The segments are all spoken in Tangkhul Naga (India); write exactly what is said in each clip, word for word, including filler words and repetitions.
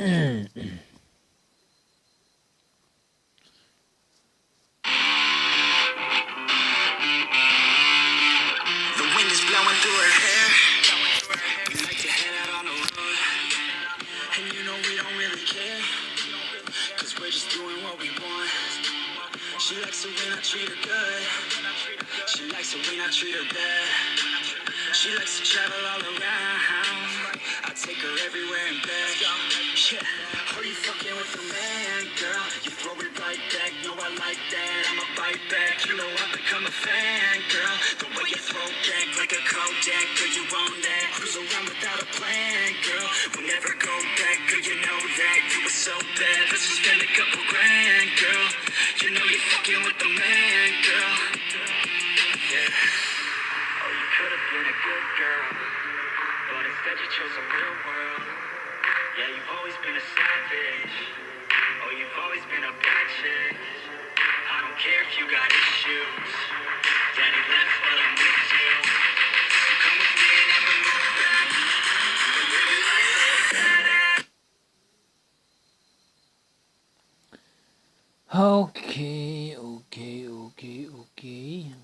The wind is blowing through her hair. We like to head out on the road. And you know we don't really care. Cause we're just doing what we want. She likes it when I treat her good. She likes it when I treat her bad. She likes to travel all around. I take her everywhere and back. Yeah, are you fucking with the man, girl? You throw it right back, no, I like that. I'ma bite back, you know I become a fan, girl. The way you throw back like a Kodak, girl, you own that. Cruise around without a plan, girl. We'll never go back, girl, you know that. You were so bad, let's just spend a couple grand, girl. You know you're fucking with the man, girl. Yeah. Oh, you could have been a good girl, but instead you chose a real world. Yeah, you've always been a savage. Oh, you've always been a bad chick. I don't care if you got issues. Daddy left, but I miss you. So come with me and never look back. Okay, okay, okay, okay.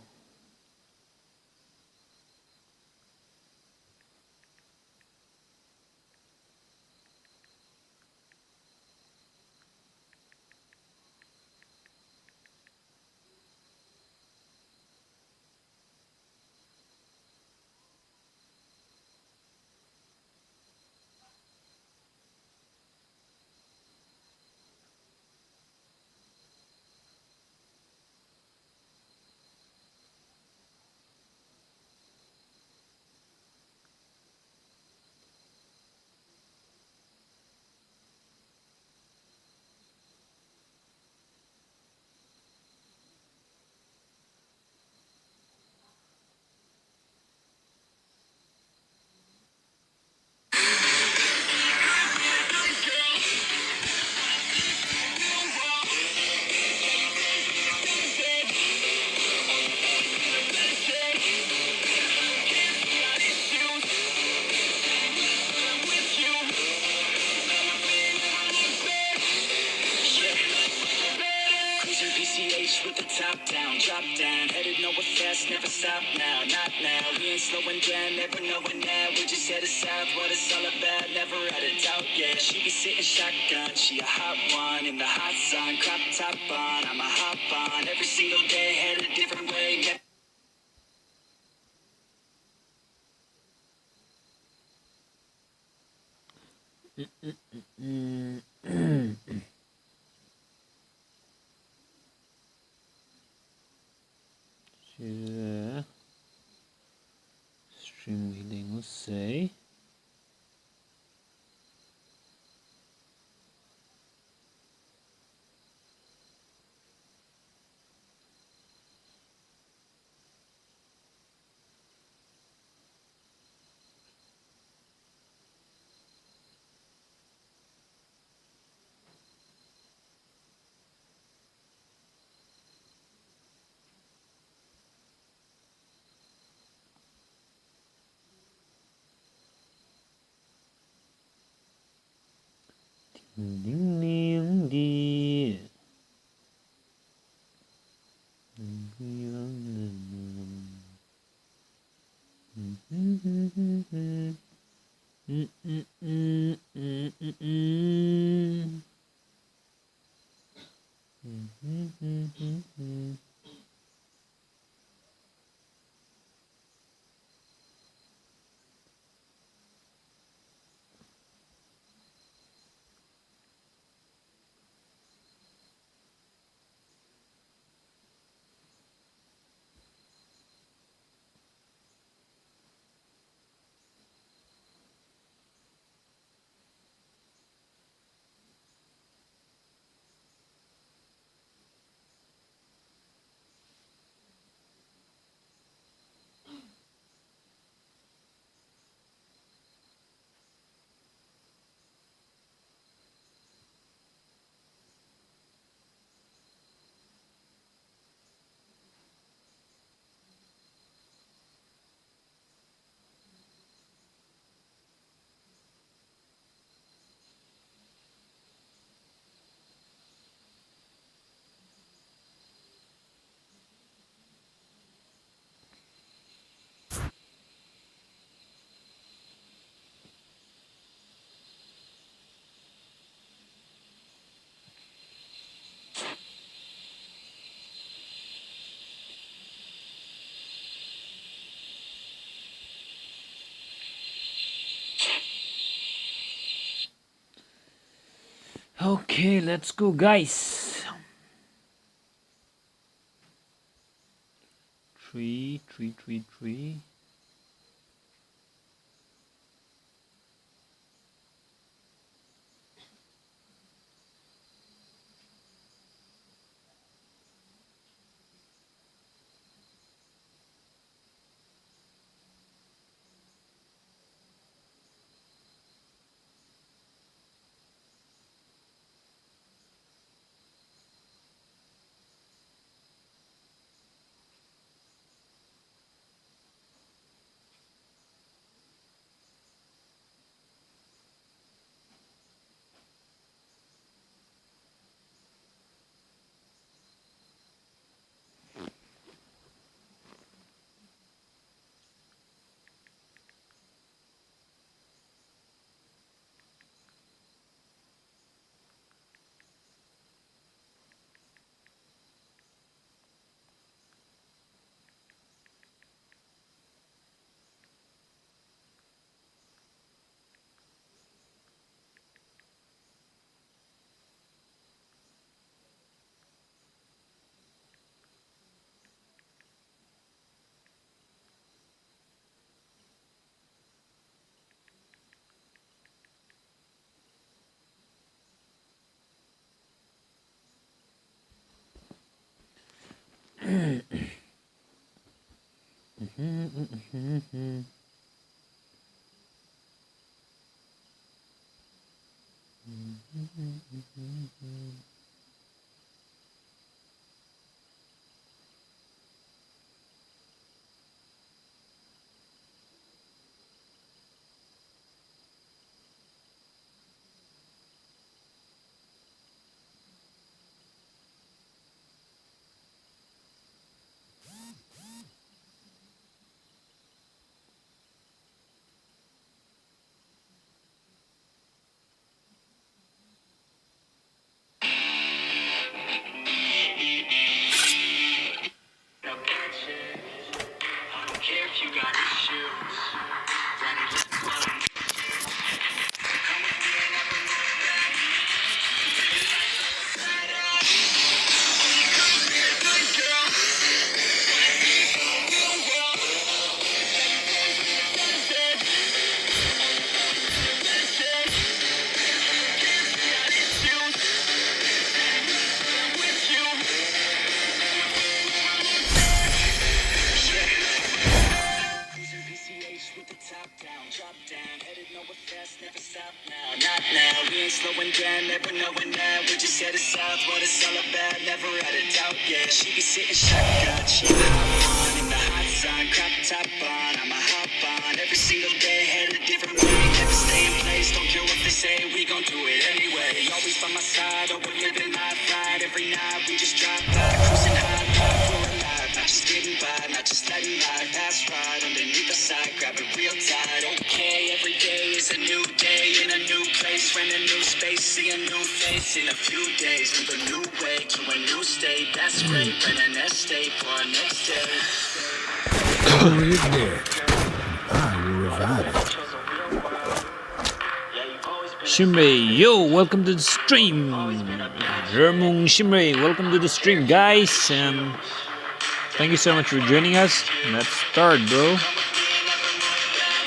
Cruising P C H with the top down, drop down. Headed nowhere fast, never stop now, not now. We ain't slowing down, never knowing now. We just headed south, what it's all about, never had a doubt, yeah. She be sitting shotgun, she a hot one in the hot sun, crop top on. I'ma hop on every single day, head a different way. Never Chila stream hili ngusei. Ding ding ding ding. Okay, let's go, guys. Three, three, three, three. Not now, we ain't slowing down, never knowing that we just headed south. What it's all about, never had a doubt, yeah. She be sitting shotgun, she be hot one in the hot sun, crop top on, I'ma hop on every single day, head a different way, never stay in place, don't care what they say, we gon' do it anyway. Always by my side, oh, we're living life right, every night we just drive by, cruising high, proud we're alive, not just getting by, not just letting life pass right underneath the side, grab it real tight. Okay, every day is a new day in a new place, rent a new space, see a new face in a few days, move a new way to a new state, that's great, rent an estate for a next day. Devil is dead. I will revive it. Shimrei, yo, welcome to the stream. Ramung Shimrei, welcome to the stream, guys. And thank you so much for joining us. Let's start, bro.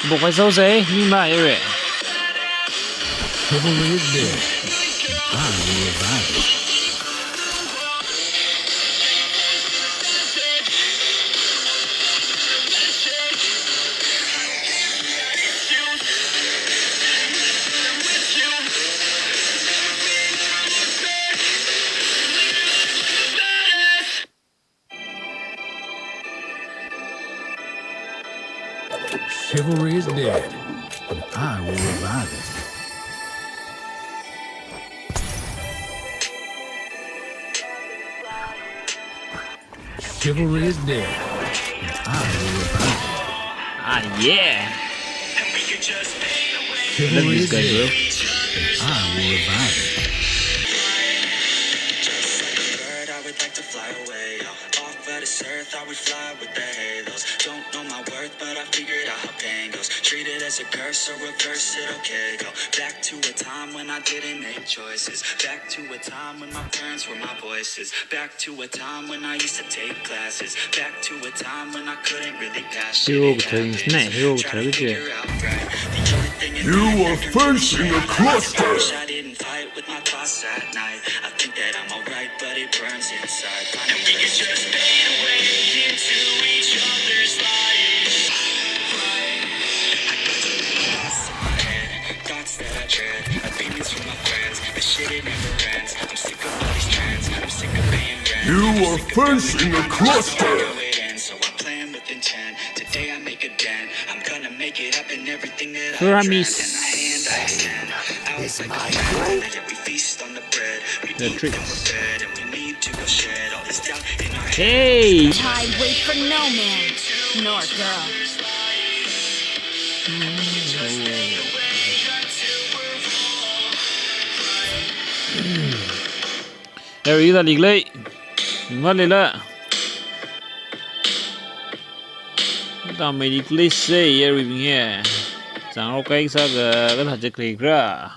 Bok ai sau se, ni ma ere. Devil is dead. I will revive it. Chivalry is dead, and I will revive it. Chivalry is dead, and I will revive it. Ah, yeah. Chivalry is dead, and I will revive it. Bird, I would like to fly away, yeah. Off of this earth, I would fly with the halos. Don't know my worth, but I figured out how pain goes. Treated It's a curse or a verse, it okay. Go back to a time when I didn't make choices. Back to a time when my friends were my voices. Back to a time when I used to take classes. Back to a time when I couldn't really pass shit. Hero it betraying his happens. Name, hero trying to betraying figure out right. The only thing in life that can really change my life. You are facing a cluster. I wish I didn't fight with my thoughts at night. I think that I'm alright, but it burns inside. And we can just fade away into each other's lives. I got the thoughts in my head, thoughts that I dread, opinions from my friends. This shit, it never ends. I'm sick of all these trends. I'm sick of being friends. You are facing a cluster. So I plan with intent. Today I make a dent. I'm gonna make it happen. Everything that I dread and the hand I extend. Ours is like a family. Yeah, we feast on the bread. We eat, then we're fed, and we need to go shed all this doubt in our head. Hey! Time wait for no man nor girl. There is a league late. Malila. Tamei league late say here we here. Sang rokai sa ga ga ha je kre gra.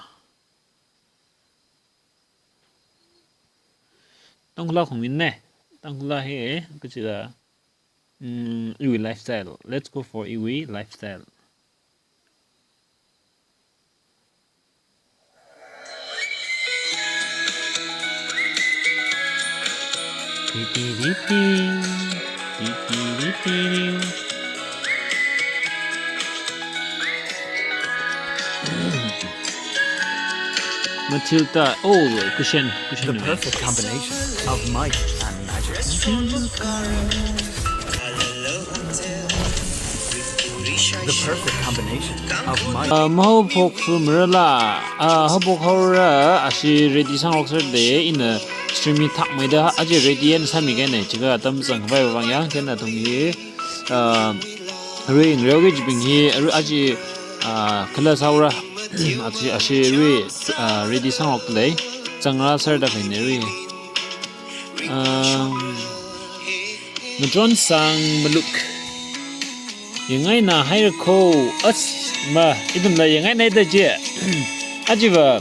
Tangkhul khong min ne. Tangkhul hi, eh, kachida. Mm, Iwui lifestyle. Let's go for Iwui lifestyle. Matilda, oh, cushion, cushion. The perfect combination of might and magic. The perfect combination of might. Uh, maho phok fu mrala, uh, haphok haora, ashi ready sang lok ser de, in a streamy thak mai da, aje ready and sami gane, chiga tam sang vai vang yang, kena tung hi, uh, ring, reo ge jibing hi, aru aje, uh, kala saura, ashi, ashi re, uh, ready sang lok lei, sang ra ser da kai ne re. Um, Matron sang maluk. Yangngaina haira ko, as ma, ithumla yangngaina da je. Ajiva,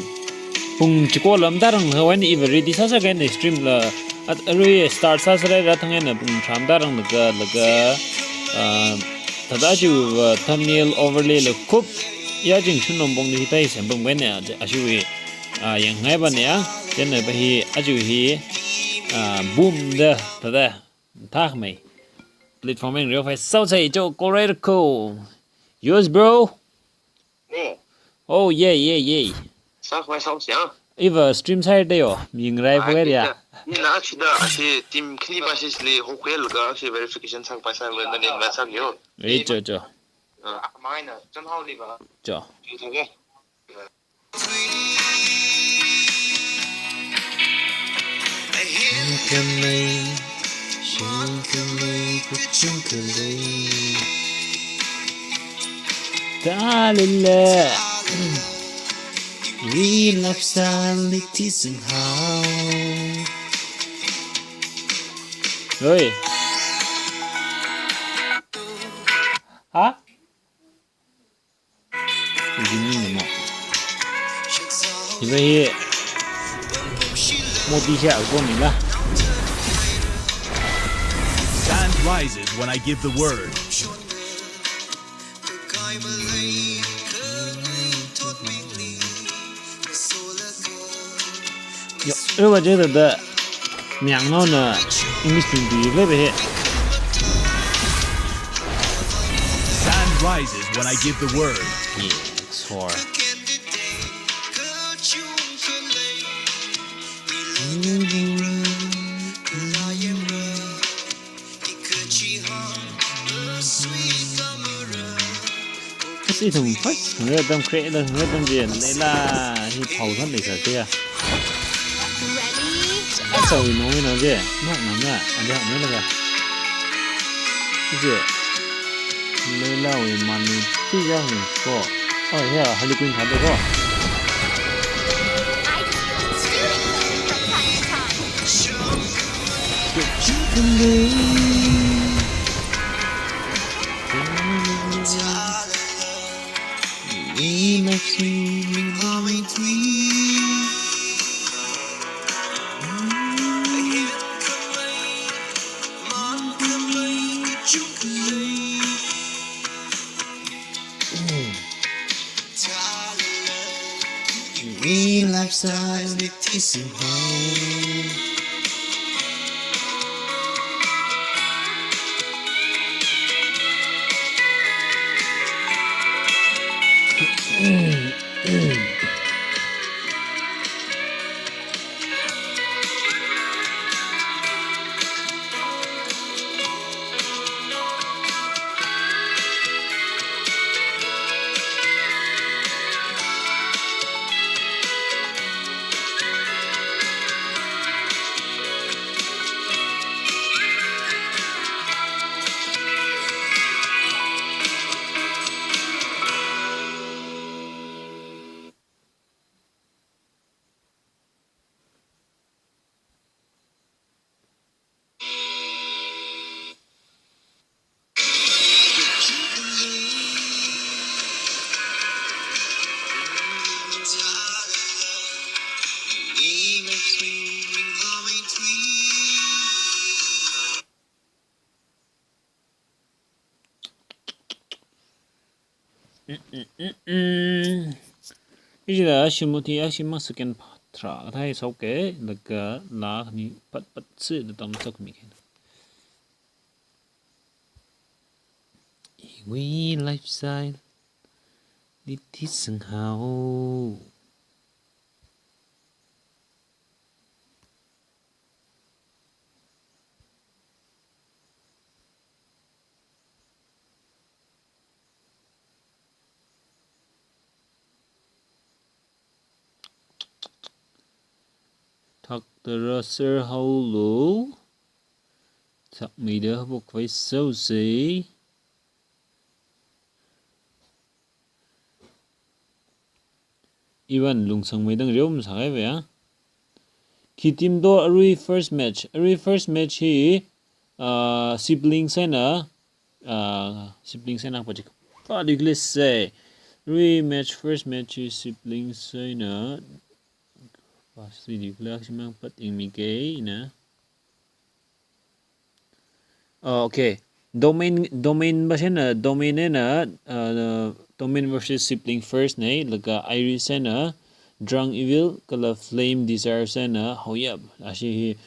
pung chiko lam darang hawan iva ready sasa kaina stream la, at arui start sasa ra thang na pung tram darang laga, laga, ah, thada ajiva thumbnail overlay la kup, ya jing shun nom bong di hitai sem bong kaina, ajiva, ah, yangngai ba ne ya, then ba hi, ajiva hi, ah, boom da, thada. Thak mai. Platform eng reo fai sau sai cho korai ko. Yours, bro. Ni. Oh, yeah, yeah, yeah. Sak mai sau sia. Iva stream sai de yo. Ming rai pwe ya. Ni na chida ashi team khini ba shi li ho khel ga shi verification sak pa sai le na ni ba sak yo. Ei cho cho. Ah, mai na chan hao li ba. Cho. Ni thang ye. Dalile. Relax, liti sing hao. Oi. Ha? Iwui ming na mo. Iwui hi Modi hi a go ni la. Sand rises when I give the word. Yo, ewa je da da. Myang no na English ting di le be he. Sand rises when I give the word. Yeah, it's for. Kasi ithum first, hangre dam create da, hangre dam je, Leila, hi phao than Leila je. Asa wui nong wui nong je, nok nam na, adi hak me laga. Je, Leila wui mani, ti ja hang ko. Oh, yeah, Harley Quinn thade ko. Iwui lifestyle li theisinghao. Ichida shimut hi ashimang second part tharā kathā hi sāuke, laga laa khani pat pat si da tam sākhami ke. Iwui lifestyle li theisinghao. Thakdara sir haolu. Thakmeida haophok khavai sāuse. Ivan Lungsangmei dang riom sāhaiva ya. Khi team do arui first match. Arui first match hi, ah, siblings eina, ah, siblings eina pachik. Pa declare se. Arui match, first match hi siblings eina. Pa si declare shimang pat ingmi ke ina. Ah, okay. Domain, Domain ba shena, Domain eina, ah, Domain versus Sibling First nei, laga Iris eina Drunk Evil, kala Flame Desire eina Haoyap. Ashi hi,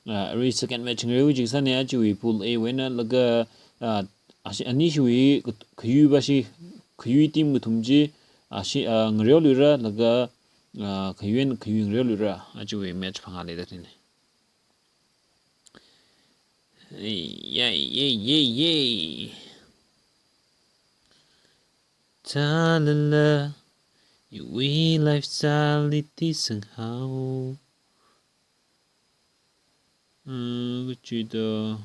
ah, arui second match ngareo jik sāne achiwui pool A wui eina, laga, ah, ashi anishiwui kayui ba shi, kayui team kathum chi, ashi, ah, ngareo luira, laga, ah, kayui eina kayui ngareo luira, achiwui match phangā leida tine. Yay, yay, yay, yay. Talala, iwui lifestyle li theisinghao. Uh, kachida.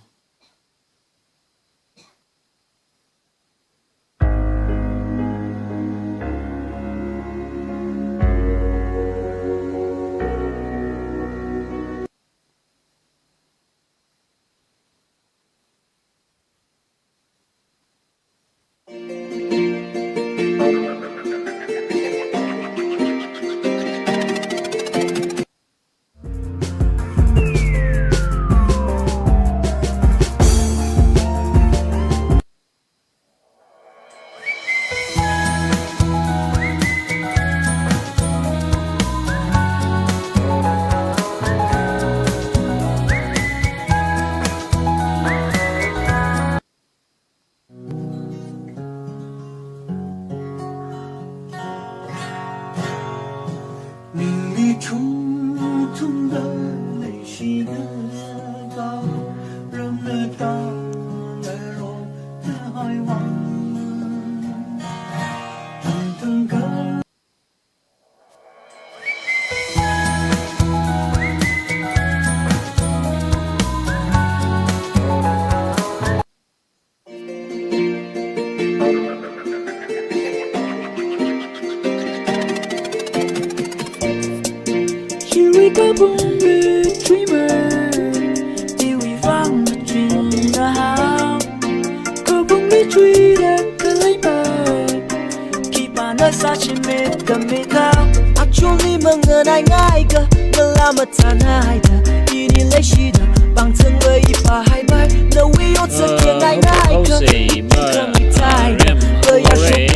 Mathānhaida, ini leishida, pāngchāngva ipāhaipai, nawui otsak Uh, yangai ngai ka, hopefully, ma, uh, rem, hopefully.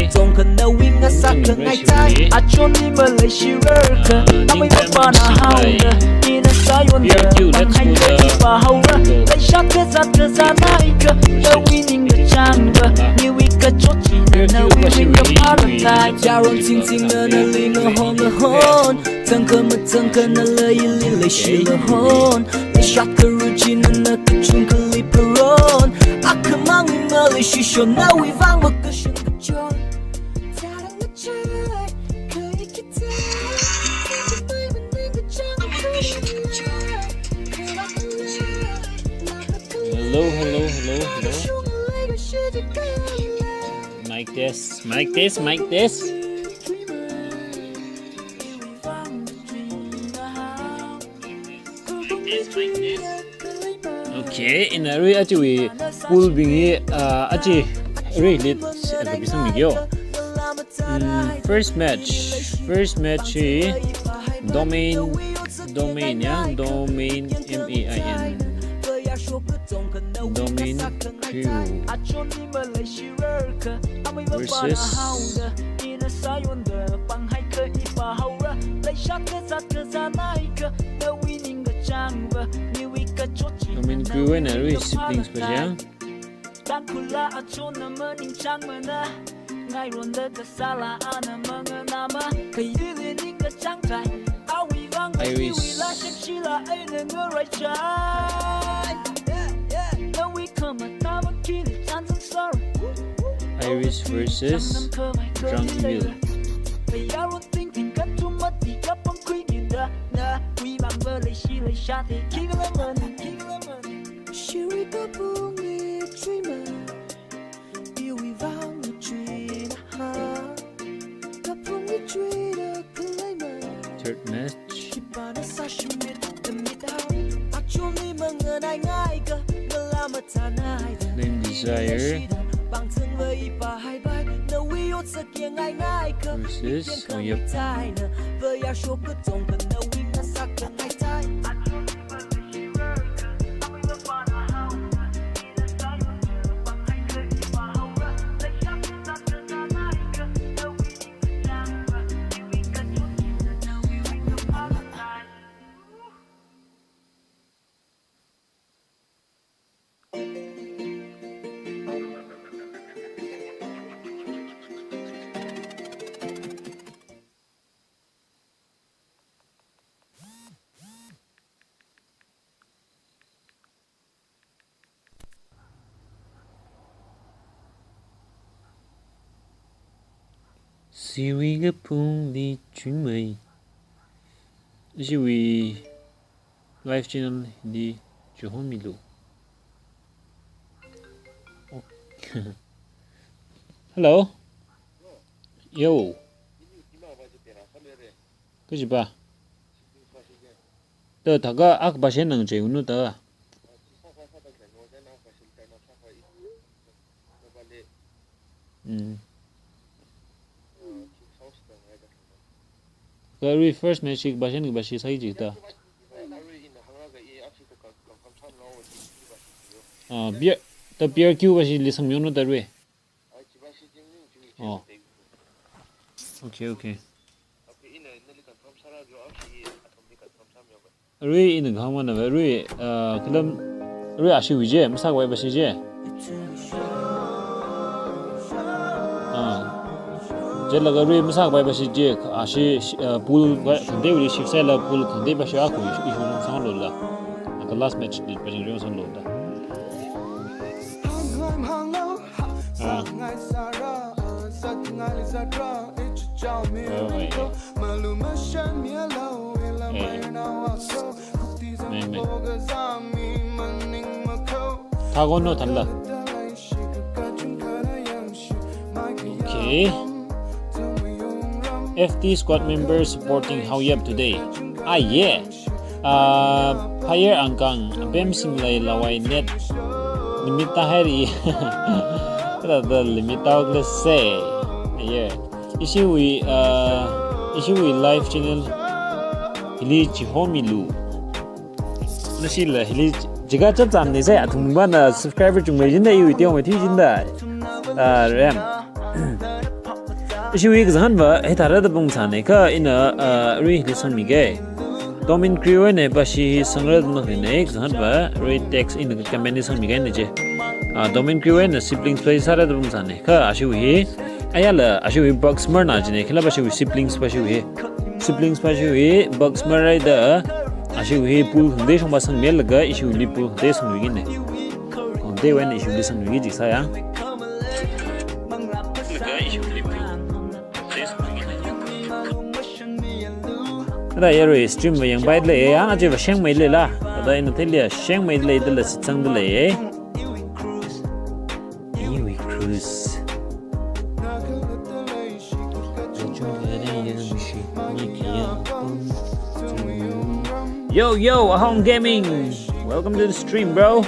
Achon ni maleishirarka, Uh, amei ningkan mapana haoda, ina sayonda, P R Q, let's pānghai go ka the ipāhaora, leishat kazat kazat ngai ka, nawui ningkachāngva, niwui kachot china, nawui ringkaphā tai. Yaron chingchingna nali ngahon ngahon, Tangka matangka nala ili leishi lahon. Leishat karuchi nana kachungkhali pharon. Akhamang maleishisho nawui vang makashan kachon. Hello, hello, hello, hello. Mic test, mic test, mic test. Okay, ina arui achiwui pool bing hi, uh, achi arui lit, uh, kapisang mikyo. Mm, first match, first match hi Domain, Domain ya, Domain, M A I N. Domain Crew versus Domain Crew eina arui siblings pa siya. Iris. Iris versus Drunkyville. Third match. Flame Desire versus, oh, yep. Siwui kapungli chunmei. Siwui live channel li chuhon milu. Okay. Hello. Yo. Kajipa. Ta thaka ak bashen nang che unu ta. Mm. Ka arui first match ik bashen ki bashi sai jita. Ah, P R, ta P R Q bashi lisang myono ta arui. Oh. Okay, okay. Arui ina kahāng mana ba, arui, ah, kalam, arui ashiwui je, masak wai bashi je. Ah. Jelaga arui masak wai bashi je, ashi, ah, pool wai, khangateiwuili shift sāla pool khangatei bashi aku ishi, ishi nung sanglo la. Ka last match li bashi nung sanglo da. Ah. Oh, eh, eh. Eh. Mei, mei. Thago no thanla. Okay. F T squad members supporting Haoyep today. Ah, yeah. Ah, Phayar Angkang, Abem Singlei Lawai net limit ta hairi. Kada da limit ta kle se. Yeah. Ishiwui, ah, ishiwui live channel. Hili chihomilu. Nashila hili jiakha chapchāmana sai, athum bana subscriber chungmei jin da, iwui teomei thui jin da. Ah, Ram. Ishiwui kazangva, hithāda pungsāna kha ina, ah, arui hili sangmige. Domin Crew eina pashi sangra da makhalei, kazangva, arui text ina comment li sangmige na je. Ah, Domin Crew eina siblings pashi sāra da pungsāna. Kha ashiwui hi, ayala ashiwui Bugsmar na jina, khila pashiwui siblings pashiwui hi. Siblings pashiwui Bugsmar haida, ashiwui hi pool khangatei shongfa sangmilaga, ishiwuili pool khangatei sangluigina. Khangateiwui eina ishiwuili sangluigi jisā ya. Laga ishiwuili pool khangatei sangluigina. Thāda yarui stream va yangpaida lei ya, aja va shengmeida leila. Thāda ina theili shengmeida lei, dala shitsangda lei. Iwui Cruise. Yo, yo, Ahong Gaming. Welcome to the stream, bro.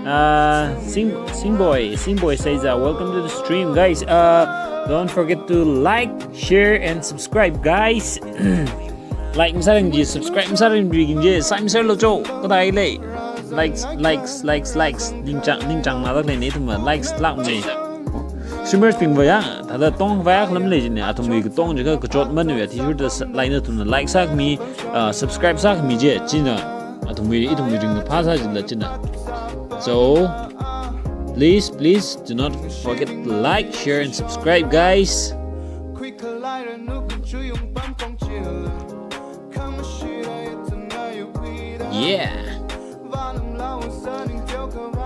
Uh, Sing, Sing Boy, Sing Boy says, uh, "Welcome to the stream, guys. Uh, don't forget to like, share, and subscribe, guys." Like masārangda, subscribe masārangda, ginje, sai masāralo cho, kadai lei. Likes, likes, likes, likes. Ningchāng, ningchāng ngalak lei ne, ithum likes lāk ne. Streamers bingva ya, thāda tongva ya khalam lei jina, athumwui katong jiakha kachot manui ya, athishurda sa-, like nathumna like sākhami, uh, subscribe sākhami je, china, athumwui, ithumwui ringkaphā sā jila china. So, please, please do not forget to like, share, and subscribe, guys. Yeah.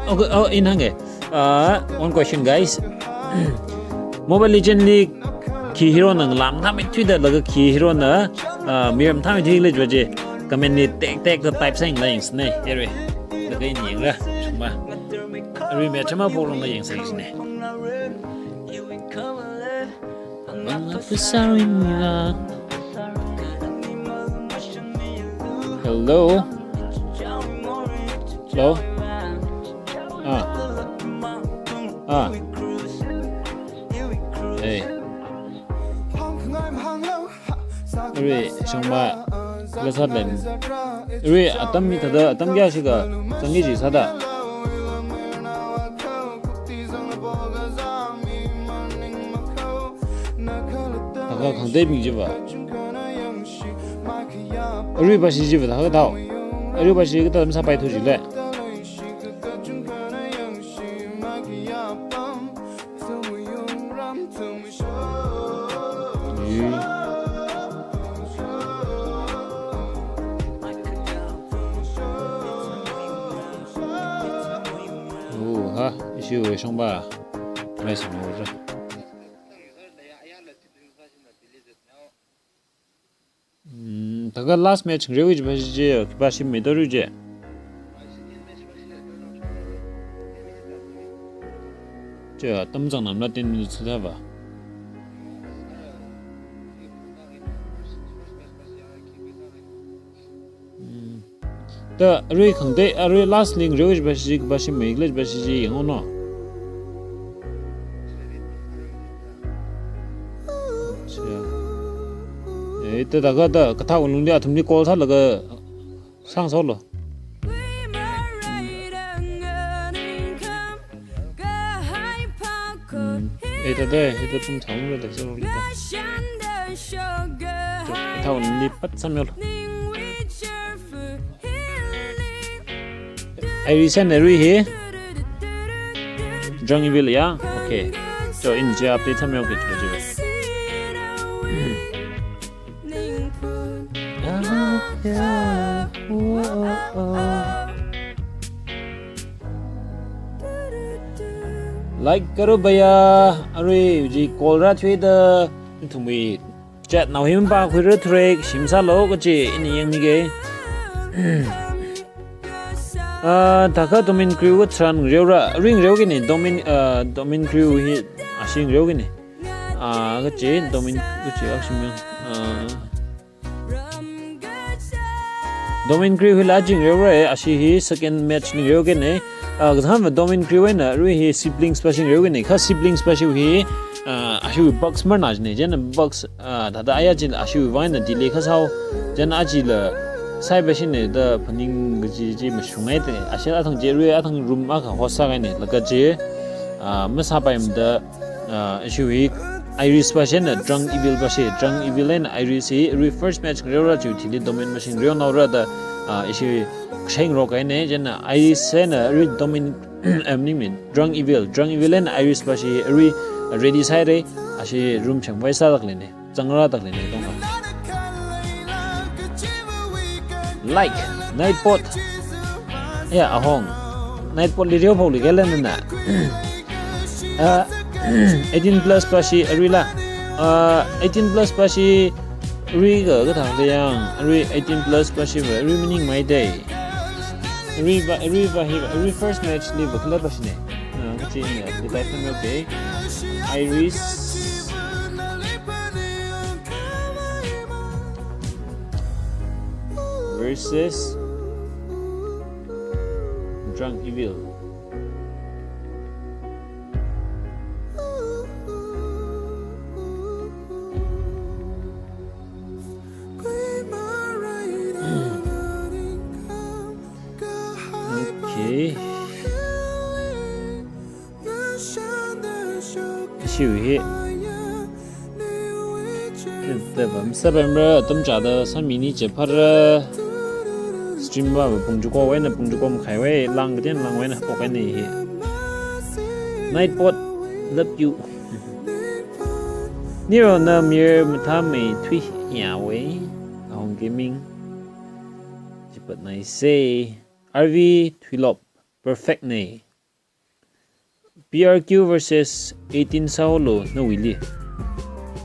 Okay, oh, ina hānge. Uh, one question, guys. Mobile Legend li khi hero na ngalā mathāmeithuida laga khi hero na, uh, mirror mathāmeithui lei jiva je. Comment li tek tek da type sāyangla yangsāne, yarui. Laga ina yangra, shongfa. Arui match ama phoklungla yangsā jine. Hello? Hello? Ah. Ah. Hey. Arui, shongfa, kala sāda lei. Arui, atam mi thāda, atam kayākha shikha, zangki jisāda. Thākha khangateibing jiva. Arui pashi jiva thākha thao. Arui pashi kathā atam sāpaithu jile. Oh, ha, ishiwui shongfa. Nice move. Hmm, thākha last match ngareoki jiva shi je, khipā shim meida ru je. Che, atam zangnamla ten minutes thāva. Hmm. Thāda arui khangatei, arui last li ngareoki jiva shi, khipā shim mei khala jiva shi je yanghaono. Acha. Eh, thāda thākha thāda kathā unlungli athumli call sālaga sāngasaklo. Hmm. Eh, thāda, eh, thāda pum thang le, thāda sālo le, thāda. Thāda unli pat sāmilu. Ai, recent arui hi. Drunk Evil ya? Okay. So, ina je update sāmilu ke, je, je. Like karo bhaiya, arui ji call rāthuida, nathumwui chat nao hi mapākhuira thurek, shim sālo kachi, ina yangmige. Ah, thākha Domin Crew katharan ngareora, arui ngareoki ne, Domin, ah, Domin Crew hi, ashi ngareoki ne. Ah, kachi, Domin, kachi, ashi mi, ah, Domin Crew hila jing reo re, ashi hi second match li ngareoki ne. Ah, kathāva Domain Crew eina arui hi Siblings pashi ngareokahaina, kha Siblings pashi hi, ah, ashiwui Bucks marna jina, chieina Bucks, ah, thāda aya chila ashiwui vang eina delay kasā hao, chieina achila Psy pashina da phaning kaji chi mashungngaida, ashi athang chi arui athang room akha host sākahaina, laga chi, ah, masāpaimada, ah, ashiwui Iris pashina Drunk Evil pashi, Drunk Evil eina Iris hi arui first match ngareora chiwui thili Domain pashi ngareonaora da, ah, ishi kasheng rokahaina, chieina Iris eina arui Domain, em, ningmin, Drunk Evil, Drunk Evil eina Iris pashi arui ready sāhaira, ashi room shangvai sādaleina, zangrādaleina, tongkha. Like, Nightpod. Ya, ahong. Nightpod li reo phok li kela nana. Ah, eighteen plus pashi aruila. Ah, eighteen plus pashi arui ka, kathāda yang, arui eighteen plus pashiva, arui maningmei dei. Aruiva, aruiva hiva, arui first match liva kala pashina. Ah, kachina, the life number, okay. Iris versus Drunk Evil. Okay. Ashiwui hi. Teba, masāpaimara, atam chāda sāmini jiphara. Stream va pung chiko eina pung chiko makhaiwui, lang katen langwui eina haophokhaina hi. Nightpod, love you. Nirona mir mathāmeithui yawui. Ahong Gaming. Chipatnaisa. R V Thuilop, perfect na. P R Q versus eighteen sāhaolu nawuili.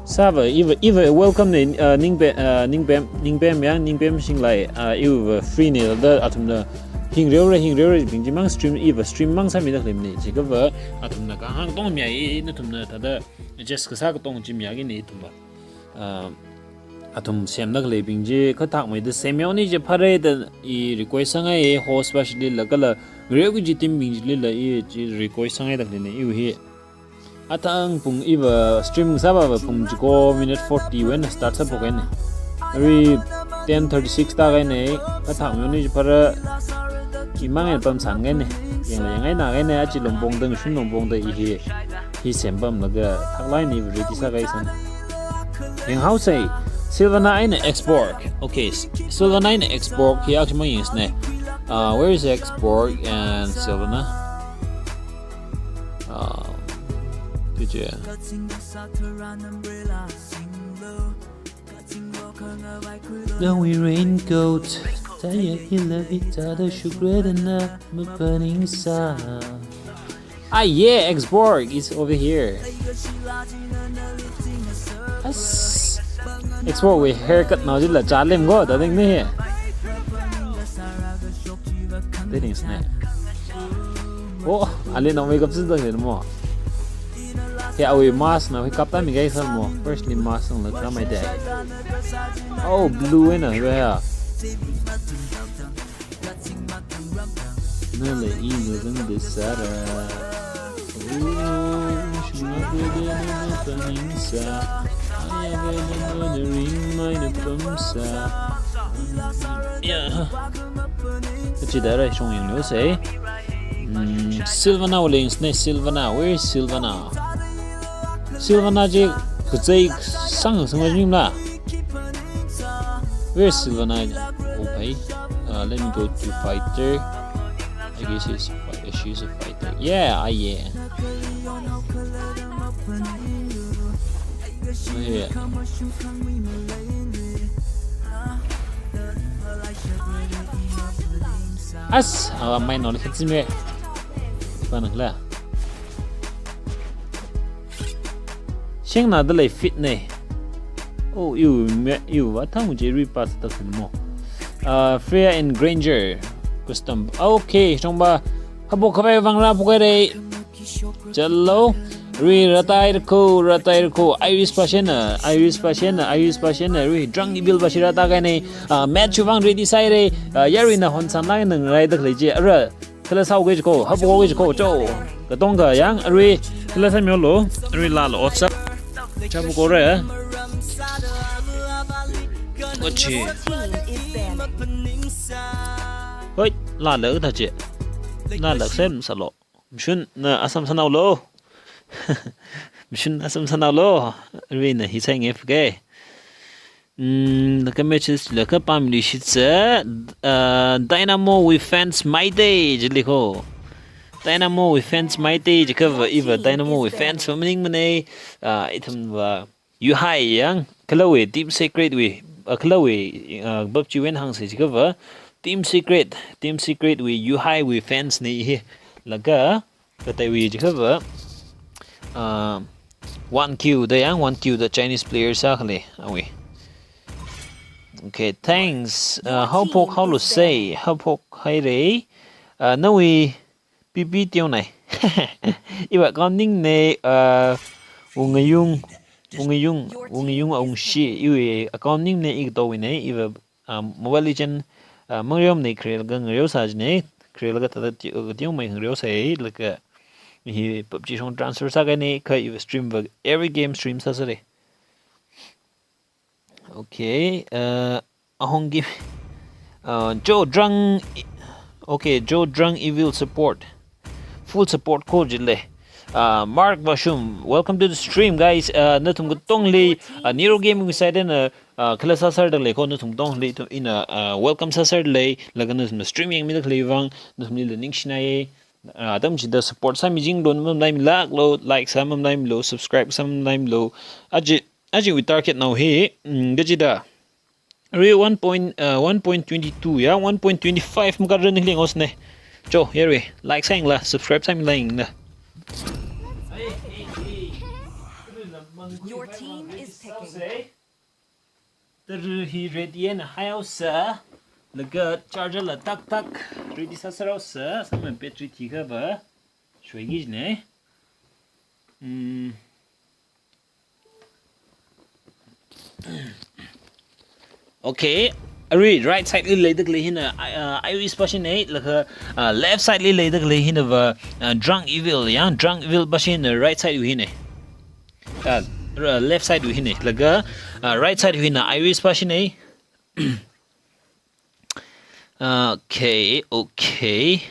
Sāva, iva, iva welcome na, uh, ningpem, uh, ningpem, ningpem yang, ningpem shinglai, uh, iva free na da athumna hingreora, hingreora bing chimang stream, iva stream mang sāmida khaleimana. Chiakha va athumna kahāng tongmi ya, i, i, nathumna thāda adjust kasā katong chi mayākina ithumva. Ah, athum semda khaleibing chi kha thakmeida semhaoni jiphara da i request sāngai, host pashilila kala ngareo kaji team bing chilila i chi request sāngaida khaleina iwui hi. Athang pung iva stream sāva va pung chiko minute forty wui eina start sāphokhaina. Arui ten thirty-six tākahaina, kha thakmehaoni jiphara, imang eina pamsāngaina. Yangla yangngaina kahaina, achi longpongda, ngashun longpongda i hi. Hi sempamlaga thaklāk eina iva ready sākahai san. Yanghaosa, Sylvana eina Xborg. Okay, S-, Sylvana eina Xborg hi akhama yangsāna. Uh, where is Xborg and Sylvana? Um, did you? Nawui raincoat, taya ila vita da shukredana mapaningsā. Ah, yeah, Xborg is over here. As, Xborg wui haircut nao chila chālem go, da ding ni. Ding sne. Oh, ali nao makeup sāda lemo. Hi awui mask nao hi kaptāmi kahai sāmo. Firstly mask nao la kamaida. Oh, blue eina hiva ya. Nala ina zangda sāra. Oh, shima kode na mapaningsā. Aya kode na ringmai na pamsā. Yeah. Kachida rai shong yanglusa. Mm, Sylvana wui link sne, Sylvana. Where is Sylvana? Sylvana chi kazei sang sang jimla. Where is Sylvana? Oh, hey. Uh, let me go to fighter. I guess she's a fighter. She's a fighter. Yeah, ah, yeah. Oh, yeah. As, awa mai nol khat zime. Panang la. Shengna dalei fit ne. Oh, iwui me, iwui va thang je repass da khan mo. Uh, Freya and Granger. Custom. Okay, shongba. Habo khavai vangra phukai re. Chalo. Rui ratai rako, ratai rako. Iris pashina, Iris pashina, Iris pashina. Rui Drunk Evil pashi rata kahaina. Uh, match vang ready sāhaira. Uh, yaruina honsan lai nang rai da khalei je. Ara. Kala sao ke jiko, hapu ko ke jiko, cho. Katongkha yang, arui, kala sao miolo, arui lalo, otsa. Chapu kore. Ochi. Hoi, lalo ta che. Lalo sem salo. Mashun na asam sanao lo. Mashun asam sanao lo. Arui na hi sai nge fuke. Mm, laga message laga pamli shitsa, uh, Dynamo wui fans maite jili ho. Dynamo wui fans maite jikava iva Dynamo wui fans va maningmane, uh, ithumva U H I yang, khalawui Team Secret wui, uh, khalawui, uh, PUBG wui eina hāngsa jikava, Team Secret, Team Secret wui U H I wui fans ne hi, laga, kateiwui jikava, uh, one Q da yang, one Q da Chinese player sākhale, awui. Okay, thanks. Uh, Haophok, how to say? Haophok, hi re. Uh, nawui P P teo nai. Iva account ning ne, uh, Wungayung, Wungayung, Wungayung Awungshi. Iwui account ning ne ikto wui ne. Iva, um, Mobile Legend, uh, mangreo ne, kharelaga ngareo sā jine. Kharelaga thāda ti-, uh, tiong mai ngareo sāi, laga hi PUBG shong transfer sākahaine, kha iva stream va every game stream sāsāre. Okay, uh, Ahong Kim, uh, Joe Drunk, okay, Joe Drunk Evil support. Full support ko jile. Uh, Mark Vashum, welcome to the stream, guys. Uh, nathum katongli, uh, Nero Gaming side na, uh, kala sāsar da lei ko nathum katongli tu ina, uh, welcome sāsar da lei, laga nathum stream yangmida khalei vang, nathumli la ningshinai. Uh, atam chida support sāmi jingdon mamnai milak lo, like sā mamnai lo, subscribe sā mamnai lo. Aji, ajiwui target nao hi, mm, kachida. Arui one point, uh, one point twenty-two ya, one point twenty-five makaran ning leng osne. Cho, here we, like sāyangla, subscribe sāmila yangla. Your team is picking. Tara hi ready eina haihaosa, laga charger la tak tak, ready sāsāraosa, sāma battery thikhava, shoiki jine. Mm. Okay, arui right side li leida khalei hina, uh, Iris pashi ne, laga, uh, left side li leida khalei hina va, uh, Drunk Evil, ya, Drunk Evil pashi na right side wui hina. Uh, r-, left side wui hina, laga, uh, right side wui hina Iris pashi ne. Okay, okay.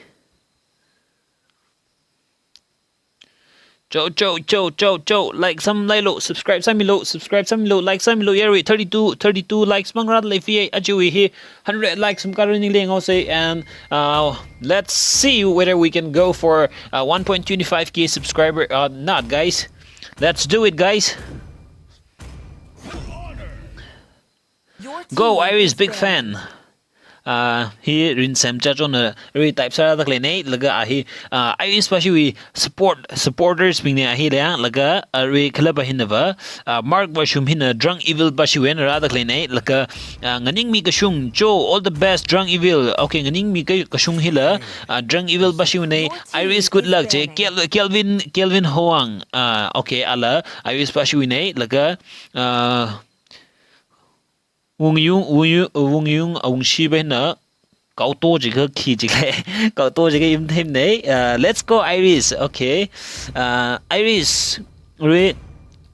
Cho, cho, cho, cho, cho. Like sāmlailo, subscribe sāmilo, subscribe sāmilo, like sāmilo, yare, thirty-two, thirty-two likes mang rāda lei fie, ajiwui hi hundred likes makaran ning leng osei, and, uh, let's see whether we can go for, uh, one point two five K subscriber or not, guys. Let's do it, guys. Go Iris, big fan. Ah, hi Rinsem Chacho na retype sāda khalei ne, laga a hi, ah, Iris pashiwui support, supporters bing ne a hi le, laga a re khala pa hina va, ah, Mark Vashum hina Drunk Evil pashiwui eina rāda khalei ne, laga, ah, Nganingmi Kashung, Cho, all the best, Drunk Evil. Okay, Nganingmi Ka-, Kashung hila, ah, Drunk Evil pashiwui ne, Iris, good luck je, Kel-, Kelvin, Kelvin Hoang, ah, okay, ala, Iris pashiwui ne, laga, ah, Wungyung, Wungyung, Wungyung, Awungshi pa hina, Kauto jiakha khi jiakha, Kauto jiakha imthim ne. Uh, let's go, Iris. Okay. Uh, Iris, re,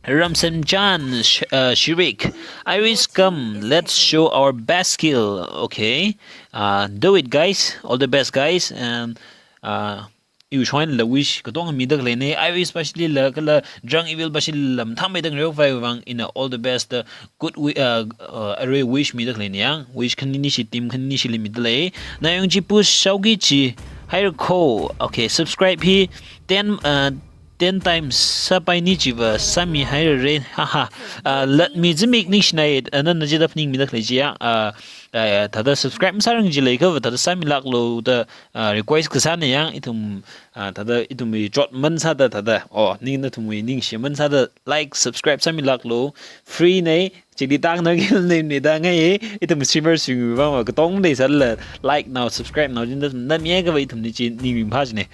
Ramsemchan, Sh-, uh, Shirik. Iris, come, let's show our best skill. Okay. Uh, do it, guys. All the best, guys. And, uh, iwui shong eina la wish katonga mida khalei ne, Iris pashili la kala Drunk Evil pashili la mathāmeida ngareovai vang ina all the best, uh, good wi-, uh, uh, arui wish mida khalei ne yang, wish khaninishi, team khaninishi li mida lei. Nayong ji push shauki ji, hi Rako, okay, subscribe hi ten, uh, ten times sāpai ni jiva sāmi hairare, haha. Uh, let me zimik ningshinai, uh, nana jida phaningmida khalei ji ya, uh, uh, thāda subscribe masārang ji leiakha va thāda sāmilāklo da, uh, request kasā ne yang, ithum, ah, thāda ithumwui chotman sāda thāda. Oh, ning nathumwui ningshiman sāda like, subscribe sāmilāklo. Free ne, chili tangna gil ne, ne da ngai, ithum streamers bing vang va katong leisāla like nao, subscribe nao, jin da namiakha va ithumli chi ning ringphā jine.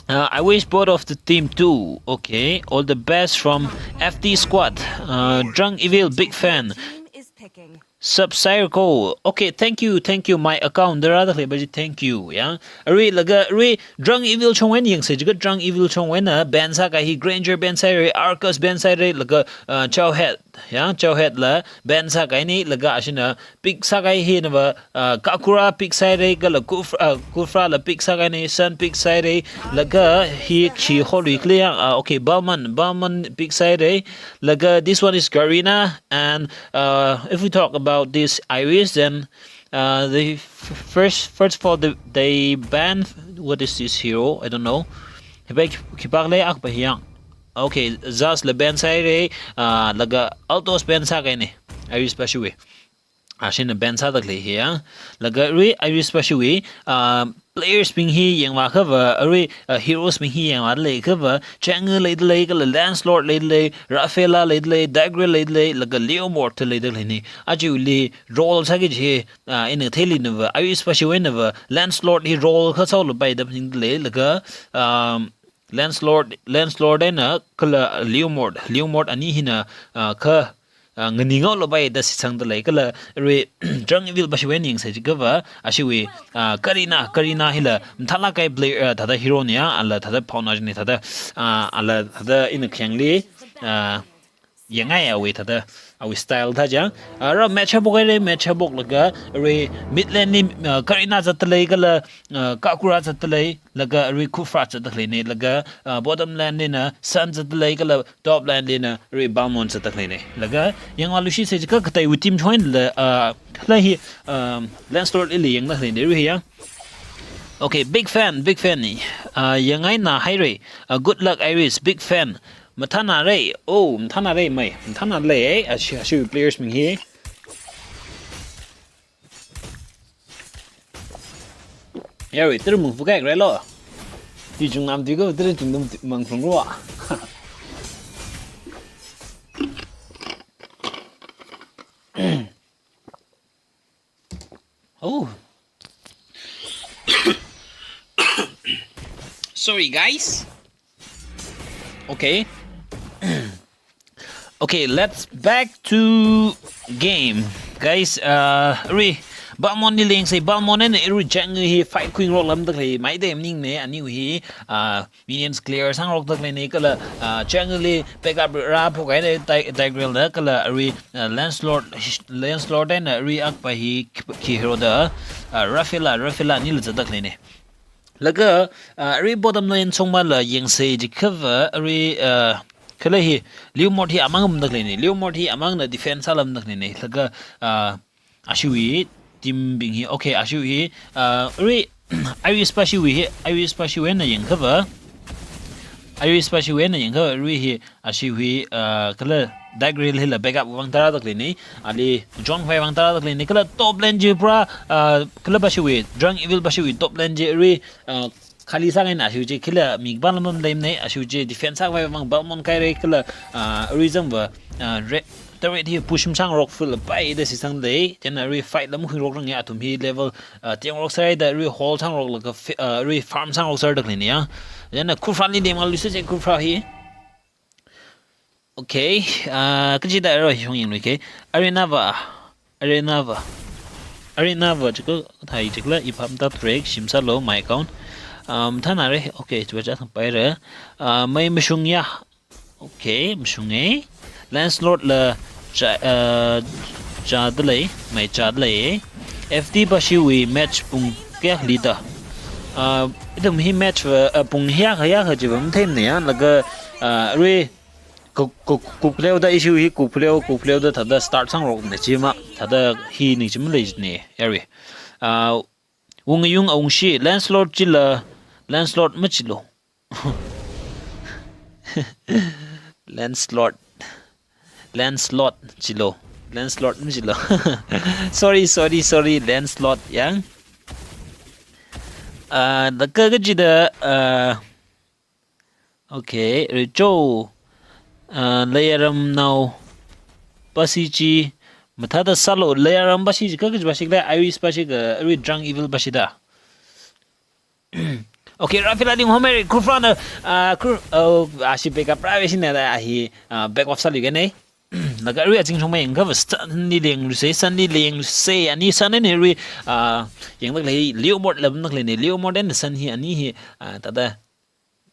Uh, I wish both of the team too. Okay, all the best from F T squad. Uh, Drunk Evil, big fan. Team is picking. Subsire ko. Okay, thank you, thank you. My account da rāda khalei pa chi, thank you, ya. Arui laga, arui Drunk Evil chungwui eina yangsa jiakha, Drunk Evil chungwui eina ban sākahai hi Granger ban sāhaira, Arcus ban sāhaira, laga, uh, Chowhead, ya, Chowhead la ban sākahaina, laga ashina pick sākahai hi nava, uh, Kakura pick sāhaira, kala Kuf-, uh, Kufra la pick sākahaina, Sun pick sāhaira, laga hi khi holui khalei ya, uh, okay, Balmung, Balmung pick sāhaira, laga this one is Karina, and, uh, if we talk about this Iris, then, uh, the f-, first, first of all, the, they ban, what is this hero? I don't know. Hi pa khipākhala akha pa hi yang. Okay, Zas la ban sāhaira, uh, laga Altos ban sākahaina, Iris pa shiwui. Ashina ban sāda khalei hi ya. Laga arui Iris pa shiwui, uh, players bing hi yangvāakhava, arui, uh, heroes bing hi yangvāda leiakhava, Chang'e leida lei, kala Lancelot leida lei, Rafaela leida lei, Dagriel leida lei, laga Leomord leida khaleina. Aja hili role sāki kaji hi, uh, ina theili nava, Iris pa shiwui eina va, Lancelot hi role akha sālu pai da phaning lei, laga, um, Lancelot, Lancelot eina kala Leomord, Leomord ani hina, uh, kha, uh, nganing ngaolu pai da shitsangda lei, kala arui Drunk Evil pa shiwui eina yangsa jiakhava, ashiwui, uh, Karina, Karina hila mathālāk kahai player, uh, thāda hero na ya, ala thāda phaona jina thāda, uh, ala thāda ina khayangli, uh, yangngai awui thāda, awui style thā chang. Uh, rā match haophok haira, match haophok laga, arui mid lane li, uh, Karina zatda lei, kala, uh, Kakura zatda lei, laga arui Kufra zatda khaleina, laga, uh, bottom lane lina Sun zatda lei, kala top lane lina arui Balmung zatda khaleina. Laga yangvāluishitsa jiakha kateiwui team chungwui eina la, uh, khalei hi, um, Lancelot hili yangda khaleina arui hi ya. Okay, big fan, big fan ni. Uh, yangngaina haira. Uh, good luck, Iris, big fan. Mathānara. Oh, mathānara mai. Mathānara lei, eh. Ashi, ashi players bing hi. Yarui, tara mangphu kaikhara lo. Ti chungna mati ko, tara chungda mangphu ro. Oh. Sorry, guys. Okay. Okay, let's back to game. Guys, uh, arui Balmung li yangsa, Balmung eina arui Chang'e hi fight khuingarok lamda khalei maida maningmana, aniwui hi, uh, minions clear sāngarokda khaleina, kala, uh, Chang'e li backup rāphok haira, Ti-, Tigreal na, kala arui, uh, Lancelot, Lancelot eina arui akha pa hi khi, khi hero da, uh, Rafaela, Rafaela anila zatda khaleina. Laga, uh, arui bottom lane chungmala yangsa jiakhava, arui, uh, khalei hi Leomord hi amang lamda khaleina, Leomord hi amangna defense sālamda khaleina. Laga, uh, ashiwui team bing hi, okay, ashiwui hi, uh, arui Iris pa shiwui hi, Iris pa shiwui eina yangkhava, Iris pa shiwui eina yangkhava, arui hi ashiwui, uh, kala Dagriel hila backup vang tarāda khaleina, ali John Fai vang tarāda khaleina, kala top lane chi pura, uh, kala pa shiwui, Drunk Evil pa shiwui top lane chi arui, uh, khali sāngaina, ashiwui chi khila mi khipāla maleimana, ashiwui chi defense sākhavai vang Balmung kahaira, kala, uh, arui zangva, uh, re-, turret hi push masāngarok feel pai da shitsangda lei, chieina arui fight la makhuingarok rang ya, athum hi level, uh, tengarok sāhaida arui hold sāngarok laga fi-, uh, arui farm sāngarok sāda khaleina ya. Chieina Kufra li yangvāluishitsa, Kufra hi. Okay, uh, kachida arui shong yanglu, okay. Arenava, Arenava, Arenava, chiko thai chikla ipam ta track shim sālu my account. Um, mathānara, okay, chuwa cha thang paira. Uh, mai mashung ya. Okay, mashunga. Lancelot la cha, uh, chāda lei, mai chāda lei. F T pa shiwui match pung kayākhali ta. Uh, ithum hi match va, uh, pung hiyākha hiyākha chiva matheimana ya, laga, uh, arui Ku-, ku-, kukleo da issue hi kukleo, kukleo da thāda start sāngarokna chi ma, thāda hi ning chi maleina, arui. Ah, wungayung awungshi, Lancelot chila, Lancelot machilu. Lancelot. Lancelot chilu. Lancelot machilu. Sorry, sorry, sorry, Lancelot yang. Ah, da ka kachida, ah, Okay, Richo, uh, Layaram nao pashi chi, mathāda sālu, Layaram pashi chi, ka, ka pashi kala, Iris pashi ka, arui Drunk Evil pashi da. Okay, Rafaela ling homeri, Kufra na, uh, Kuf-, oh, ashi backup ra ve shina da, ahi, uh, back off sālu kane. Laga arui aching shong mayang kava Sun li leng lu se, Sun li leng lu se, ani Sun eina arui, ah, yangdakhalei, Leomord la pamdakhalei ne, Leomord eina Sun hi ani hi, ah, thāda,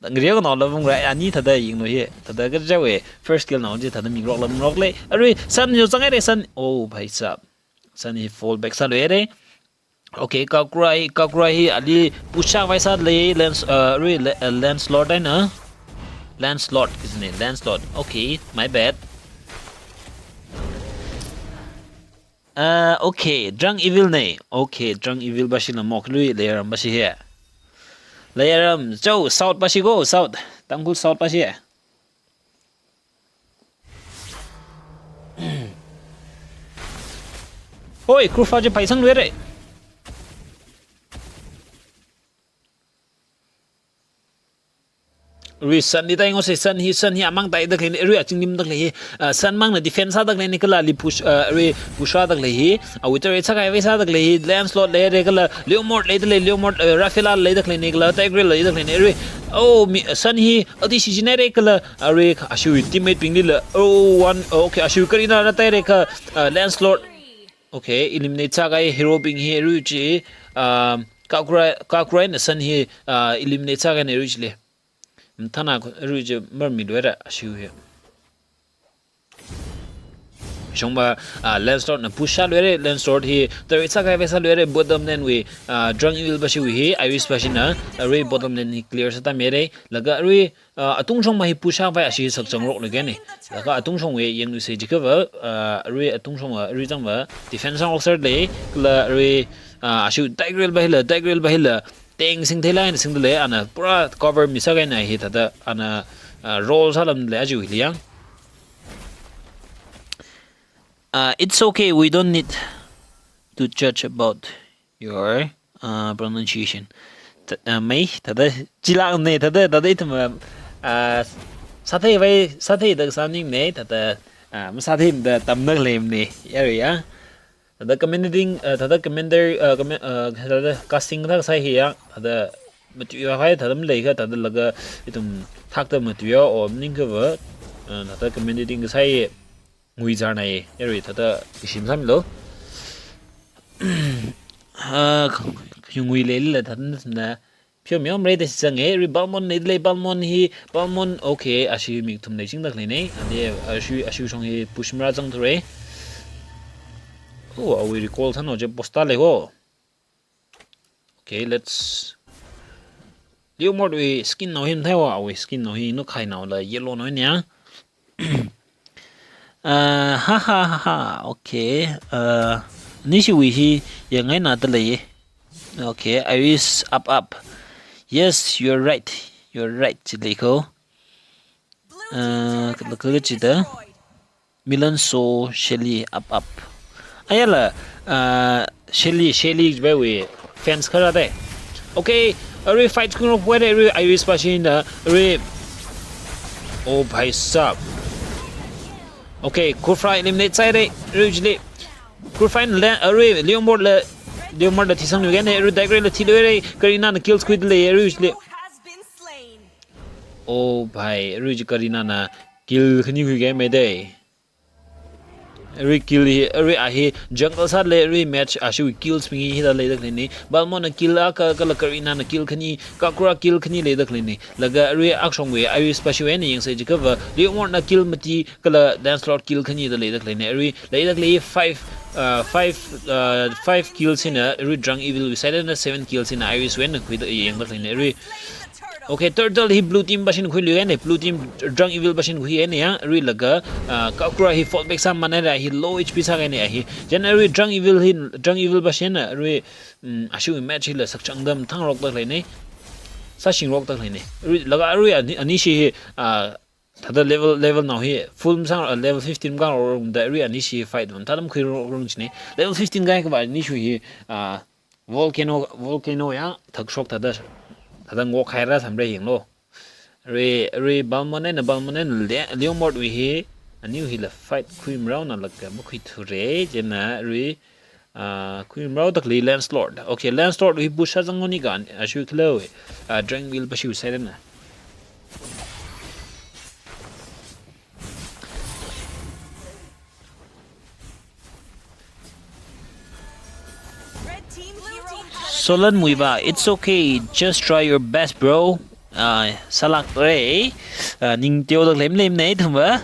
ngriya kanao la pamra, ani thāda yanglu hi, thāda kaja we, first kill nao chi thāda mikrok la pamrok lei, arui Sun yo zanghaira, Sun, oh, bhai sahab. Sun hi fall back sāluira. Okay, Kakurai, Kakurai hi ali push sākhavai sālei, Lance, uh, arui, uh, Lancelot eina. Lancelot, isn't it? Lancelot. Okay, my bad. Uh, okay, Drunk Evil ne. Okay, Drunk Evil pashi la mok lui, Leiyaram pashi hi. Leiyaram, chao, South pashi ko, South. Tangkhul South pashi. Hoi, Kufa chi phaisang luira. Arui Sun li tai ngose, Sun hi, Sun hi amang taidakhalei, arui aching limdakhalei hi, ah, Sun mangna defense sādakhalei ni kala ali push, ah, arui push sādakhalei hi, ah, Wither sākhavai sādakhalei hi, Lancelot leira kala Leomord leidalei, Leomord, ah, Rafaela leidakhalei ni kala Tigreal leidakhalei ni, arui, oh, mi, Sun hi, adi shichinhaira kala, arui, ashiwui teammate bingli la, oh, one, okay, ashiwui Karina na taira kha, ah, Lancelot, okay, eliminate sākahai hero bing hi, arui chi, ah, Kakurai, Kakurai eina Sun hi, ah, eliminate sākahaina arui chili. Mathāna arui chi marmi luira ashiwui hi. Shongba, ah, Lancelot na push sāluira, Lancelot hi turret sākhavai sāluira, bottom lane wui, ah, Drunk Evil pashiwui hi, Iris pashina, arui bottom lane hi clear sātamihaira, laga arui, ah, atung shongva hi push sākhavai ashi sakchang rok lei kani. Laga atung shongwui yanglu se jikhava, ah, arui atung shongva, arui zangva, defense sāngarok sālei, kala arui, ah, ashiwui Tigreal pa hila, Tigreal pa hila, teng singtheilāk eina singdalei, ana pura cover misākahaina hi thāda, ana, ah, role sālamlei aja hili yang. Uh, it's okay, we don't need to judge about your, uh, pronunciation. Th-, uh, mei, thāda, chilak ne, thāda, thāda ithum, uh, sātheivai, sātheida kasā ning ne, thāda, uh, masātheida tamdakhalei ne, area. Thāda commentating, uh, thāda commenter, uh, comment, uh, thāda casting thāda sai hi yang, thāda matuiya hai, thāda maleikha, thāda laga ithum thakta matuiya, o maningkhava, uh, thāda commentating kasā hi ngui zarnai, area thāda kashim sāmilu. Ah, ngui leilila thāda na, pheomihaomara da shitsanga, arui Balmung leidalei, Balmung hi, Balmung, okay, ashi mi kathum leichingdakhaleina, ade, ashi, ashi shong hi push marāzangthura. Oh, awui recall sānao je posta lei ho. Okay, let's. Leomord wui skin nao hi matheihaowa, awui skin nao hi nu khai nao la yellow nao nia. Uh, ha, ha, ha, ha. Okay. Uh, nishiwui hi yangngaina dalei. Okay, Iris up, up. Yes, you're right. You're right, chili ko. Uh, kala kala chida. Milan so Shelly up, up. Ayala, uh, Shelly, Shelly jiwui fans kharā dei. Okay, arui fight kung rok wada arui Iris pashina, arui. Oh, bhai sahab. Okay, Kufa eliminate sāhaira, arui chili. Kufa la, arui Leomord la, Leomord la thisang nui kani, arui Tigreal la thiluira, Karina na kills khuidalei, arui chili. Oh, bhai, arui chi Karina na kill khani khuikahaimei dei. Arui kill hi, arui a hi jungle sālei, arui match ashiwui kills bing hi hithāda leidakhaleina. Balmung na kill akha, kala Karina na kill khani, Kakurai kill khani leidakhaleina. Laga arui akshongwui Iris pashiwui eina yangsa jikhava, Leomord na kill mati, kala Lancelot kill khani da leidakhaleina. Arui leidakhalei five, uh, five, uh, five kills hina, arui Drunk Evil wui side na seven kills hina, Iris wui eina khuida yangdakhaleina. Arui Okay, turtle hi blue team pashin khuiluihaina, blue team Drunk Evil pashin khuihaina ya, arui laga, ah, Kakurai hi fall back sāmana ra hi low H P sākahaina hi. Chieina arui Drunk Evil hi, Drunk Evil pashin arui, mm, ashiwui match hila sakchangda mathangrokdakhaleina. Sāshingrokdakhaleina. Arui laga arui ani, anishi hi, ah, thāda level, level nao hi full masang, ah, level fifteen makhangarokda arui anishi fight mathāda makhuirok rung china. Level fifteen kahai kava anishi hi, ah, Volcano, Volcano ya, thakshok thāda, thāda ngokhaira samra yanglu. Arui, arui Balmung eina, Balmung eina Le-, Leomord wui hi, aniwui hila fight khuimaraona laga makhuithura, chieina arui, ah, khuimaraodakhalei Lancelot. Okay, Lancelot wui push sāzanghaoni ka, ashiwui khalei, ah, Drunk Evil pashiwui side na. Solan Muiba, it's okay, just try your best, bro. Ah, sālākre. Ah, ning teoda lem lem nei thumba.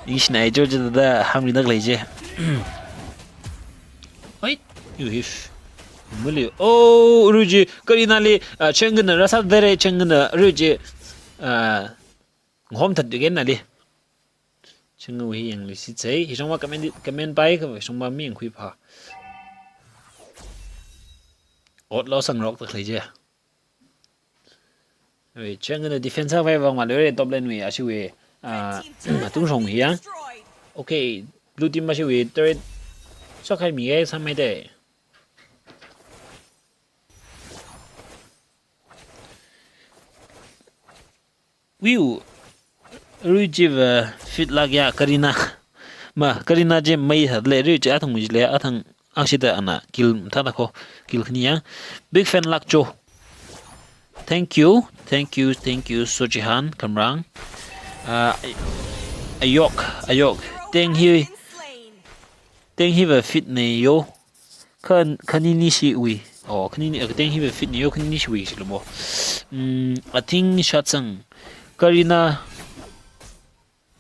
Ningshina ai jo jo da hāngri nak lei je. Oi, you hif. Muli. Oh, Ruji, Karina li, ah, Chengna rasa dere Chengna Ruji. Ah, ngom that again na li. Chengna hi yang li si tsei. Hi shongma comment, comment pai ka shongma mi yang khui pha. Ot lo sang rok tak lei je. Wei, Chengna defense vai vang ma le top lane wei, ashi wei, ah, atung shong hi yang. Okay, blue team ashi wei, turret. So kai mi gai samai de. Wiu, Ruji va fit lak ya Karina. Ma, Karina je mai hat le, Ruji athang mi le, athang angsita ana, kill thada ko, kill khni ya. Big fan lak jo. Thank you, thank you, thank you, Sojihan, Kamrang. Ah, ay-, ayok, ayok. Teng hi, teng hi va fit nei yo. Kha, khanini shi wi. Oh, khanini, eh, teng hi va fit nei yo, khanini shi wi shi lo mo. Mm, I think Shatsang. Karina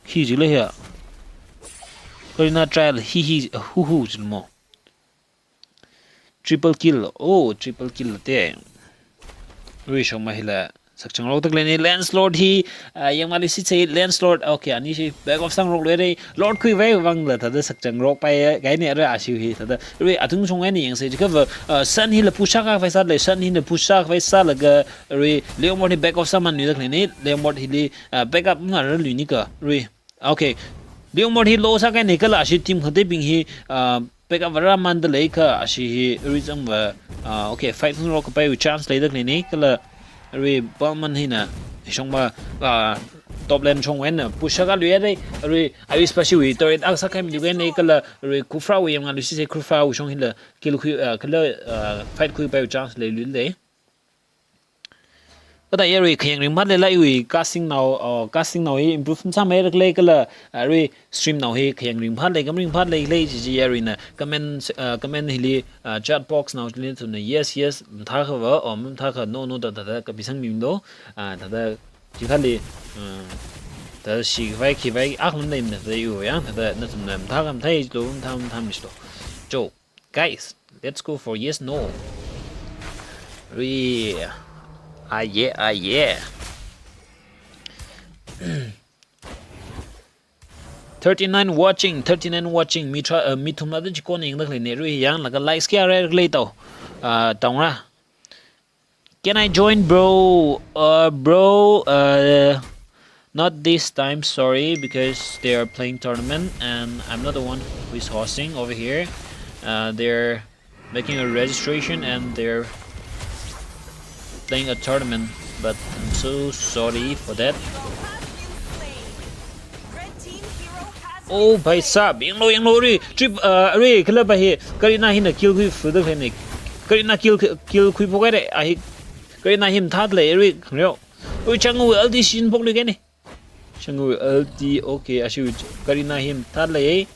hi ji le ya. Karina trial hi hi, hu hu ji lo mo. Triple kill. Oh, triple kill te. Rui shong ma hi la. Sakchang rok tak le ni Lancelot hi, ah, yang mali si tsei Lancelot. Okay, ani shi back of sang rok le re. Lord khui vai vang la thada sakchang rok pai, eh, gai ni re ashi hi thada. Rui atung shong ni yang se jika va, ah, Sun hi la push ka vai sa le, Sun hi la push ka vai sa la ga rui Leomord hi back of sang man ni tak le ni. Leomord hi li, ah, back up nga ra lui ni ka. Rui. Okay. Leomord hi lo sa kai ni kala ashi team khate bing hi, ah, back up vara man da lei kha ashi hi rui zang va, ah, okay, fight hung rok pai u chance lei tak le ni kala rui Bowman hi na shong ba, ah, top lane shong wen na push ka lui ya dei rui Iris pa shi wi turret ak sa kai mi lu kai ni kala rui Khufra wi yang nga lu si se Khufra wi shong hi la kill khui, ah, kala, ah, fight khui pai u chance lei lu lei. Kata ya rui khayang ring phat le la iwi casting nao, oh, casting nao hi improve sa mai rak le kala, ah, rui stream nao hi khayang ring phat le kam ring phat le le ji ji ya rui na comment, ah, comment hi li, ah, chat box nao li tu na yes, yes, mtha kha va, oh, mtha kha no, no, da, da, da, ka bisang mi do, ah, da, da, ji kha li, ah, da shi vai khi vai ak mun le na da yu ya, da, da, na tu na mtha kha mtha ji do, mtha, mtha mi do. Jo. Guys, let's go for yes, no. Re, ah, yeah, ah, yeah. Thirty-nine watching, thirty-nine watching. Mi tha, uh, mi thum la da chiko ning dak le ne. Rui yang la ka likes kya re le tau. Uh, tong ra. Can I join, bro? Uh, bro, uh, not this time, sorry, because they are playing tournament and I'm not the one who is hosting over here. Uh, they're making a registration and they're playing a tournament, but I'm so sorry for that. Oh, bhai sahab, yang lo, yang lo, re, trip, uh, re, kala bhai, Karina hi na kill khui fu dak le ne. Karina kill, kill khui pok re, ahi, Karina hi mthat le, re, ryo. Ui, Changwei ulti shin pok le ke ne. Changwei ulti, okay, ashi Karina hi mthat le.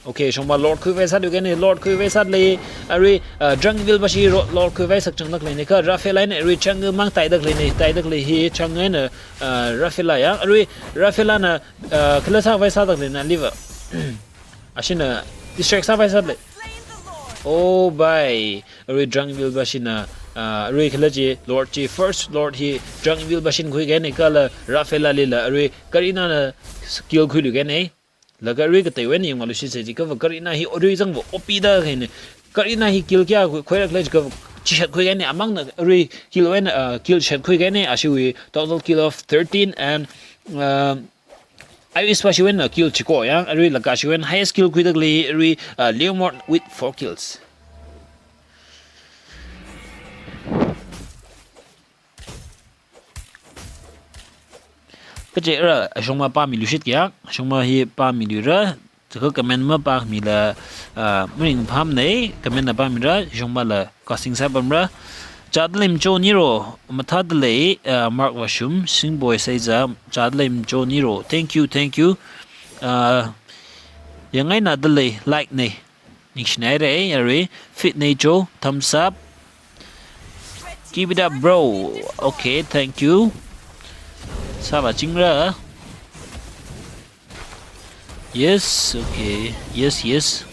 Okay, shong ba Lord khui vai sat le ke ne, Lord khui vai sat le. Are, uh, Drunkyville ba shi ro-, Lord khui vai sak chang dak le ne, kha Rafael ne, are, Changwei mang tai dak le ne, tai dak le hi, Changwei na, uh, Rafael ya. Are, Rafael na, uh, kala sa vai sat dak le na liver. Ashi na distract sa vai sat le. Oh, bhai. Are Drunkyville ba shi na, ah, are kala chi, Lord chi, first Lord hi, Drunkyville ba shin khui ke ne kala, Rafael li la, are Karina na skill khui lu ke ne. Laga are ka tei wen yang malu shi se chi ka va Karina hi are zang va O P da ke ne. Karina hi kill kya khui, khui rak le chi ka va chi shat khui ke ne, amang na are kill wen, ah, kill shat khui ke ne, ashi wi total kill of thirteen and, um, Iris pa shi wen na kill chiko ya, are laga shi wen highest kill khui dak le, are, ah, Leomord with four kills. Kaje ra, ashong ma pa mi lu shit kya, ashong ma hi pa mi lu ra, chaka comment ma pa mi la, ah, mring pham nei, comment na pa mi ra, ashong ma la, casting sa pam ra. Chat lim cho ni ro, matha de lei, ah, Mark Vashum, Singboy Seiza, chat lim cho ni ro. Thank you, thank you. Ah, yangai na de lei, like nei. Ningshinairei, arui. Fit nei jo, thumbs up. Keep it up, bro. Okay, thank you. Sāvāchingra. Yes, okay. Yes, yes.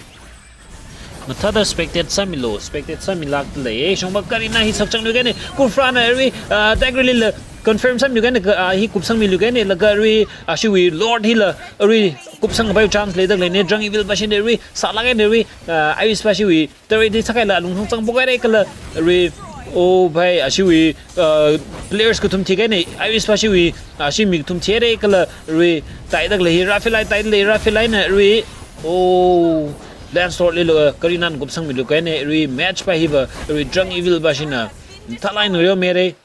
Mathāda spectate sāmilu, spectate sāmilākda lei. Shongba Karina hi sakchangluikahaina. Kufrana arui, ah, Daggerlila confirm sāmiluikahaina, ah, hi kupsangmiluikahaina, laga arui, ashiwui Lord hila, arui kupsangpai chance leidaleina, Drunk Evil bashina arui, sālākahaina arui, ah, Iris bashiwui, turret hi sākahaila alungli zangphok haira kala arui, oh bhai, ashiwui, ah, players kathum thikahaina, Iris bashiwui, ah, ashi mi kathum thihaira kala arui, taidalei hi, Raphaelite taidalei, Raphaelitena arui, oh, Lancelot lila Karinana kupsangmiluikahaina, arui match pa hiva, arui Drunk Evil bashina, thalai ngareo mere.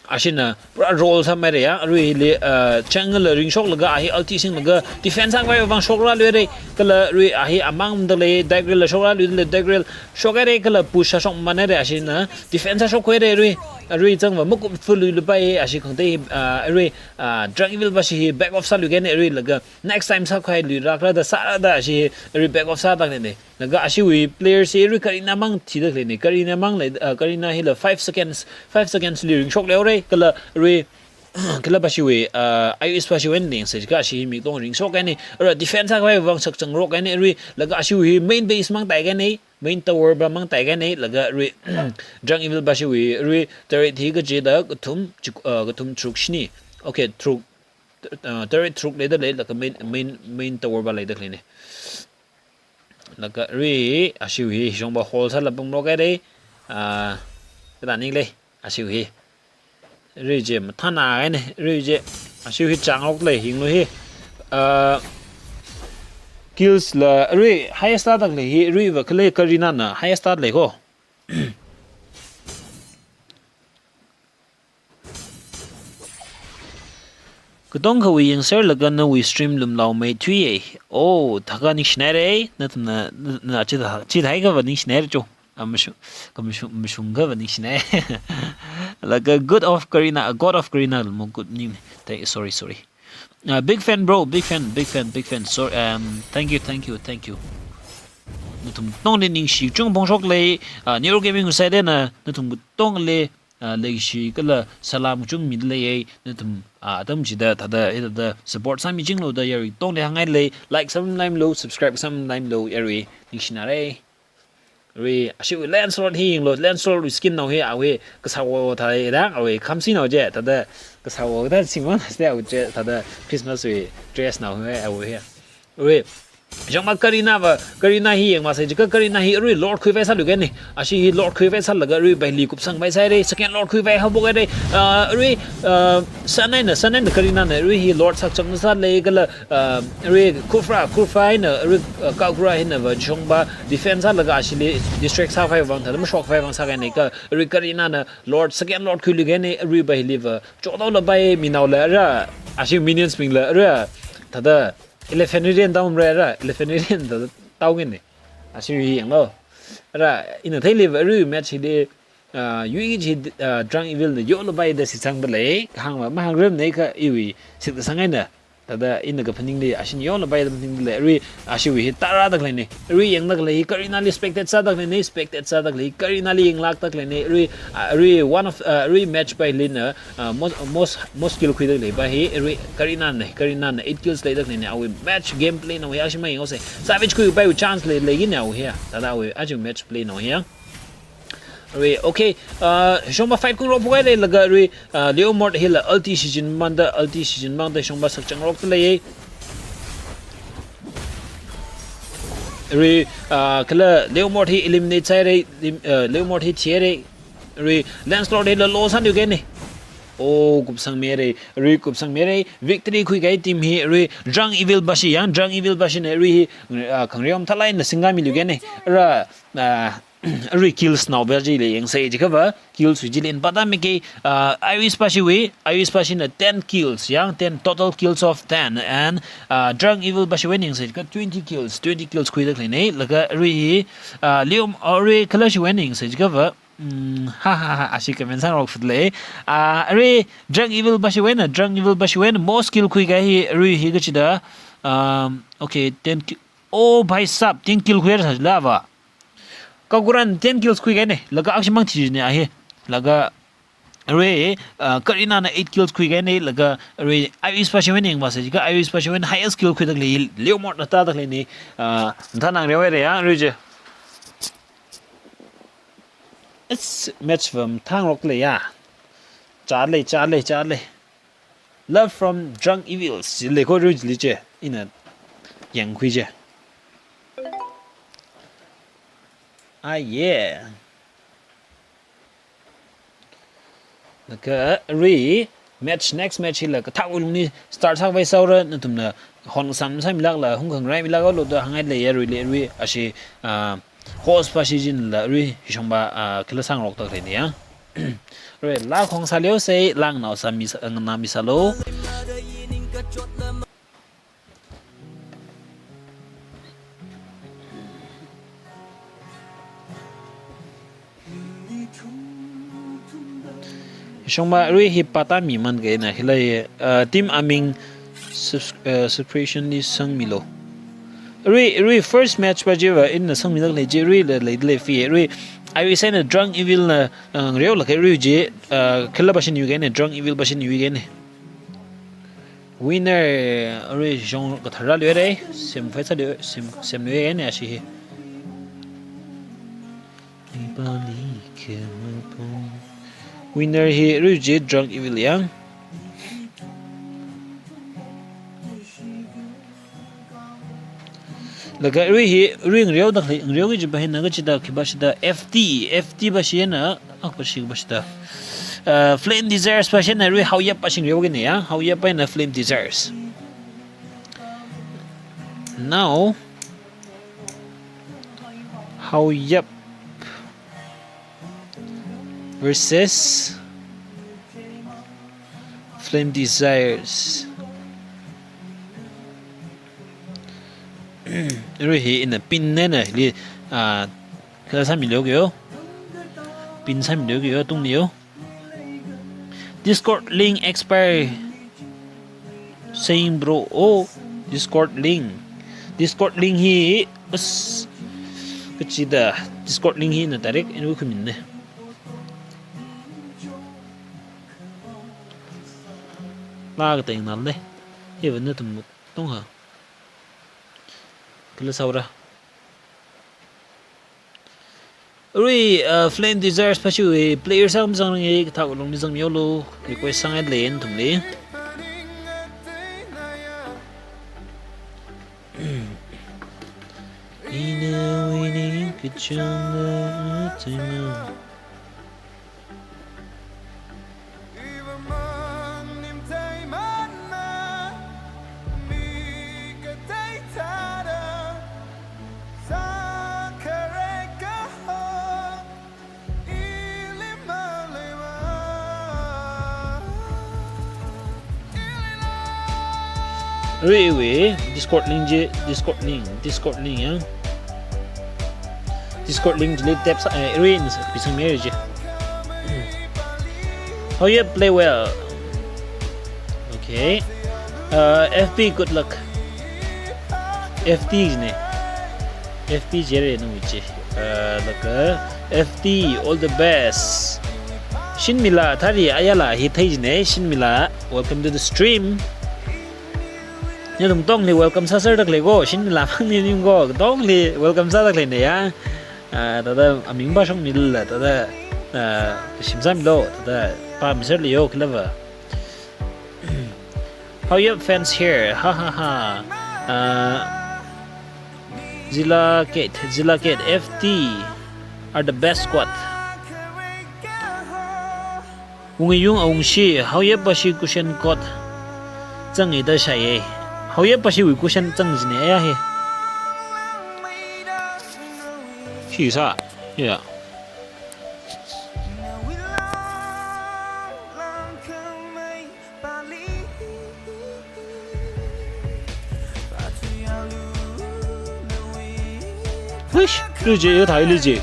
Ashina pura roll sāmeira ya, arui hili, ah, jungle la ringshoklaga, ahi ulti singlaga, defense sākhavai vang shokraluira, kala arui ahi amang dalei, Daggerlila shokralui dalei, Daggerlila shokhaira, kala push sāshokmanaira, ashina defense sāshokhaira arui, arui zangva makup fuluilupai, ashi khangatei, ah, arui, ah, Drunk Evil bashi hi back off sāluikahaina arui laga, next time sākhavai luilākra da sāra da ashi arui back off sādaleina. Laga ashiwui player hi arui Karina mang thidaleina. Karina mang lei, ah, Karina hila five seconds, five seconds li ringshokhaora, kala arui, kala bashiwui, ah, Iris bashiwui eina lengsei jiakha ashi mi katonga ringshokkahaina. Ara defense sākhavai vang sakchangrokkahaina arui, laga ashiwui main base mang taikahaina, main tower pa mang taikahaina, laga arui, Drunk Evil bashiwui, arui turret hi kachida kathum, chik-, ah, kathum tharuk shini. Okay, tharuk, ah, turret tharuk leidalei, laga main, main, main tower pa leidaleina. Laga arui, ashiwui, shongba hold sāla pamrokhaira, ah, kathā ninglei, ashiwui. Arui chi mathānākahaina, arui chi, ashiwui changrokdalei, yanglu hi. Ah, kills la, arui highest tādalei hi, aruiva khalei Karinana highest tādalei ko. Katongkhawui yangserlaga nawui stream lumlao mei thuiya. Oh, thākha ningshinaira, nathumna, na, na, chithā, chithākhava ningshinaira jo. Ah, mashung, khamashung, mashungkhava ningshinai. Laga God of Karina, God of Karina, mo good name. Thank, sorry, sorry. Ah, big fan, bro, big fan, big fan, big fan. Sorry, um, thank you, thank you, thank you. Nathum katongli ningshi kachungkha phongshoklei, ah, Nero Gaming side eina, nathum katongli, ah, leikashi kala salam kachungkha midalei, nathum, ah, atam chida thāda, eh, thāda support sāmichinglu da yarui katongli hāngngailei, like sāmalaimilu, subscribe sāmalaimilu, yarui, ningshinaira. Arui, ashiwui Lancelot hi yanglu, Lancelot wui skin nao hi, awui, kasāwo thāda, awui, khamsi nao chi, thāda, kasāwo thāda singwang thāda, awui chi, thāda, Christmas wui dress nao hi, awui hi. Arui, shongba Karina va, Karina hi yangmasei jiakha Karina hi arui Lord khuivai sāluikahaina. Ashi hi Lord khuivai sālaga arui baili kupsangpai sāhaira, second Lord khuivai haophokhaira. Ah, arui, ah, Sanaina, Sanaina Karinana arui hi Lord sakchang sālei kala, ah, arui Kufra, Kufra hina, arui, ah, Kagura hinava shongba defense sālaga ashili distract sākhavai vang, thāda mashokhavai vang sākahaina kha, arui Karinana Lord, second Lord khuiluikahaina, arui bailiva, chodaolapai minaola ra, ashi minions bingla ra, thāda, Elephant Radiant taomara ra, Elephant Radiant thāda taongaina. Ashiwui yanglu. Ra, ina theiliva arui match hili, ah, yui chi, ah, Drunk Evilna yolapai da shitsangdalei, kahāngva mahāngrarmana kha iwui shitsang eina. Thāda ina kaphaningli, ashina yolapai da phaningdalei, arui, ashiwui hi tārādaleina. Arui yangdalei, Karinali spectate sādaleina, spectate sādalei, Karinali yanglākdaleina, arui, ah, arui one of, ah, arui match pa hilina, ah, most, most, most kill khuidalei pa hi, arui Karinana, Karinana eight kills leidaleina, awui match gameplay nao hi, ashi mayanghaosei. Savage khuipai chance lei, leikahaina awui hi, thāda awui, aja match play nao hi. Arui, okay, ah, shongba fight khangarok phokhaira laga arui, ah, Leomord hila ulti shichinmamānda, ulti shichinmamānda shongba sakchangrokdalei. Arui, ah, kala Leomord hi eliminate sāhaira, lim-, ah, Leomord hi thihaira, arui, Lancelot hila low sāluikahaina. Oh, kupsangmira, arui kupsangmira, victory khuikahai team hi, arui, Drunk Evil bashi yang, Drunk Evil bashina, arui hi, ah, khangareo mathālāk eina singkāmiluikahaina, ra, ah, arui kills naopa chili yangsei jiakhava, kills wui chili ina pātāmiki, ah, Iris bashiwui, Iris bashina ten kills, yang ten, total kills of ten, and, ah, Drunk Evil bashiwui eina yangsei jiakha twenty kills, twenty kills khuidaleina, laga arui hi, ah, Leom, arui kala shiwui eina yangsei jiakhava, mm, ha, ha, ha, ashi comment sāngarokfutdalei. Ah, arui Drunk Evil bashiwui eina, Drunk Evil bashiwui eina most kill khuikahai hi, arui hi kachida, um, okay, ten ki-, Oh, bhai sahab, ten kill khuihaira sālava. Kakuran ten kills khuikahaina, laga akshimang thijina ahi. Laga arui, uh, Karina na eight kills khuikahaina, laga arui Iris Pashiwui ning vāsa jiakha Iris Pashiwui highest kill khuidalei, Leomord na tādakhaleina, uh, mathānang reohaira ya, arui chi. It's match va mathāngarokli ya. Chālei, chālei, chālei. Love from Drunk Evils. Leiko rujli che. Ina yangkhui che. Ah, yeah. Laga arui match, next match hila kathāwui lungli start sākhavai sāhaora, nathumna hon samsāmilākla hungkhangarai milāklo da hāngngailei ya aruili, arui ashi, ah, host pashi chila arui hishongva, ah, kala sāngarokdakhaleina ya. Arui laa khong sāleosa, laa nganao sāmi sā, nganao misālo. Hishongva arui hi pata miman kahaina hila, uh, team aming subs-, uh, subscription li sangmilo. Arui, arui first match pa chiva ina sangmidalei chi, aruila leidalei fee. Arui Iris eina Drunk Evil na, uh, ngareolaga arui chi, uh, kala pashi yuikahaina, Drunk Evil pashi yuikahaina. Winner, arui shong kathara luira, sem phaisa lu, sem, sem luikahaina ashi hi. Winner hi arui chi Drunk Evil ya. Laga arui hi, arui ngareodalei, ngareoki kajipa hina kachida, khipā shida, F T, F T pashi eina, ah, pashi, khipā shida. Uh, Flame Desires pashi eina arui Haoyep pashi ngareokahaina ya, Haoyep eina Flame Desires. Now, Haoyep versus Flame Desires. Arui hi ina pin eina li, ah, kala sāmilo kyo. Pin sāmilo kyo, tungli yo. Discord link expire. Saying bro, oh, Discord link. Discord link hi, as, kachida, Discord link hi na direct ina khuiminna. Laa kateng nale. Hiva nathum tongha. Kala sāhaora. Arui, uh, Flame Desires pashiwui player sāngasakngai, kathāwui lungli zangmihaolu, request sāngailei nathumli. Ina winning kachangda taima. Arui iwui Discord link chi, Discord link, Discord link ya. Discord link chili tap sā, eh, arui ina sā, pisangmira chi. Haoyep, play well. Okay. Uh, F P, good luck. F T jina. F P jira nawui chi. Uh, laga F T, all the best. Shinmila, thari ayala hi thei jina, Shinmila. Welcome to the stream. Nathum tongli welcome sāserdakhaleiko, Shinmila phangni ningko, tongli welcome sādakhaleina ya. Ah, thāda aming pāshokmila, thāda, ah, shim sāmilo, thāda pāmiserliyo, khilava. Haoyep fans here, ha ha ha. Ah, Zilla Kate, Zilla Kate, F T are the best squad. Wungayung Awungshi, Haoyep pashi cushion coat zanga da shāya. Haoyep pashiwui cushion zang jina ya hi. Shi sā, ya. Wish, lui chi, yo thai lui chi.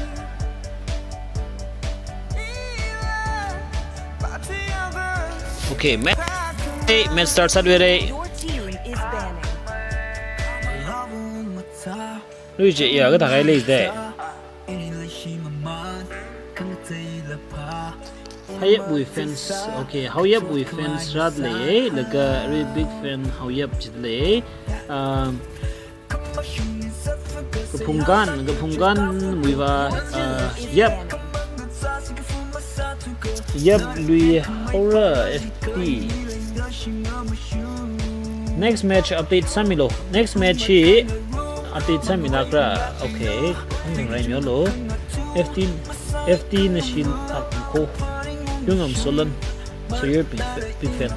Okay, match, hey, match start sāthuira. Your team is banning. Lui je ya ga ta kai lei de. Haoyapwui fans, okay, Haoyapwui fans rat lei, laga ri big fan Haoyap jit lei. Um, Kaphungkan, Kaphungkan muiva, uh, yap. Yap lui haora F T. Next match update sāmilo. Next match hi update sāmi nakra. Okay. Ang rai nyolo. F T, F T na shin ak ko. Yung am solan. So you're big, big fan.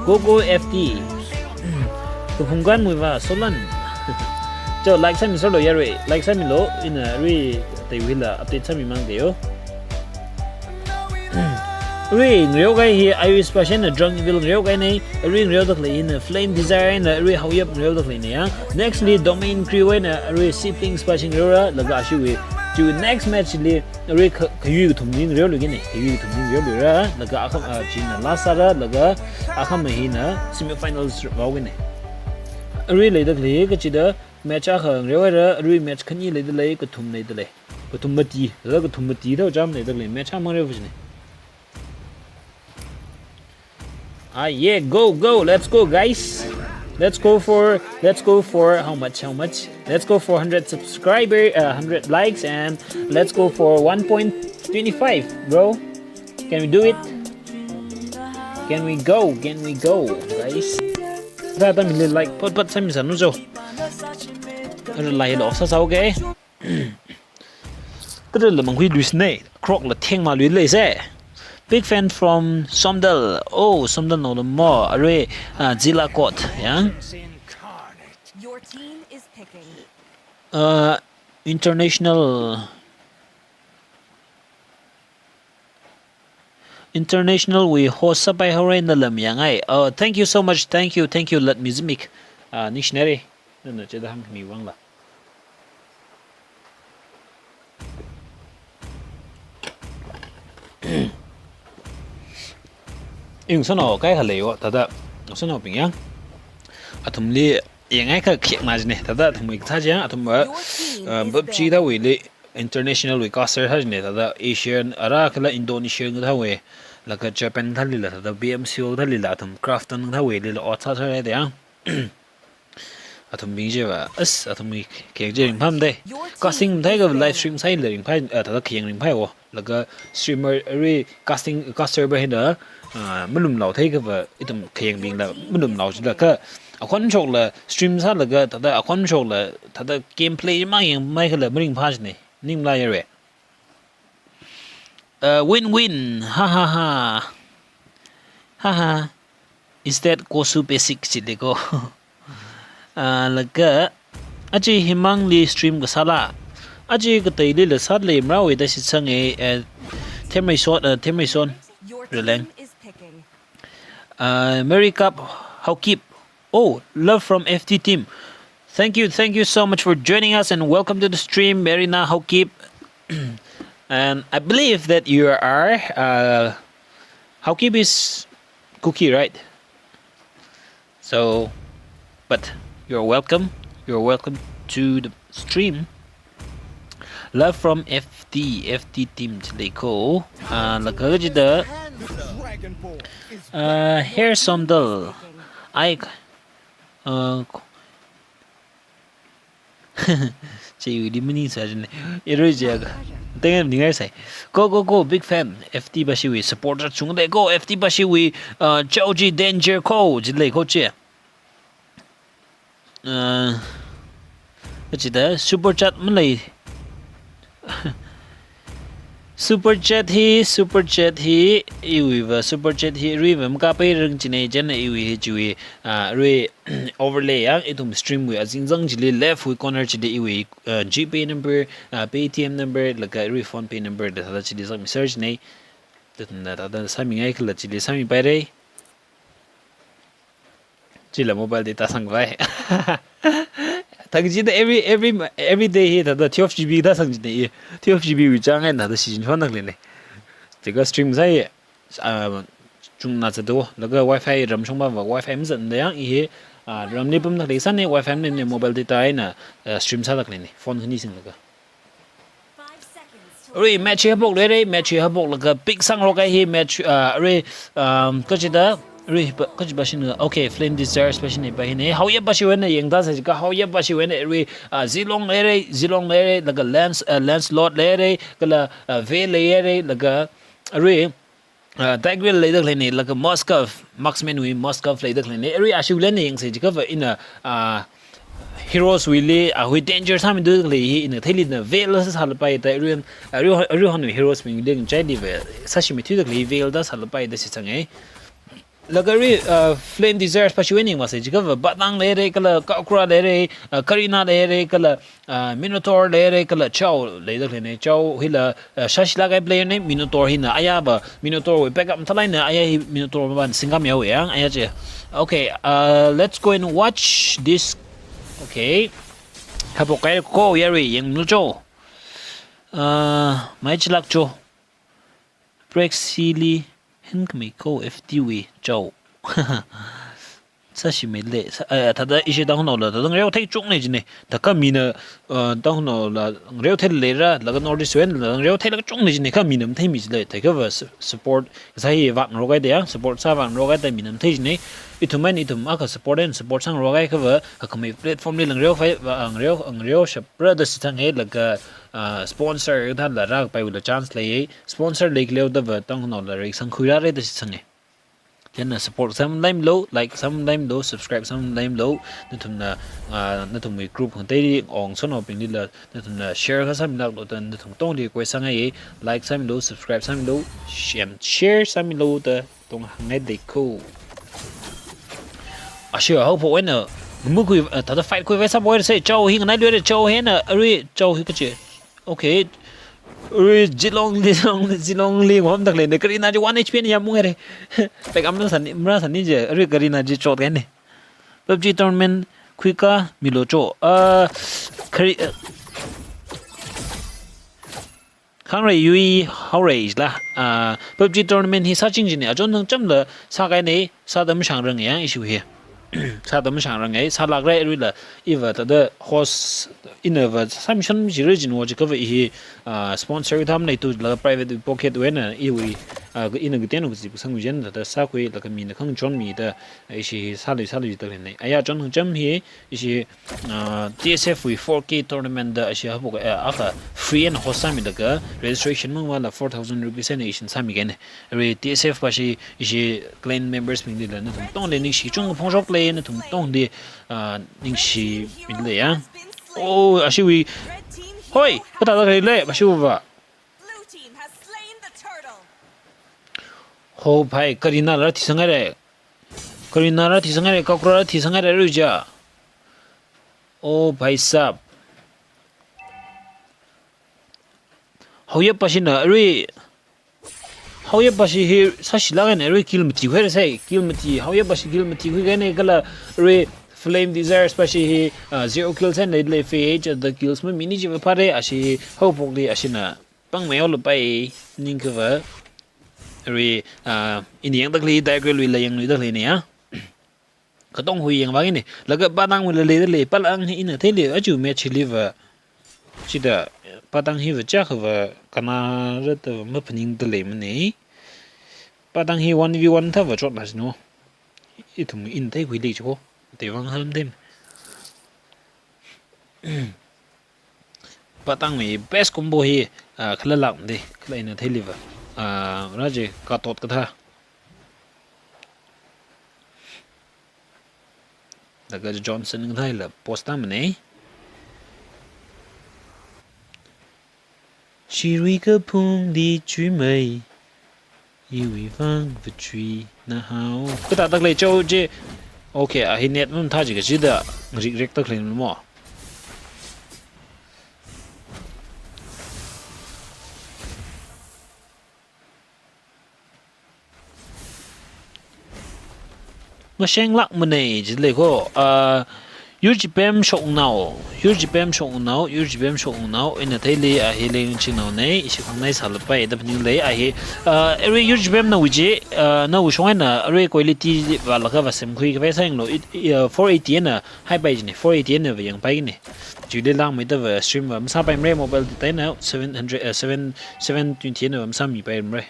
Go go F T. Kaphungkan muiva solan. Cho like sāmi solo yarui. Like sāmilo ina ri taiwila update sāmi mang de yo. Ri ngreo kai hi Irish passion na Drunk Evil ngreo kai nei. Ri ngreo dak lei na Flame Desire na ri Haoyap ngreo dak lei na ya. Next li Domain Crew na ri Siblings passion ngreo ra laga ashiwi. Chu next match li ri ka, kayu kathum ni ngreo lu gine. Kayu kathum ni ngreo lu ra laga akham a chin na last ra laga akham hi na semifinals rao gine. Ri lei dak lei kachida match akha ngreo ra ri match khani lei da lei kathum lei da lei. Kathum mati, da kathum mati da jam ne da le match amang re vujne. Ah, yeah, go, go, let's go, guys. Let's go for, let's go for how much, how much? Let's go for hundred subscriber, uh, hundred likes, and let's go for one point twenty-five, bro. Can we do it? Can we go? Can we go, guys? Da da mi le like, pat pat sami sanu jo. Ara lai lo sa sa, okay. Tadala mangkhui luisne, Croc la theng ma lui lei se. Big fan from Somdal. Oh, Somdal no mo. Are, uh, Zilla Court, yang. Your team is picking. Uh, international, international wui host sāpai haora na lam yangai. Uh, thank you so much. Thank you, thank you, Lat Music. Uh, ningshinare. Nana chida hang mi wang la. Ing sono kai khalei yo, tada sono ping yang. Athumli yangai kha khiak na jine, tada athum ik tha jang, athum ba, Your team uh, is pub chi banned. Da wui li international wui caster tha jine, tada Asian, ara kala Indonesian tha wui, laga Japan tha lila, tada B M C O tha lila, athum Krafton tha wui lila, ot sa sa re de yang. Athum bing je ba, as, athum mi kheng je ring pham de. Casting thai ka live stream sai le ring phai, ah, tada kheng ring phai wo. Laga streamer ri casting, caster ba hina, ah, malum lau thai ka ba, ithum kheng bing la, malum lau jila ka. Akhon chok la stream sa laga, tada akhon chok la, tada gameplay ma yang mai ka la, maring pha jine. Ning la yare. Uh, win-win. Ha ha ha. Ha ha. Instead, kosu basic chili ko. Uh, laga, achi himang li stream kasala. Achi katai li la sat le mra we da shi sang e, uh, Temrei Son, uh, Temrei Son. Releng. Uh, Mary Cup, Haokip. Oh, love from F T team. Thank you, thank you so much for joining us and welcome to the stream, Marina Haokip. And I believe that you are, uh, Haokip is Kuki, right? So, but you're welcome. You're welcome to the stream. Love from F T, F T team chili ko. Ah, laga jida. Ah, Hair Somdal. Ai, ah, che yu di mani sa jin. Ero jaga. Tengen ningai sai. Go, go, go, big fan. F T bashi wi supporter chung de go. F T bashi wi, ah, Chao Ji Danger ko. Jile ko che. Uh, kachida super chat malei. Super chat hi, super chat hi, iwi va super chat hi, iwi va makapai rang chine jan iwi hi chiwi, uh, iwi overlay yang, ithum stream wi azing zang chili left wi corner chili iwi, uh, G Pay number, uh, Paytm number, laga iwi PhonePe number da thada chili zang mi search ne. Tada thada sami ngai kala chili sami pai re. Chila mobile data sang vai. Thang chi da every, every, every day hi thada twelve G B da sang chi da i. Twelve G B wi chang ai thada sijin phone nak le ne. Tika stream sai, ah, chung na cha do. Laga wifi ram chung ba wifi mi zan da yang i hi, ah, ramli pamda khalei sāne, Wi-Fi maningmane, mobile data eina, ah, stream sāda khaleine, phone khani singlaga. Arui match hi haophok leire, match hi haophok laga pick sāngarok kahai hi match, ah, arui, um, kachida, arui, pa, kachi pāshina, okay, Flame Desires pāshina pa hine. Haoyap pāshiwui eina yangda sāsi ka, haoyap pāshiwui eina arui, ah, Zilong leire, Zilong leire, laga Lance, ah, Lancelot leire, kala, ah, Vayne leire, laga, arui, ah, Tigreal leida khaleine, laga Moskov, Marksman wui Moskov leida khaleine. Arui ashiwui eina yangsa jiakha va ina, ah, heroes wuili, ah, hui danger sāmida khalei hi ina theilina Vayne la sālapai da, arui, arui, arui hanwui heroes bingli ngachailiva sāshimeithuida khalei Vayne da sālapai da shitsanga. Laga arui, ah, Flame Desires pāshiwui eina yangvāsa jiakha va Patang leire, kala Khakra leire, ah, Karina leire, kala, ah, Minotaur leire, kala Chou leida khaleine. Chou hila, ah, sāshilāk kahai player ne, Minotaur hina ayava, Minotaur wui backup mathālāk eina aya hi Minotaur mavān singkam yaoya, aya chi. Okay, uh, let's go and watch this. Okay. Haophok kahai ko yarui yanglu cho. Uh, maichilāk cho. Brexili hen kami ko F T wui Chou. Sāshimeile, sā, eh, thāda ishi Tangkhulnaola, thāda ngareothei chungna jine. Thākha mina, eh, Tangkhulnaola ngareothei leira, laga North East wui eina ngareothei laga chungna jine, kha mina matheimi jile. Thākha va su-, support, kasā hi vāngarok kahai da ya, support sāvāngarok kahai da mina mathei jine. Ithum eina ithum akha support and support sāngarok kahai kha va, kakhamei platform li ngareo fai, va, ngareo, ngareo shapra da shitsanga laga, ah, sponsor thāla rākapaiwuila chance lei, sponsor leikhaleo da va Tangkhulnaola reisangkhui rāre da shitsanga. Chieina support sāmalaimilu, like sāmalaimilu, subscribe sāmalaimilu. Nathumna, ah, nathumwui group khangateili, ong sonaobinglila, nathumna share kasāmilāklu da, nathum tongli request sāngai, like sāmilu, subscribe sāmilu, sh-, and share sāmilu da, tong hāngngai da ko. Ashi haophok eina, mukhui, ah, thāda fight khuivai sāphok eina se, Chou hi nganailuire, Chou hina, arui, Chou hi kachi. Okay. Ui, Zilong, Zilong, Zilongli ngomda khaleine, Karina chi one H P na yamung haire. Pek amna sani, mra sani je, ui, Karina chi chot kahaine. PUBG tournament khuikamilu cho. Ah, Kari-, ah, khangrei yui haorei la. Ah, PUBG tournament hi sāching jine, achon thangchamla sākahaine, sāda mashāngranga ya, ishi hi. Sāda mashāngranga, sālākra aruila, iva thāda host, inava sāmishan jira jin wo jiakha va i hi, ah, sponsor tham leitula private pocket wui eina iwui, ah, ina kateonao kaji kasang wui eina thāda sākhuilaga mina khangachonmida, ishi hi sālui sālui da leine. Aya chon thangcham hi, ishi, ah, T S F wui four K tournament da ishi haophok, ah, akha free and host sāmilaga registration mangvāla four thousand rupees eina ishi sāmikahaine. Arui T S F pashi ishi clan members bingli la nathum tongli ningshi kachungkha phongshok lei, nathum tongli, ah, ningshimida lei ya. Oh, ashiwui. Hoi, kathāda khalei lei, ashiwui va. Ho bhai, Karina la thisang haire. Karina la thisang haire, Khakra la thisang haire, arui ja. Oh, bhai sahab. Haoyap pashina, arui. Haoyap pashi hi sāshilāk kahaine, arui kill mati khuihaire sai, kill mati, haoyap pashi kill mati khuikahaine kala, arui Flame Desires pashi hi, ah, zero kills eina leilei, F H, the kills mamini jiva phāre, ashi haophokli, ashina pangmei haolapai, ningkava, arui, ah, ina yangda khalei, Tigreal wuila yangluida khaleine ya. Katong hui yangvākahaine. Laga Patang wuila leida lei, Patang hi ina theili, aja match hiliva. Chida, Patang hiva chākhava, kanara thāva maphaningda leimane. Patang hi one v one thāva chotna jino. Ithum ina theikhui lei chiko. Tewang halam them. Patangwui best combo hi, ah, khalalākde, khala ina theiliva. Ah, raje katot kathā. Laga Johnson kathāla post tāmane. Shirui kaphungli chuimei. Iwui vang vachui nahao. Kathāda khalei Chou chi. Okay, a hi net mamathā jiakha chida ngarik rekta khalei mo. Mashenglākmane jilei ko. Ah, Yurjipem Shoknao, Yurjipem Shoknao, Yurjipem Shoknao, ina theili a hi Lengchingnaona, ishi khangnai sālapai da phaninglei a hi, uh, arui Yurjipem nawui chi, uh, nawui shong eina arui quality vālaga vāsemkhui kapai sāyanglu, it, uh, four eighty eina haipai jina, four eighty eina vāyangpai kajina. Chili langmeida vā stream vā masāpaimara mobile data eina seven hundred, uh, seven, seven twenty eina vā masāmipaimara.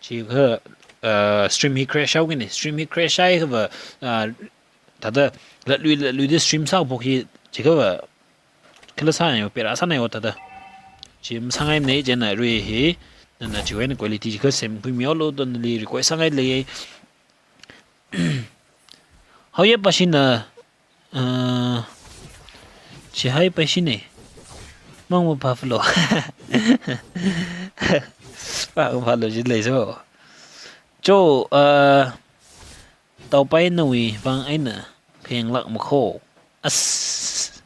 Chikha, uh, stream hi crash haokajina, stream hi crash haiakha vā, uh, thāda latlui latluida stream sāphok hi, chikha vā khala sānai, pera sānai thāda. Chi masāngaimana, chieina arui hi, nana chiwui eina quality chikha semkhuimihaolu da nali request sāngailei. Haoyep ashina, uh, chi hai pashina. Mang ma pa flo. Pa pa lo jin lei so. Cho, uh, Taupai nawui vang eina khayanglāk makho. As.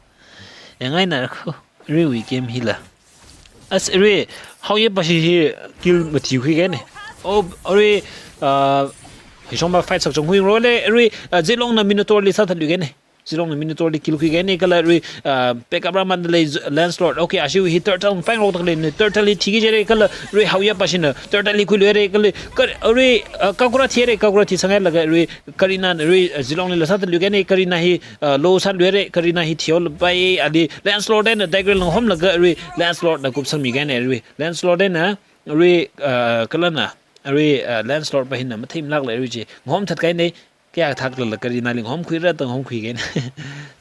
Yangaina kho, aruiwui game hila. As arui, Haoyep ashi hi kill mathi khuikajina. Oh, arui, uh, hishongma fight sakchang khuirole, arui, uh, Zilongna Minotaur li sāthatluikajina. Zilongna Minotaur li kill khuikajina kala arui, uh, backup rāmandalei Z-, Lancelot. Okay, ashiwui hi turtle pāngrokda khalei, turtle hi thiki jire kala arui Haoyep ashina turtle hi khuiluire kala, kar-, arui, uh, Kagura thire, Kagura thisangailaga arui Karina arui, uh, Zilonglila sāthatluikajina, Karina hi, uh, low sāluire, Karina hi thihaolapai, ali Lancelot eina dagger langahomlaga arui Lancelotna kupsangmikajina arui. Lancelot eina arui, uh, kalana, arui, uh, Lancelot pa hina matheimlākla arui chi. Ngahomthatkajina, kayākha thaklala Karinali ngahomkhuira da ngahomkhuikajina.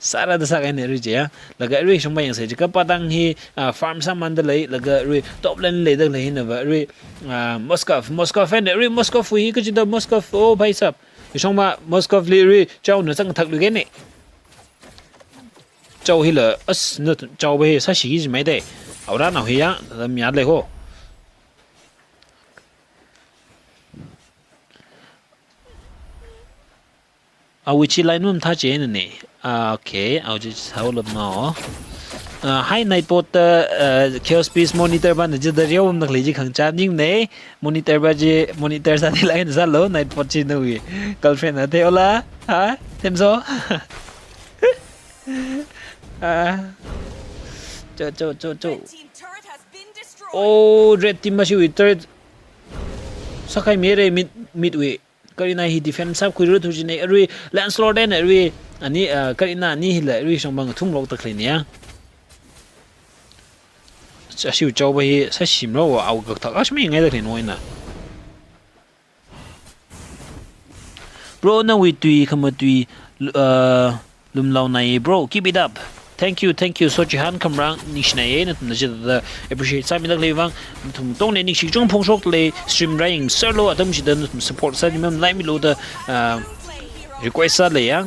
Sāra da sākajina arui chi ya. Laga arui shongpa yangsei chikha Padang hi, uh, farm sāmandalei, laga arui top lane leida khalei hina vā arui, uh, Moskov, Moskov eina arui Moskov hi kachida Moskov, oh, bhai sahab. Hishongma Moskov li arui Chaona zangthakluikajina. Chao hila, as, na Chao pa hi sāshiki jimaidei. Aura nao hi ya, da miyalei ho. Awui chi line mum tha chieina ne. Ah, okay, awui chi thaolap no. Ah, hi, Nightbot, uh, Chaos Beast monitor pa na jida riau mum nakli ji khangcha ning ne. Monitor pa ji, monitor sāda line sālo, Nightbot chi nawui girlfriend na theola. Ha? Themso? Ah. Cho, cho, cho, cho. Oh, red team mashiwui turret sākhaimire mid, midwui. Karina hi defense sākhuira thuchinei arui Lancelot eina arui ani, ah, Karina ani hila arui shongpa ngathumrokda khaleina ya. Ashiwui Chao pa hi sāshimro wa au kakthak ashmi ngaida khaleina ina. Bro, nawui tui khamatui, uh, lumlaonai, bro. Keep it up. Thank you, thank you. Sochihan Khamrang, ningshinaiye, nathumna chithāda appreciate sāmilāk khalei vang. Nathum tongli ningshi kachungkha phongshokdalei, stream rāyangserlo, atam chida nathum support sānimam laimilu da, uh, request sālei ya.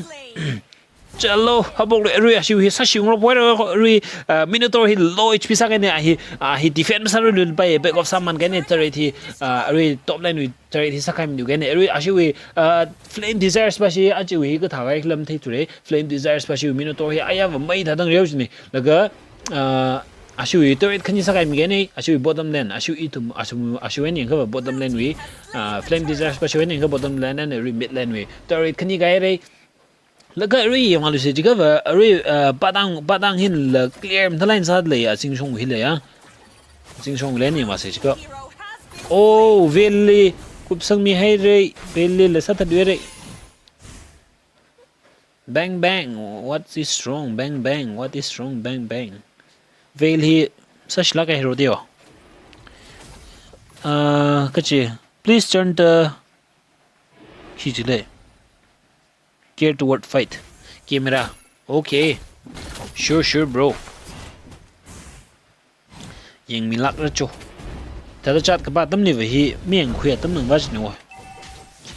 Chalo, haophoklu, arui ashiwui hi sāshingrok poira arui, uh, Minotaur hi low H P sākajina, a hi, a hi defense sāluiluipai, back off sāmankajina, turret hi, uh, arui top lane wui turret hi sākhaimaluikajina, arui ashiwui, uh, Flame Desires pa shi, achiwui hi kathākahai khala matheithura, Flame Desires pa shiwui Minotaur hi ayāva mei thādang riau china, laga, uh, ashiwui turret khani sākhaimikajina, ashiwui bottom lane, ashiwui ithum, ashiwui, ashiwui eina yangakha bottom lane wui, uh, Flame Desires pa shiwui eina yangakha bottom lane eina arui mid lane wui turret khani kahaira, Laga arui yangluisei chikha va, arui, uh, Padang, Padang hila clear mathālāk eina sālei ya, Zingshong hila ya. Zingshong lane yangvāsei chikha. Oh, Vale li kupsangmihaira, Vale lila sāthatluira. Bang bang, what is wrong? Bang bang, what is wrong? Bang bang. Vale hi sāshilāk kahai ro deo. Uh, kachi, please turn the, khi chile. Gear toward fight. Camera. Okay. Sure, sure, bro. Yangmilākra cho. Thāda chat kapā atamli va hi, mi yangkhui atam nang va chine wa.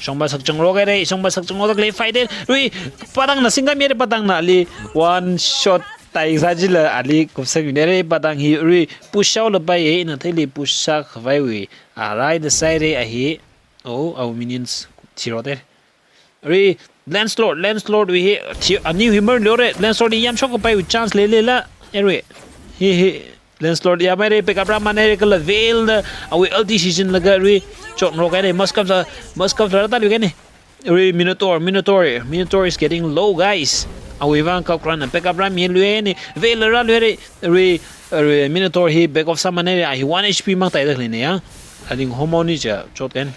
Shongpa sakchang ro kahaira, shongpa sakchang ro da khalei fight de. Arui, Padang na singkhamira, Padang na ali. One shot tai sā chila ali kupsangmira, Padang hi arui push out lapai e, ina theili push sākhavaiwui. Arai da sāhaira a hi. Oh, our minions thiro de. Arui, Lancelot, Lancelot wui hi, thi-, ani hi marlore, Lancelot hi yamshok kapaiwui chance leilala, arui. Hi, hi, Lancelot yamhaira, pick up rāmanhaira kala Vale na, awui ulti shichinlaga arui, chotngarok kahaina, Moskov la, Moskov la rātāluikahaina. Arui, Minotaur, Minotaur, Minotaur is getting low, guys. Awui vang Kakurana backup rāmiluihaine. Veil rāluihaire. Arui, arui Minotaur hi back off sāmānhaire. A hi one H P mang taida khaleine ya. Aling homo ni cha chot kan.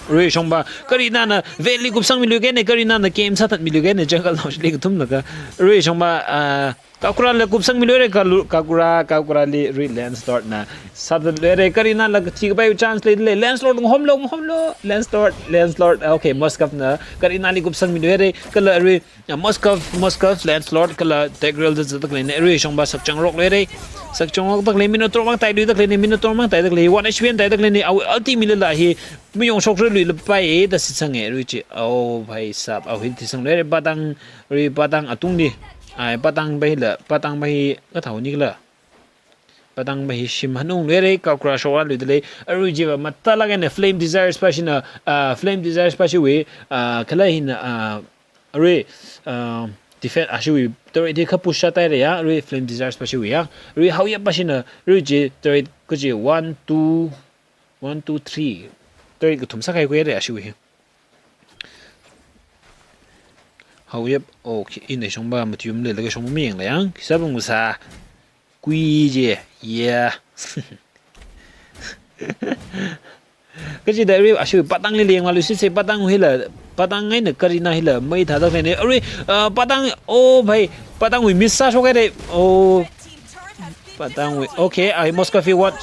Arui shongba Karinana Veil li kupsangmiluihaine, Karinana game sāthatmiluihaine, jungle naoshili kathumlaga. Arui shongba, ah, Kakurala kupsangmiluihaire, Kalu-, Kakura, Kakurali arui Lancelotna sāthatluihaire, Karinala kathi kapai chance leidalei, Lancelot homlo, homlo, Lancelot, Lancelot, okay, Moskov na Karinali kupsangmiluihaire, kala arui, ah, Moskov, Moskov, Lancelot, kala Tigreal da zatda khaleine, arui shongba sakchangrokluihaire, sakchangrokda khalei, Minotaur mang tailuida khaleine, Minotaur mang taida khalei, one H P eina taida khaleine, awui ulti milala hi, mayongshokraluilapai da shitsange, arui chi, oh, bhai sahab, awui hi thisangluihaire, patang, arui patang atungli, ai, patang bahila, patang bahi, kathāhaoni kala. Patang bahi shim hanungluihaire, Kakura shokrāluidalei, arui chiva mathālāk eina Flame Desires pashina, ah, Flame Desires pashiwui, ah, kala hina, ah, arui, ah, defense ashiwui turret hi kha push sātaihaire ya, arui Flame Desires pashiwui ya, arui Haoyep pashina, arui chi turret kaji one, two, one, two, three, turret kathum sākhuihaire ashiwui hi. Haoyep, okay, ina shongba matiyum leilaga shongba miyang layang, kisa bung sa, kui je, yeah. Kachida arui ashiwui patangli lengmāluisise, patang hila, patang eina Karina hila, mei thāda khaleine, arui, ah, patang, oh bhai, patangwui miss sāshokhaire, oh, patangwui, okay, ai Moskov hi one,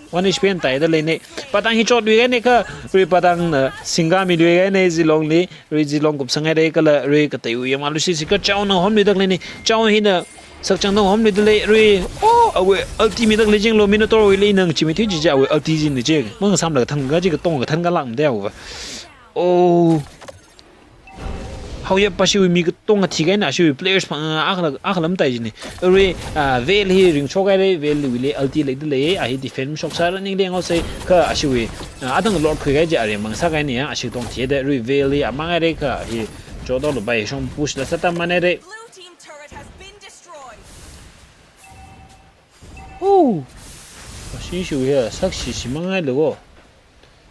one H P eina taida leine, patang hi chotluihaine kha, arui patangna singkamiluihaine Zilongli, arui Zilong kupsanghaire kala, arui kateiwui yangmāluisise kha Chaona homluida khaleine, Chao hina sakchangda homluidalei, arui, oh, awui ulti mida khalei jinglo, Minotaurwuili nang chimi thui chi chi awui ulti jin chi, mang samla kathang kaji katonga kathan kalak made awuva. Oh. Haoyep pashiwui mi katonga thikahaina, ashiwui players pha, ah, akhala, akhala matai jine. Arui, ah, Veil hi ringshokhaire, Veilwuili ulti leidalei, a hi defend mashoksāra ning lenghaosei, kha ashiwui, ah, atang lord khuikahai chi aremang sākahaina ya, ashi tong thihaida, arui Veil hi amang haire kha hi, chotda lupai shong push la sātammanhaire. Blue team turret has been destroyed. Oh. Ashishiwui hi, sakshi shimang haileko.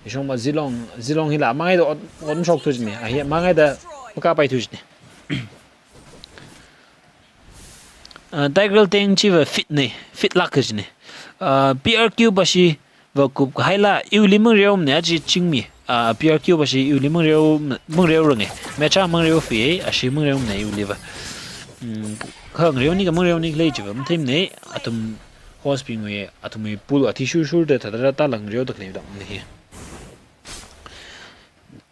Ishongma Zilong, Zilong hila amang haida ot, ot mashokthu jine. A hi amang haida makāpaithu jine. Ah, Tigreal Tang chiva fit ne, fit lāk kajine. Ah, P R Q pashiva kupkahaila, iwuili mangreomane aja chingmi. Ah, P R Q pashi iwuili mangreo, mangreorange. Mecha mangreo fie, ashi mangreomane iwuiliva. Hmm, khangreo ni kha mangreo ni khalei chiva matheimane, athum host bingwui, athumwui pool athishurshurda thāda rātāla ngreoda khalei dang ne hi.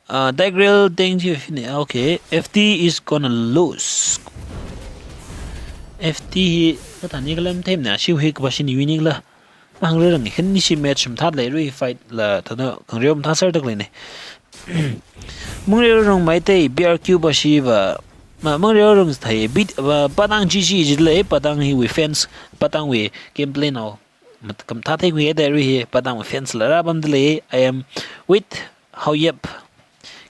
Ah, Tigreal Tang chi fine, okay. F T is gonna lose. F T hi, kathāni khala matheimane, ashiwui hi kapashina iwui ni khala. Mahāngreorang, khanishi match mathālei, arui fight la, thāda, khangreo mathāserda khaleine. Mangreorang maithei, P R Q pashiva, ma, mangreorang thei, bit, va, patang G G jilei, patang hiwui fans, patangwui gameplay nao. Mat-, kam thātheikhui haida arui hi, patangwui fans la rāpamdalei, I am with Haoyep.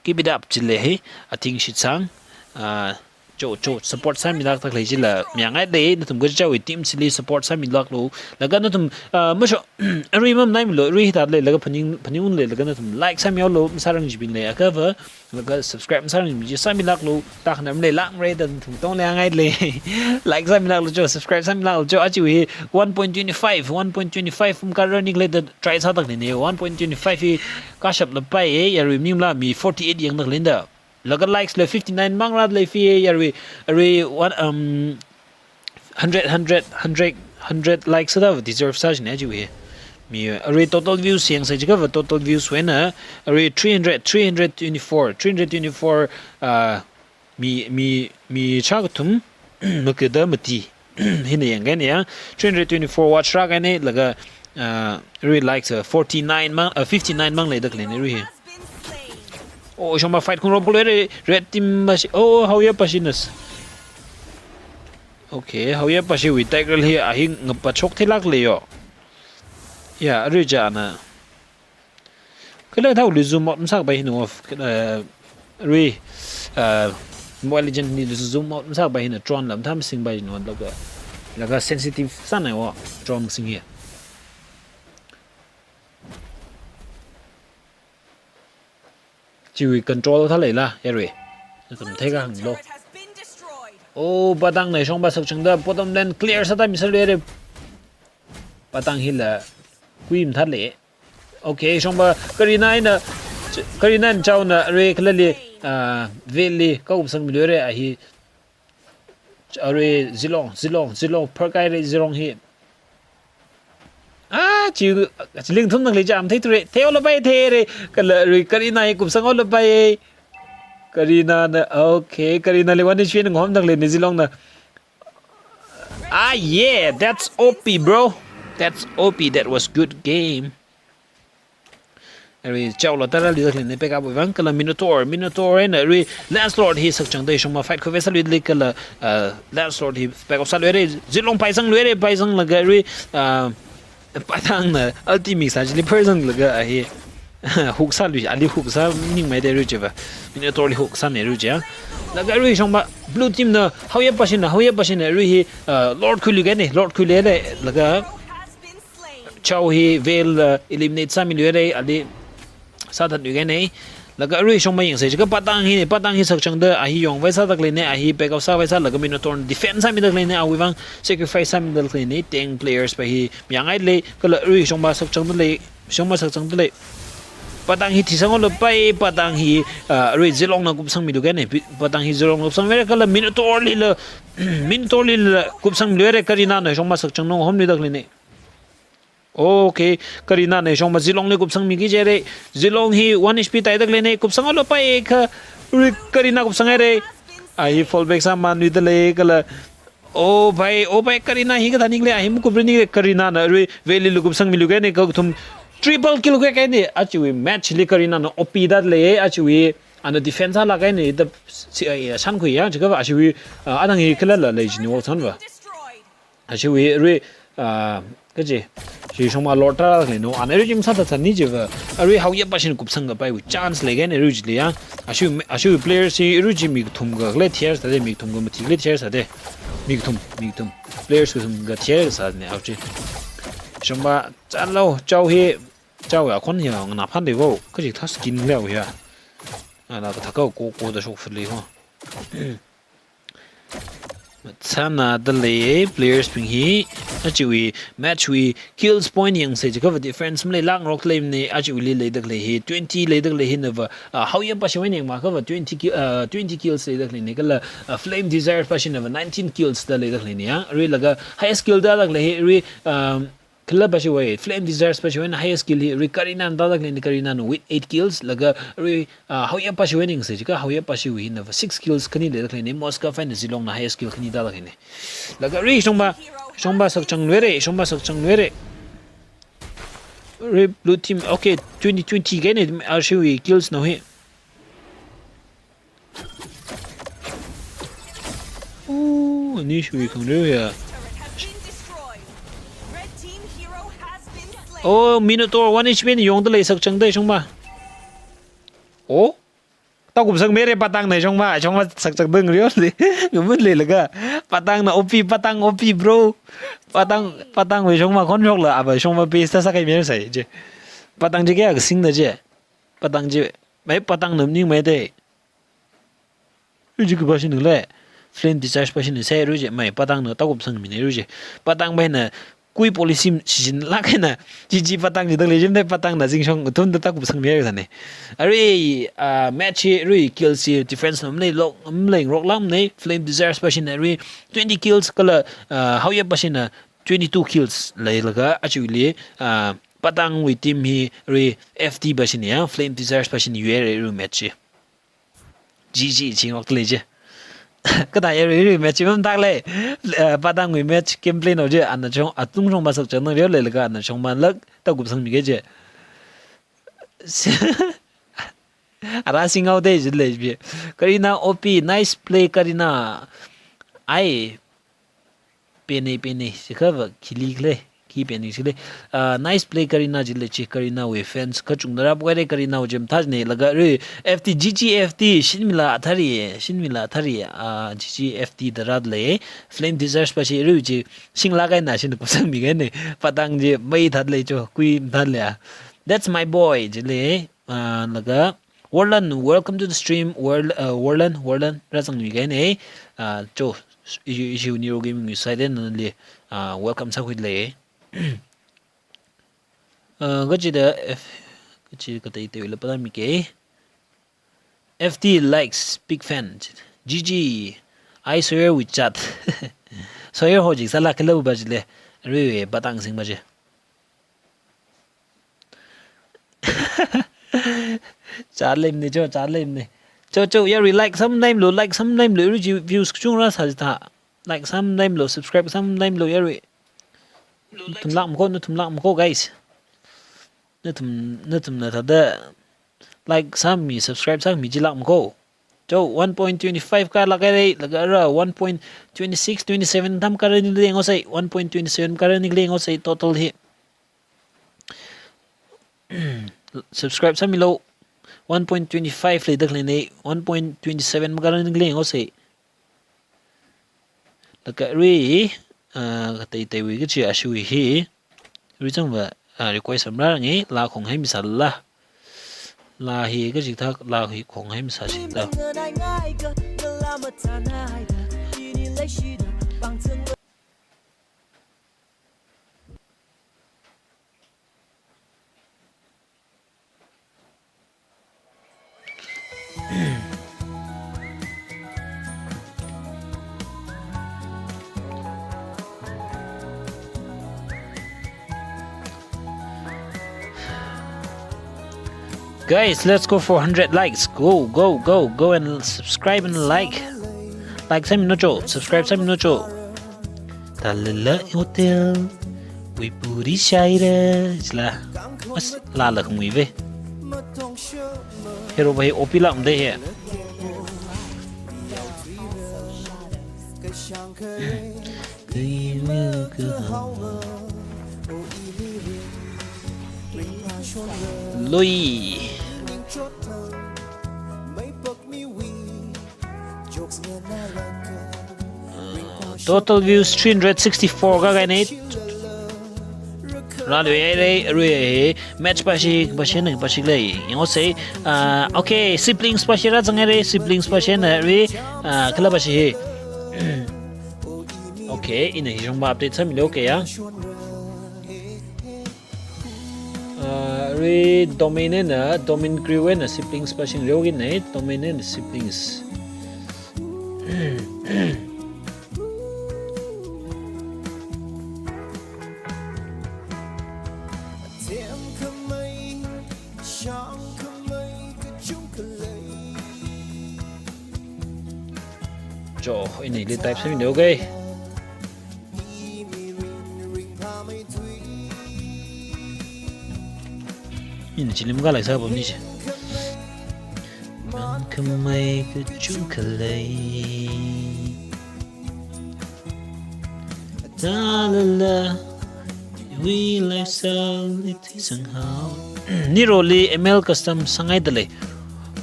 Keep it up, jilei hi, athing shitsang, ah, cho, cho, support sāmilākda khalei chila, mayang hailei, nathum kachichāwui team chili support sāmilāklu, laga nathum, ah, masho, arui mamnaimilo, arui hithālei, laga phaning, phaningunlei, laga nathum like sāmihaolu, masārang jibinlei, akhava, laga subscribe masārang jibi chi sāmilāklu, tak namlei, lāngmara da nathum tong lei ngailei, like sāmilāklu cho, subscribe sāmilāklu cho, achiwui hi, one point twenty-five, one point twenty-five, um, kara ni khalei da try sāda khaleine, one point twenty-five hi, kashap lapai e, yarui mimla mi forty-eight yangda khaleina da. Laga likes la fifty-nine mang rāda lei fie, yarui, arui one, um, hundred, hundred, hundred, hundred likes da deserve sā jine achiwui. Mi, arui total views yangsei jiakhava total views wui eina, arui three hundred, three hundred twenty-four, three hundred twenty-four, ah, mi, mi, mi chākathum, makada mati. Hina yangkahaina ya, three hundred twenty-four watch rākahaina, laga, ah, arui likes, ah, forty-nine mang, ah, fifty-nine mang leida khaleine arui hi. Oh, shongma fight khungrop khuiluire, red team pashi, oh, Haoyep pashinas. Okay, Haoyep pashiwui Tigreal hi a hi ngapachok theilāklei yo. Ya, arui china. Kala thāli zoom out masākapai hina, eh, arui, eh, Mobile Legend li zoom out masākapai hina drone la mathā masingpai hina laga, laga sensitive sānai wa drone masing hi. Chiwui control thāleila, yarui. Nathum theikahānglo. Oh, Patangna shongpa sakchangda bottom lane clear sāda misāluire. Patang hila kui mathāle. Okay, shongpa Karina eina, Karina eina Chaona arui khalali, ah, Veil li kakupsangmiluire a hi. Arui Zilong, Zilong, Zilong, pharkaire Zilong hi. Ah, chi, chi lingthum nang le jam thei ture. Thei ola pai thei re. Kala arui Karina hi kupsang ola pai. Karinana, okay, Karinali one H P ngom nang le ni Zilongna. Ah, yeah, that's O P, bro. That's O P. That was good game. Arui Chaola tara li dakle ne pick up vang kala Minotaur, Minotaur eina arui Lancelot hi sakchangda shongma fight khuivai sāluile kala, uh, Lancelot hi pick up sāluire, Zilong paisangluire, paisanglaga arui, uh, Patangna ulti mix sā chili pharzanglaga a hi hook sālui, ali hook sāningmai de arui chiva. Minotaur li hook sāne arui chi ya. Laga arui shongpa blue team na, Haoyep pashina, Haoyep pashina arui hi, uh, Lord khuiluikaine, Lord khuiluire, laga Chao hi Veil, uh, eliminate sāmiluire, ali sāthatluikaine. Laga arui shongpa yangsei jiakha Patang hine, Patang hi sakchangda a hi yongvai sādakleine, a hi pick up sāvai sālaga Minotaur defense sāmidakleine, awui vang sacrifice sāmidakleine, tank players pa hi mayangaile, kala arui shongpa sakchangdalei, shongpa sakchangdalei. Patang hi thisang ola pai, Patang hi, ah, arui Zilongna kupsangmiluikaine, pi-, Patang hi Zilongna kupsangmire kala Minotaur lila, Minotaur lila kupsangmiluire, Karinana shongpa sakchang nong homlidakleine. Okay, Karinana shongpa Zilongli kupsangmiki jire. Zilong hi one H P taidakleine, kupsang ola pai kha, arui Karina kupsanghaire. A hi fall back sāmanuidalei kala. Oh bhai, oh bhai, Karina hi kathā ningle, a hi makupriningle, Karinana arui Veil lila kupsangmiluikaine, kathum triple kill khuikaine, achiwui match li Karinana O P dalei, achiwui ana defense sālākaine, da si, eh, shankhui ya, jiakha achiwui, ah, anang hi khalala lei jini wok sanva. Achiwui arui, ah, kaji, chi shongma Lord tara le no, ana arui jim sāthatni chiva, arui Haoyep pashin kupsang kapaiwui chance leikaine arui chili ya. Achiwui, achiwui players hi arui chi mi kathum kakle thier sāde, mi kathum kamathikle thier sāde. Mi kathum, mi kathum. Players kathum kathier sāne, achi. Shongma, chānlo, Chao hi, Chao ya khon hi, ngana phan de vo, kaji thā skin leo ya. Ana kathā ko, ko da shok fuli ho. Mathānadalei, players bing hi, achiwui, match wui, kills point yangsei jiakha difference maleilākrokleimane, achiwuili leidakhalei hi, twenty leidakhalei hinava, ah, Haoyep pashiwui yangmakha twenty ki-, ah, twenty kills leidakhaleine, kala, ah, Flame Desire pashinava nineteen kills da leidakhaleine ya, arui laga highest kill tādakhalei hi, arui, um, kala pashiwui, Flame Desire pashiwui eina highest kill hi, arui Karinana tādakhaleine, Karinana with eight kills, laga arui, ah, Haoyep pashiwui yangsei jiakha, Haoyep pashiwui hinava six kills khani leidakhaleine, Moskov eina Zilongna highest kill khani tādakhaleine. Laga arui shongma, shongma sakchangluire, shongma sakchangluire. Arui blue team, okay, twenty twenty kaine, achiwui kills no hi. Oh, ani shui khangreo ya. Oh, Minotaur one H P ni yongdalei sakchangdalei shongma. Oh? Tākupsangmire Patangna shongma, shongma sakchangda ngareo le. Ngamun leilaga. Patangna O P, Patang O P, bro. Patang, Patangwui shongma khon shokla, ava shongma base ta sākhaimire sai je. Patang chi kayā kasingda je. Patang chi, mai Patangna maningmai de. Arui chi kapashi nale, Flame Desire pashi ni sai arui chi, mai Patangna tākupsangmine arui chi. Patang paina kui policy shichinlāk eina, chi chi Patang chi dalei jim de Patangna zingshong kathumda tākupsangmire sāne. Arui, ah, match hi arui kills hi difference na maleilok, maleingaroklākmane, Flame Desire pashina arui twenty kills kala, ah, Haoyep pashina twenty-two kills leilaga achiwuili, ah, Patangwui team hi arui F T pashina ya, Flame Desire pashina yuire arui match hi. G G chi ngokle je. Kathā ya arui, arui match chi mamataklei. Eh, Patangwui match gameplay no je, ana chong, atung chong masak chang ngareo leilaga, ana chong manlāk tākupsangmike je. Ara singao de jilei bi. Karina O P, nice play Karina. Ai, penei, penei, sikhava, khili kle, khi penei sile. Ah, nice play Karina jilei chi, Karinawui fans kachungda rāpuire, Karinawui jim thajne, laga arui, F T, G G F T, shinmila thari, shinmila thari, ah, G G F T da rādalei, Flame Desire pashi arui chi, shinglāk eina shin kupsangmikaine, Patang chi, mai thatlei cho, kui thatlei a. That's my boy, jilei, ah, laga, Warlan, welcome to the stream. War-, uh, Warlan, Warlan, rāzangmi kahaina. Uh, cho, issue, issue Nero Gaming side na li, uh, welcome sākhuilei. Uh, kachida F, kachi kateitei la pala mi ke. F T likes, big fan. G G, I swear with chat. Swear ho jik sāla kala ba jile. Rui, batang sing ba je. Chat lem ni cho, chat lem ni. Cho, cho, yarui like sāmnaimlu, like sāmnaimlu, yarui chi views kachungra sātha. Like sāmnaimlu, subscribe sāmnaimlu, yarui. Nathum lak mako, nathum lak mako, guys. Nathum, nathumna thāda like sāmi, subscribe sāmi chi lak mako. Cho, one point twenty-five ka lak haira, laga ara one point twenty-six, twenty-seven tam karani leng osai, one point twenty-seven karani leng osai total hi. Subscribe sāmilu, one point twenty-five leida khaleina, one point twenty-seven makarani leng osai. Laga rui, ah, kateiteiwui kachi ashiwui hi, rui changva, ah, request samra ngi, la khong haimi sāla. La hi kachi thak, la hi khong haimi sāshida. Guys, let's go for hundred likes. Go, go, go, go and subscribe and like. Like sāmi nocho, subscribe sāmi nocho. Talala hotel, wipuri shaira, isla. Mas lala khmui ve. Hero bai opi lam de he. Lui. Uh, total views three hundred sixty-four ka kahaina. Rālui haira, rui hai. Match pashi, pashi nang pashi lei. Yang osai, uh, okay, siblings pashi rāzang haira, siblings pashi na rui, uh, kala pashi. Okay, ina hi jong ba update sāmilu, okay ya. Uh, rui domain na, domain crew na siblings pashi reo gin na, domain na siblings. Cho, ini li type sāmi ni, okay. Ini chili makalai sāpam ni chi. Nang khamei kachungkha lei. Talala, we lifestyle it is somehow. Niroli M L custom sāngaida lei.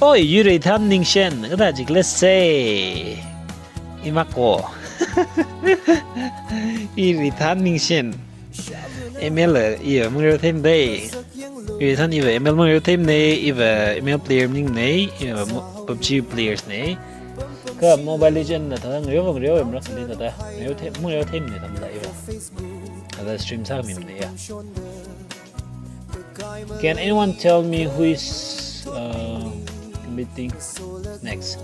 Oi, Yureithan Ningshen, kathā jik lei se. Imako. Yureithan Ningshen. M L, iva mangreo theimana. Yureithan iva M L mangreo theimana, iva M L player maningmana, iva mo-, PUBG players na. Kha Mobile Legend na thāda ngareo ngareo em rak li thāda. Ngareo the-, mangreo theimana thāda iva. Thāda stream sāmimana ya. Can anyone tell me who is, uh, competing next?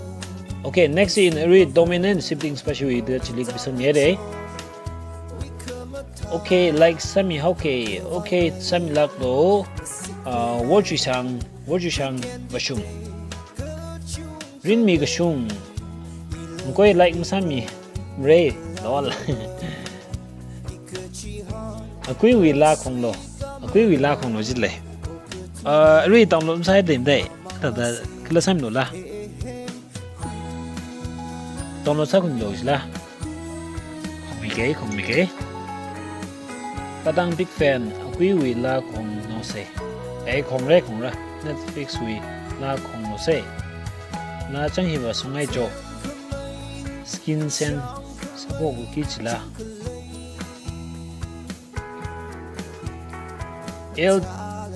Okay, next in arui dominant siblings pashiwui da chili kapisang haira. Okay, like sāmi haoke. Okay, sāmilaklo. Uh, Worchuishang, Worchuishang Vashung. Rinmi kashung. Ngakoi like masāmi. Mre. Lol. Akuiwui laa khonglo. Akuiwui laa khonglo jilei. Ah, arui download masāhaida dei. Thāda kala sāmilu la. Download sākhuimilu jila. Khongmi ke, khongmi ke. Padang big fan, akuiwui laa khonglo se. Eh, khongra, khongra. Netflix wui laa khonglo se. Laa chang hiva sungai jo. Skin sen, sāphoki jila. L-,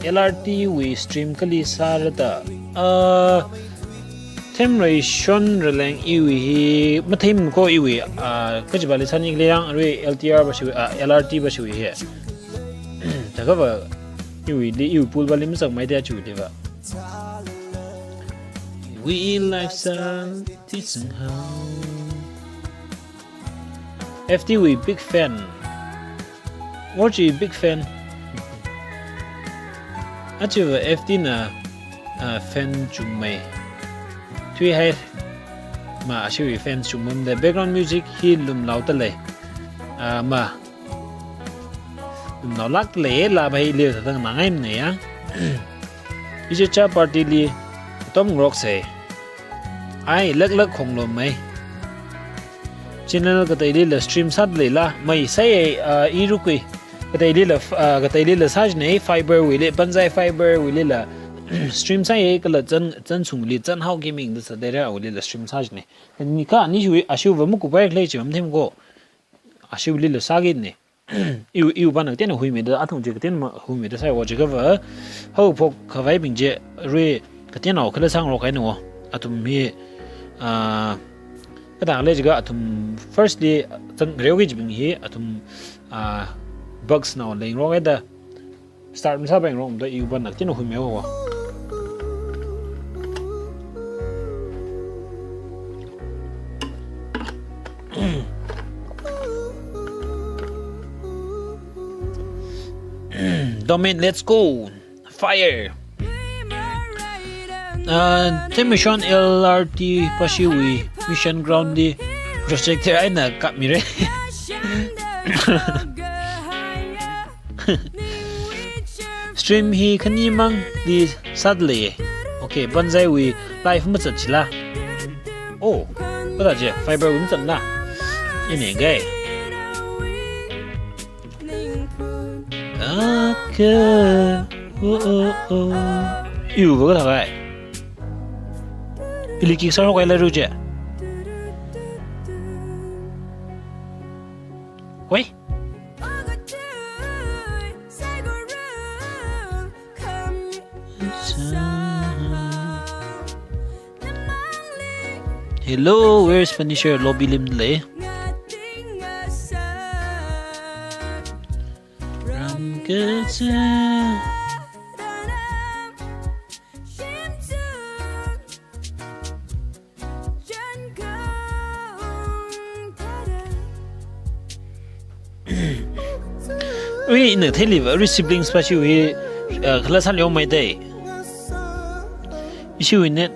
L R T wui stream kali sāra da. Uh, Themreishon Releng iwui hi, mathemko iwui, uh, kachibali sani kle yang, arui L T R pa shiwui, uh, L R T pa shiwui hi. Thakha pa, iwuili, iwui pool pali masakmei da chiwuili pa. We lifestyle, this somehow. F T wui big fan. Ochi big fan. Achiva F T na, ah, fan chungmei. Tui hai. Ma ashiwui fan chungmamda background music hi lumlao talei. Ah, ma. Lumlao lak lei la bai liu tadang nangai mne ya. Ichicha party li tom ngrok sei. Ai, laklak khonglomei. Channel kateilila stream sāda leila, mai sai, ah, i rukui. Kateilila, ah, kateilila sāchine, fiber wuili, Banzai fiber wuilila stream sāye kala zan, zan sungli, Zanhao Gaming da sādalei wuilila stream sāchine. Ni kha, ni shui, ashuva muku bai khalei chi mathemko. Ashuilila sākine. Iu, iu pana kateonao huimeida, athum chi kateonao huimeida sāya jiakha va, haophok khavaibing chi, rui kateonao khala sāngarok kahaina. Athum hi, ah, kathā lei jiakha athum firstly, zang reo kajibing hi, athum, ah, bugs nao leingarok haida, start masāpaingarokda iu pana kateonao huimewa. Domain, let's go. Fire. Uh, Themreishon L R T pa shiwui mission ground li projector eina kapmire. Stream hi khanimangli sādalei. Okay, Banzai wui live mazat chila. Oh, kathā chi, fiber wui mazatna. Ine gai. Aka, oh, oh, oh. Iu va kathā gai. Ili kick sāngarok kahaila ru chi. Wei. Hello, where is Punisher? Lobby limlei. Ram kacha. Ui, ina theili va, ui siblings pa shiwui, uh, khala sālyo mai dai. Ishiwui net,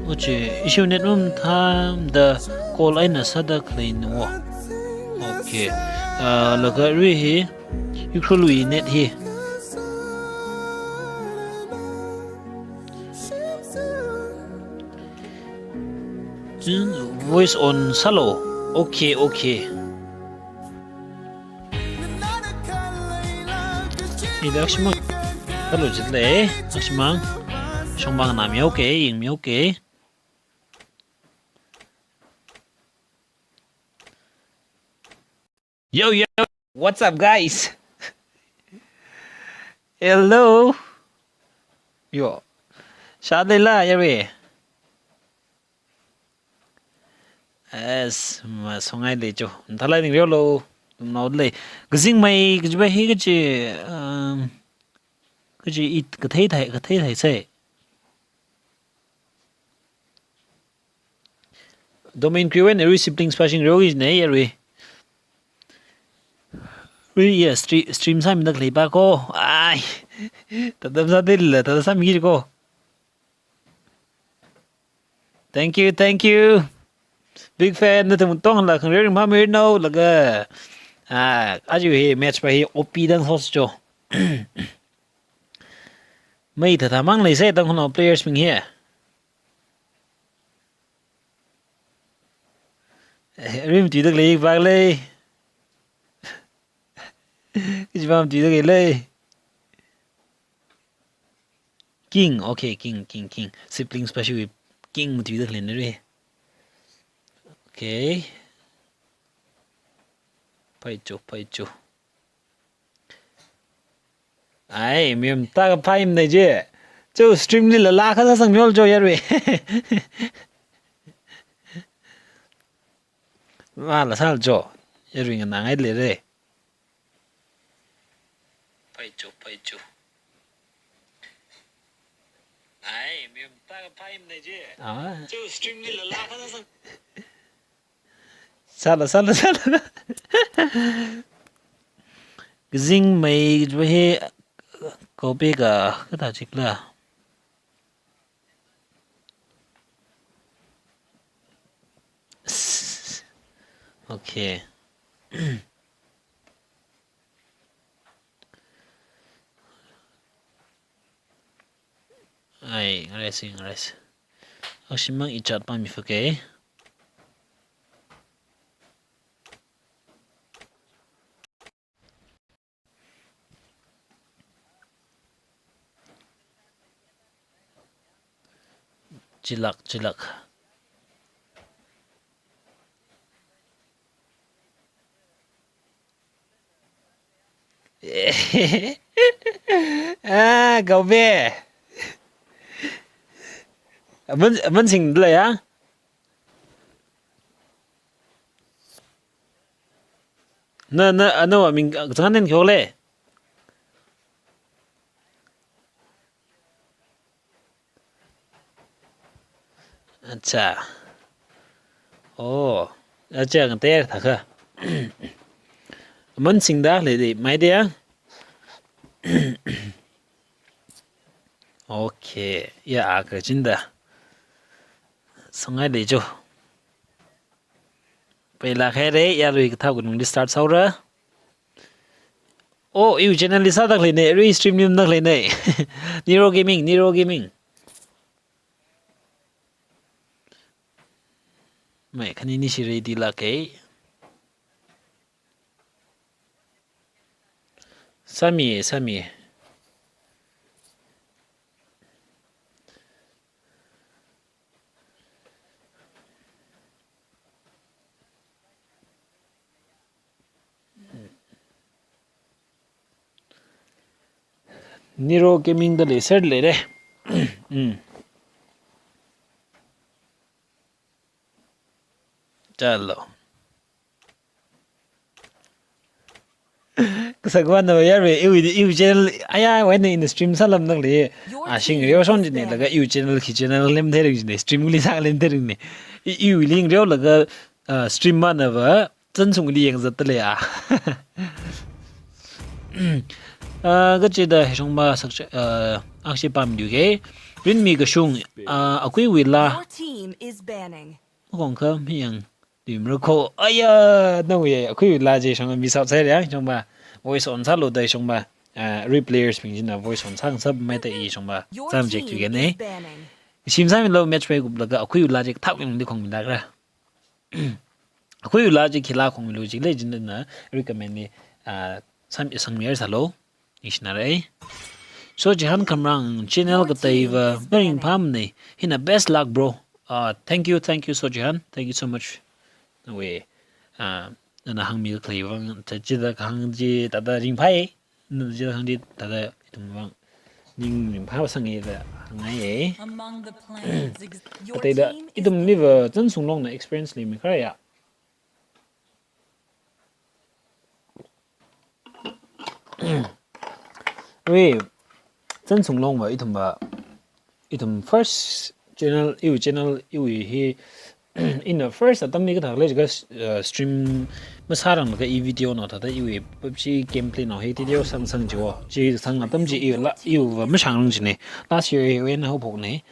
oche, ishiwui net mamathāmada call eina sāda khaleina wo. Okay. Uh, laga ui hi, Ukhrulwui net hi. Voice on sālo. Okay, okay. Ida shimang. Sālo jitle. Shimang. Shongmang nami okay, ying mi okay. Yo, yo, what's up, guys? Hello. Yo. Shādeila, yare. Yes, masongai le jo. Nthalai ning riolo. Tumnao le. Kazing mai, kajiba hi kaji, um, kaji it, kathei thai, kathei thai sai. Domain create ne ui siblings pa shing reo ne ui. Ui, yes, stre-, stream sāmida khalei pa ko. Ai. Tadam sādalei, tadam sāmi ko. Thank you, thank you. Big fan, nathum tongla khangreo ringphāmiranu laga. Ah, aja hi match pa hi O P dang sos jo. Mai thatha mang leisai Tangkhulnao players bing hi. Eh, rim tui dak lei, bak lei. Kichibam tui dak lei. King, okay, King, King, King. Siblings pa shiwui King tui dak lei nari. Okay. Paicho, paicho. Ai, mim ta ka phai mne je. Cho stream li lala kha sāsang miol cho yarui. Mala sal cho. Yarui nganāngai lere. Pai cho, pai cho. Ai, mi um ta pai mne je. Ah. Cho stream li lala kha sāsang. Sala, sala, sala. Kazing mai jwa he kopi ka, kata chikla. Okay. Ai, ngaresi, ngaresi. Akshimang ichat pami fuke. Chilak, chilak. Ah, Gaube. Aman, aman sing dala ya? Na, na, ano, aming, ah, zangan nen kyole. Acha. Oh, acha, ngan ter thakha. Aman singda lady, my dear. Okay, ya, a kachinda. Sangai lejo. Paila khaire, yarui kathā kunung di start saura. Oh, iu channel li sādak lene, rui stream li dak lene. Nero Gaming, Nero Gaming. Mai khani ni shi ready la kai. Sami, sami. Nero Gaming da leiser leire. Mm. Chalo. Kasakwa na yare, iu, iu channel, aya, wai na in stream salam nang le. A shing reo son jine, laga iu channel, khi channel lem thering jine, stream li sa lem thering ne. I, iu ling reo laga, ah, stream ma na ba, zan sung li yang zat le a. Ah, kachida hishong ba sak, ah, akshi pam du ke. Rin mi kashung, ah, akui wila. Your team is banning. Makong ka mi yang. Dim ro ko. Aya, nang wi, akui wila je shong mi sap sai yang shong ba. Voice on sa lo dai shong ba. Ah, replayers ping jina voice on sang sap mai ta i shong ba. Sam jek tu ke ne. Shim sa mi lo match pe gup laga akui wila je thak yang di khong mi dak ra. Akui wila je khila khong mi lo je le jin na recommend ni, ah, sam isang mi sa lo. Ishna rai. So Jihan Kamrang channel ka tai va maring pham ne. Hina best luck, bro. Ah, thank you, thank you, So Jihan. Thank you so much. Nawe, ah, nana hang mi klai vang, ta jida hang ji, ta da ring phai. Na jida hang ji, ta da itum vang. Ning ring phai sang e da hang ai e. Among the plans, ex-, your Atai da team is itum ni va zan sung long na experience li mi kara ya. Wi, zan sung long va ithum va, ithum first channel, iu channel, iu hi, in the first atam ni kathak le jiakha, uh, stream masārang laga i video no thāda iu PUBG gameplay no hi video sang sang jiwo. Chi sang atam chi iu la, iu va mashāngrang jine. Last year hi wen hau phok ne.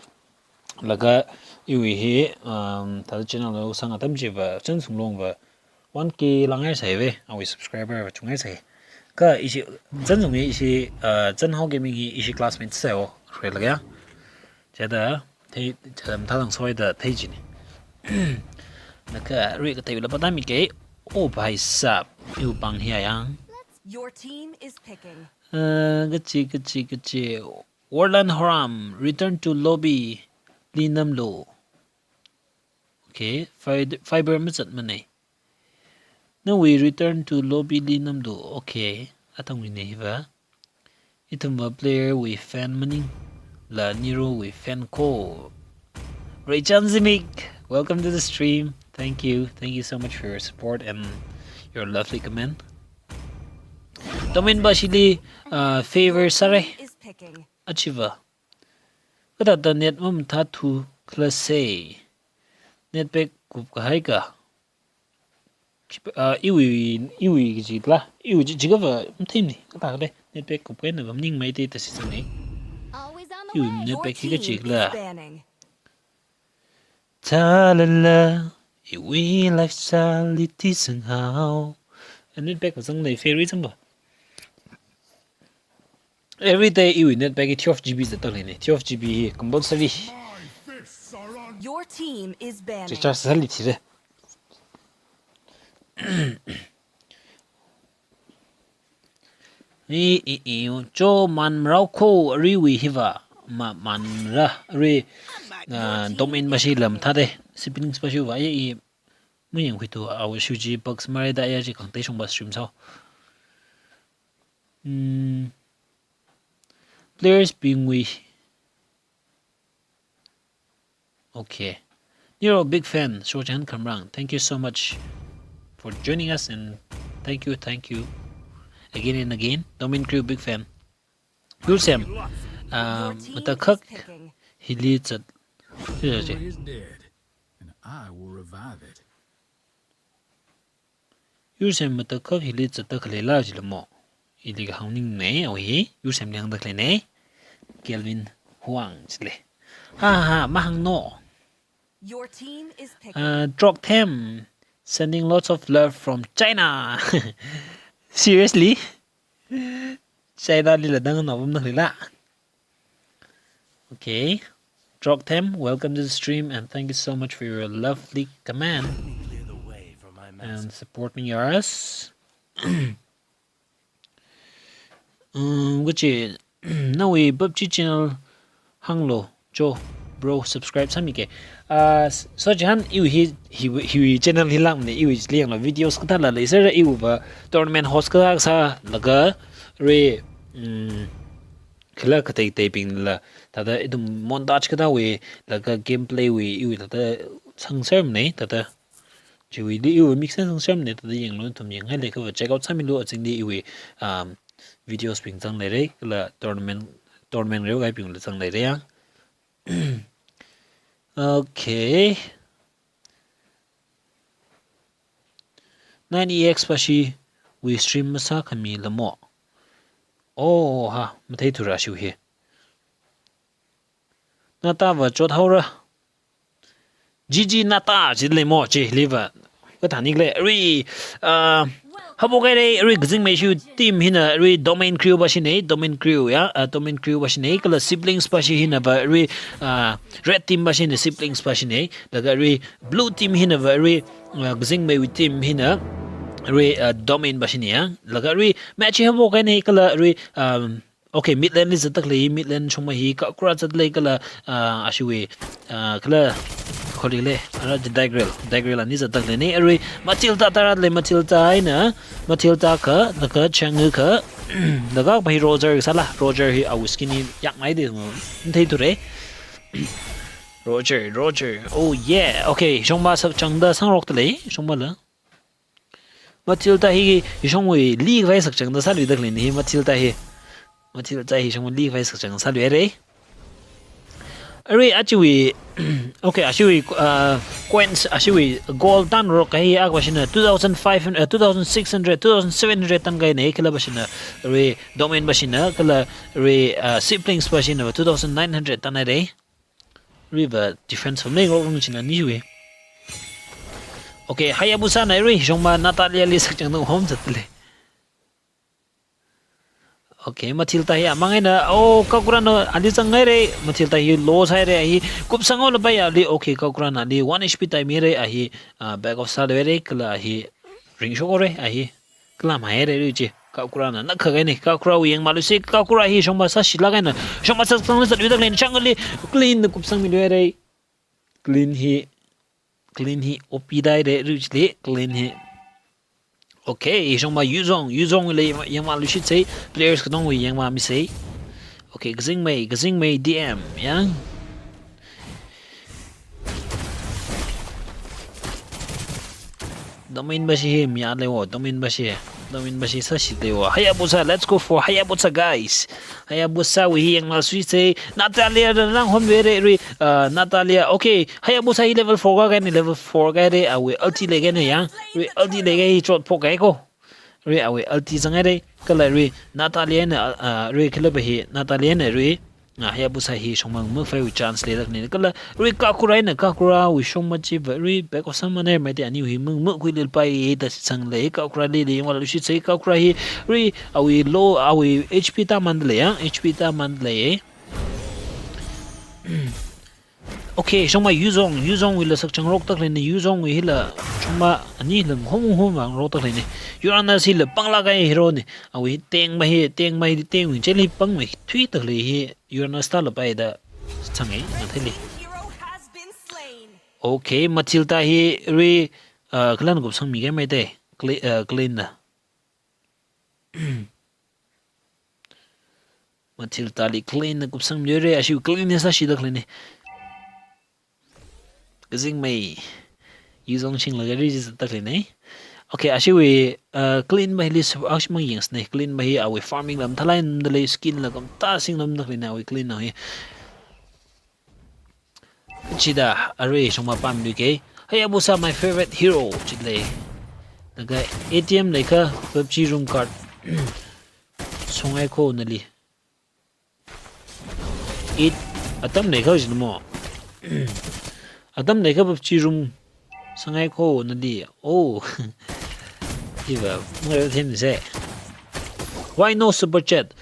Laga iu hi, um, thāda channel lo sang atam chi va zan sung long va one K langai sai ve, awui subscriber va chungai sai. Ka ishi, zan sung hi ishi, uh, zan hao gaming hi ishi classmate sai o, re laga ya. Jada, thei, jada mathālang soi da thei jine. Naka re ka thei la pata mi ke, oh bhai sahab, iu pang hi ayang. Your team is picking. Uh, kachi, kachi, kachi. Warlan Horam, return to lobby, li namlu. Okay, fi-, fiber mazat mane. Nawui return to lobby li namlu. Okay, atang wui ne hiva. Ithum va player wui fan maning. la Nero wui fan ko. Raychan Zimik, welcome to the stream. Thank you. Thank you so much for your support and your lovely comment. Domain bashili, uh, favor sāra. Achiva. Kathāda net mamathāthu khala se. Net pack kupkahai ka. Ah, iwui, iwui kaji la, iwui chi, jiakha va matheimana, kathāda khala, net pack kupkahaina va maningmei te tasi sāni. Iwui net pack hi kaji la. Thalala, iwui lifestyle li thi sanghao. Net pack va zanglei fairy zangva. Every day iwui net pack hi twelve G B zatda leina, twelve G B hi compulsory. Your team is banning. Recharge sāli thira. I, i, i, cho manmarao ko aruiwui hiva, ma, manmara, arui, ah, domain bashi lam thāda, siblings bashiva, i, i, muyang huitu, awa shuji bugs mare da ya ji kangtei shongba stream sao. Hmm. Players bingwui. Okay. Nero, big fan, Shochan Khamrang. Thank you so much for joining us and thank you, thank you again and again. Domain Crew, big fan. Yusem, uh, matakhak hili zat. Is dead, and I will revive it. Yusem matakhak hili zatda khalei la jilamo. Ili kahāng maningmana, awi hi, Yusem li hāngda khaleina. Kelvin Huang jile. Ha ha, mahāngno. Your team is picking. Uh, Drok Them, sending lots of love from China. Seriously? China lila dang na bum na lila. Okay. Drok Them, welcome to the stream and thank you so much for your lovely comment and supporting us. Um, kachi, nawui PUBG channel hānglo, cho, bro, subscribe sāmike. Ah, s-, so jihan iwui hi, hi, hiwui channel hi langmana, iwui liyanglo videos kathāla leisāra, iwui va tournament host kathā sālaga, re, um, kala kateiteibing la, thāda ithum montage kathāwui, laga gameplay wui, iwui thāda sangsermana, thāda. Chiwuili iwui mix sangsermana, thāda yanglu, ithum yanghailaga va check out sāmilu, azingli iwui, um, videos bing zangleira, kala tournament, tournament reokahaibingla zangleira ya. Okay. Nine E X pashiwui stream masākhami lamo. Oh, ha, matheithura shiwui hi. Nata va chothaora. G G Nata jilemo, chi liva. Kathānikhala, arui, ah, haophok haira, arui kazingmei shu team hina, arui Domain Crew bashina, Domain Crew ya, ah, Domain Crew bashina, kala Siblings bashi hina va, arui, ah, Red Team bashina, Siblings bashina, laga arui Blue Team hina va, arui, ah, kazingmeiwui team hina, arui, ah, Domain bashina ya, laga arui match hi haophok haina, kala arui, um, okay, mid lane li zatda khalei, mid lane shongma hi Kakura zatlei kala, ah, ashiwui, ah, kala, kholile, ara ji Daigrel, Daigrel ani zatda khaleina, arui Matilda tara lei, Matilda eina, Matilda kha, laga Chang'e kha, laga pa hi Roger sāla, Roger hi awui skin hi yakmai de, matheithura. Roger, Roger, oh yeah, okay, shongma sakchangda sangrokda lei, shongma la. Matilda hi, hi shongwui likhavai sakchangda sāluida khaleina hi Matilda hi. Matilda hi shongwui likhavai sakchang sāluira. Arui achiwui, okay, ashiwui, uh, coins, ashiwui gold tanrok kahi akha bashina two thousand five hundred, uh, two thousand six hundred, two thousand seven hundred tan kahaina, kala bashina, arui Domain bashina, kala arui, uh, Siblings bashina, two thousand nine hundred tan haira. River defense family ngok rung china ni hui. Okay, Hayabusa na ri, shongma Natalia li sakchang dong hom zatle. Okay, Matilda hi amang eina, oh, Kakura na ali zangngaira, Matilda hi low sāhaira hi, kupsang o la bai ali, okay, Kakura na ali one H P tai mira hi, ah, back off sāluira, kala hi, ring shokora hi. Kala mahaira ri chi, Kakura na, na kha kahaina, Kakura wui yangmalusi, Kakura hi shongma sāshilak eina, shongma sāsang zatluida khaleina, chang ali, clean na kupsangmiluira. Clean hi, clean hi, O P dai de, ri chili, clean hi. Okay, hi shongma Yuzong, Yuzong li yangmalushi sai, players katongwui yangmamisa. Okay, kazingmei, kazingmei D M, ya. Domain bashi hi mya lei wo, domain bashi, domain bashi sāshi lei wo. Hayabusa, let's go for Hayabusa, guys. Hayabusa wui hi yangla sui se, Natalia da nang hon vere ri, uh, Natalia. Okay, Hayabusa hi level four kākahaina, level four kāhaira, awui ulti leikahaina ya. Ri ulti leikai hi chot phok kai ko. Ri awui ulti zanghaira, kala ri Natalia na, uh, ri kala ba hi, Natalia na ri, ah, Hayabusa hi shongma mafai wui chance leilāk ni. Kala ri Kakura na, Kakura wui shongma chi ba ri back of summoner mai te ani wui mung mung kui lil pai da sang lei, Kakura li li wala shi sai Kakura hi ri awui low, awui H P tāman lei ya, H P tāman lei. Okay, shongma Yuzong, Yuzong wui la sakchang rok tak lei ni, Yuzong wui hi la shongma ani la hom hom vang rok tak lei ni. Uranus hi la pānglāk kahai hero ni. Awui teng ba hi, teng ba hi, teng wui chili pāng mai thui tak lei hi. Uranus ta la pai da chang ei, na thei lei. Okay, Mathilda hi ri, uh, kalan kupsang mi kahai mai te, Cle-, uh, Clean na. Mathilda li Clean na kupsang mi re, ashi Clean ni sāshi tak lei ni. Kazingmei. Yuzong shing la gari ji tak lei ni. Okay, ashi wui, uh, Clean ba hi li su-, ashi mang yang sne. Clean ba hi awui farming lam thalai nam da lei, skin la kam ta sing nam tak lei ni awui Clean na hi. Chida, arui shongma pam lui ke. Hayabusa, my favorite hero, chit lei. Laga A T M leikha, PUBG room card. Songai ko nali. It, atam leikha jin mo. Atam leikha PUBG room. Sangai ko nali. Oh. Iva, mara them se. Why no super chat?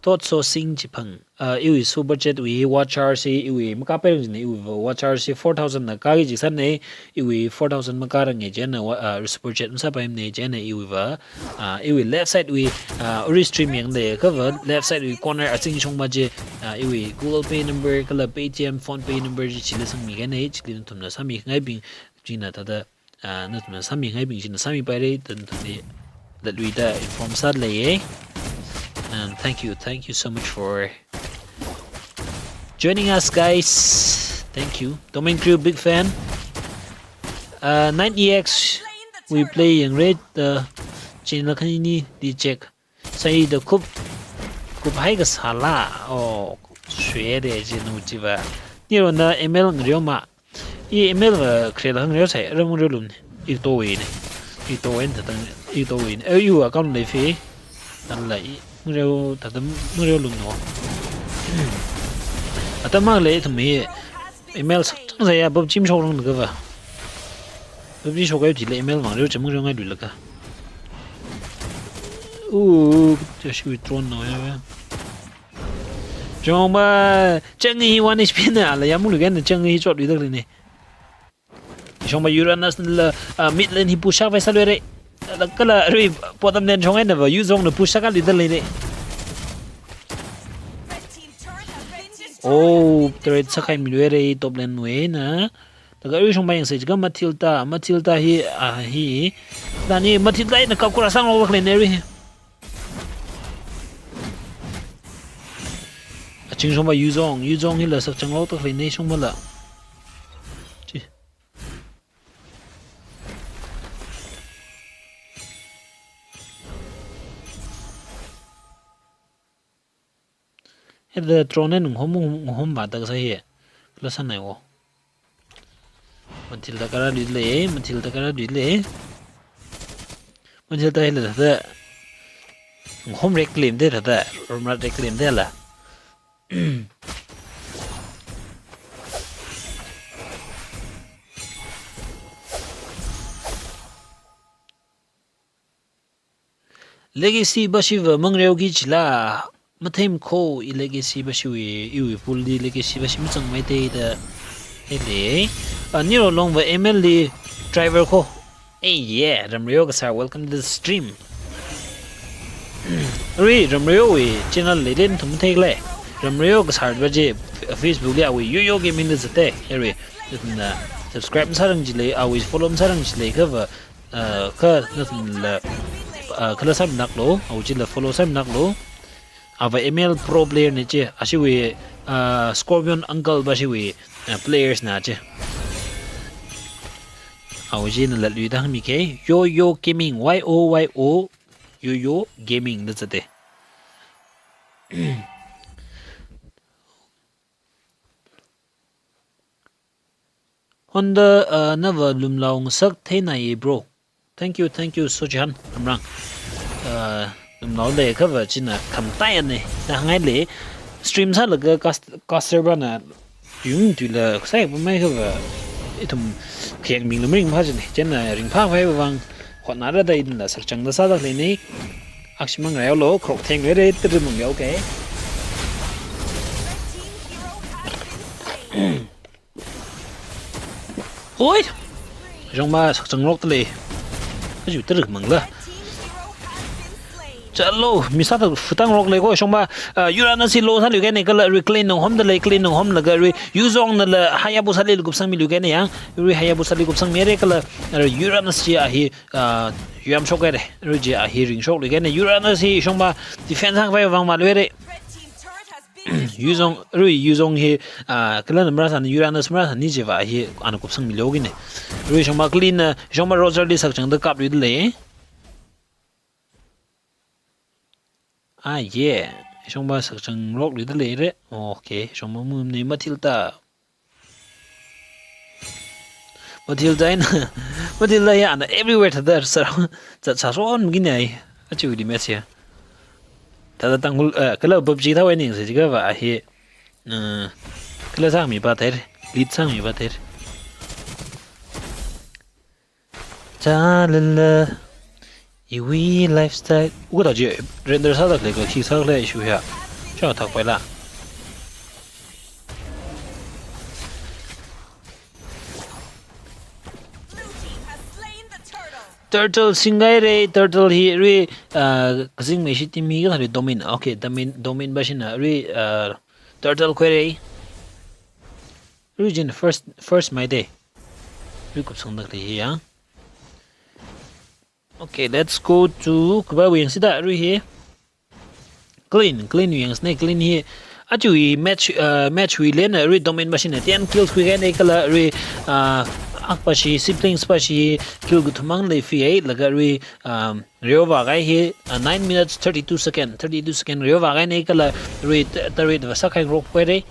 Thought so sing chipang. Uh, iwui super chat wui hi watch hour si iwui makāpai rang jin, iwui va watch hour si four thousand na kāki jisān ne, iwui four thousand makā rang nge chieina wa, uh, super chat masāpai ne chieina iwui va, uh, iwui left side wui, uh, uri stream yang de, kha va left side wui corner azing shongma chi, uh, iwui Google Pay number, kala Paytm, PhonePe number chi chili sangmi kahai ne, chili nathumna sāmi ngaibing, china thāda, ah, nathumna sāmi ngaibing china sāmi paira, nathumli latluida inform sālei. And thank you, thank you so much for joining us, guys. Thank you. Domain Crew, big fan. Uh, nine E X, we play yang red, uh, channel khani ni di check. Sai da kup, kup hai kasāla. Oh, shwe de jinu chiva. Nirona M L ngareo ma. I M L va create hang reo sai, reo mang reo lum ni. I to wui ni. I to wui ni tatang, i to wui ni. Eh, iwui account lei fi. Tan la i, mang reo, tatang mang reo lum no. Atam mang lei ithum hi M L sak chang sai ya, PUBG shok rang na ka va. PUBG shok kai ti lei M L mang reo chang mang reo ngai lui la ka. Uh, just we drone no ya. Jong ba, chang hi one H P na, la yamulu gen chang hi chot lui tak lei ni. Shong ba Uranus la, ah, mid lane hi push up vai sālui re. La kala ri bottom lane shong ai na va, Yuzong na push up ka lui tak lei ni. Oh, turret sākahai mi lui re top lane wui na. Laga ri shong ba yang se jiga Mathilda, Mathilda hi, ah, hi. Dani Mathilda na Kakura sang lo tak lei ni ri. Aching shong ba Yuzong, Yuzong hi la sak chang lo tak lei ni shong ba la. Chi. Heda drone nung hom, nung hom ba tak sa hi. La san nai wo. Mathilda kara lui lei, Mathilda kara lui lei. Mathilda hi la thāda. Hom rek lem de thāda. Romrat rek lem de la. Legacy bashi va mang reo ki chila, mathei makho i legacy bashi wui, iwui pool li legacy bashi machang mai te da. Hele. Ah, Niro Long va M L li driver ko. Hey, yeah, Ramreo Kasar, welcome to the stream. Ri, Ramreo wui channel lei lei nathum thei lei. Ramreo Kasar va je Facebook li awui Yoyo Gaming da zate. Ri, nathumna subscribe masārang jilei, awui follow masārang jilei kha va, ah, kha nathumla, ah, khala sāminaklo, awui chila follow sāminaklo. Ava M L pro player na chi, ashiwui, ah, Scorpion Uncle va ashiwui, ah, players na chi. Awo chi nala luida hāngmikei, Yo Yo Gaming, Y O Y O, Yo Yo Gaming da zate. Honda, uh, nava lumlao ngasak theina ye, bro. Thank you, thank you, Sojihan, Amrang. Uh, lumlao leiakhava china khamtaiya ne. Na hāngngai lei, stream sālaga cast-, caster va na yung tuila sai pamai khava ithum khayang ming lumring pha jine. Chieina ringphākhavai vang hotnada da inla sakchangda sāda leine. Akshimang raiolo, krok theng rere, tiri mung yao ke. Oi! Shongma sakchangrok tale. Aju tiri mangla. Chalo, mi sāda futang rok lei ko, shongma, ah, Uranus hi lo sāluikaine kala arui Clean nong homda lei, Clean nong homlaga arui Yuzong nala Hayabusa li kupsangmiluikaine yang, arui Hayabusali kupsangmire kala, ah, Uranus chi a hi, ah, yamshok kaire, arui chi a hi ringshokluikaine, Uranus hi shongma defense hāngkhavai vang maluire. Yuzong, arui Yuzong hi, ah, kala namra san Uranus mara san ni chiva hi ana kupsangmilo kine. Arui shongma Clean na, shongma Roger li sakchangda kapluida lei. Ah, yeah. Shongma sakchangrokluida leire. Okay, shongma mum ne Matilda. Matilda ina, Matilda ya ana everywhere thāda sar, sar, sar on gini ai. Achi udi mes ya. Thāda Tangkhul, eh, kala PUBG thāwai ning se jiga va ahi. Eh, kala sāmi pa ther, lead sāmi pa ther. Chalala, iwui lifestyle. Uga taji render sāda khalei ka khi sākhalei issue ya. Cha thak paila. Turtle singai re, Turtle hi rui, uh, kazing mei shi team hi ka thari Domin. Okay, Domin, Domin ba shina rui, uh, Turtle khuire. Rui jin first, first mai de. Rui kupsangda khalei hi ya. Okay, let's go to kaba wing sida rui hi. Clean, Clean yang sne, Clean hi. Achu hi match, uh, match hui lena rui Domin ba shina ten kills khuikaine kala rui, uh, ak ba shi, siblings ba shi kill kathumang lei fi ai, laga rui, um, reo va kai hi, uh, nine minutes thirty-two second, thirty-two second reo va kaine kala rui t-, tarit va sakhai rok khuire.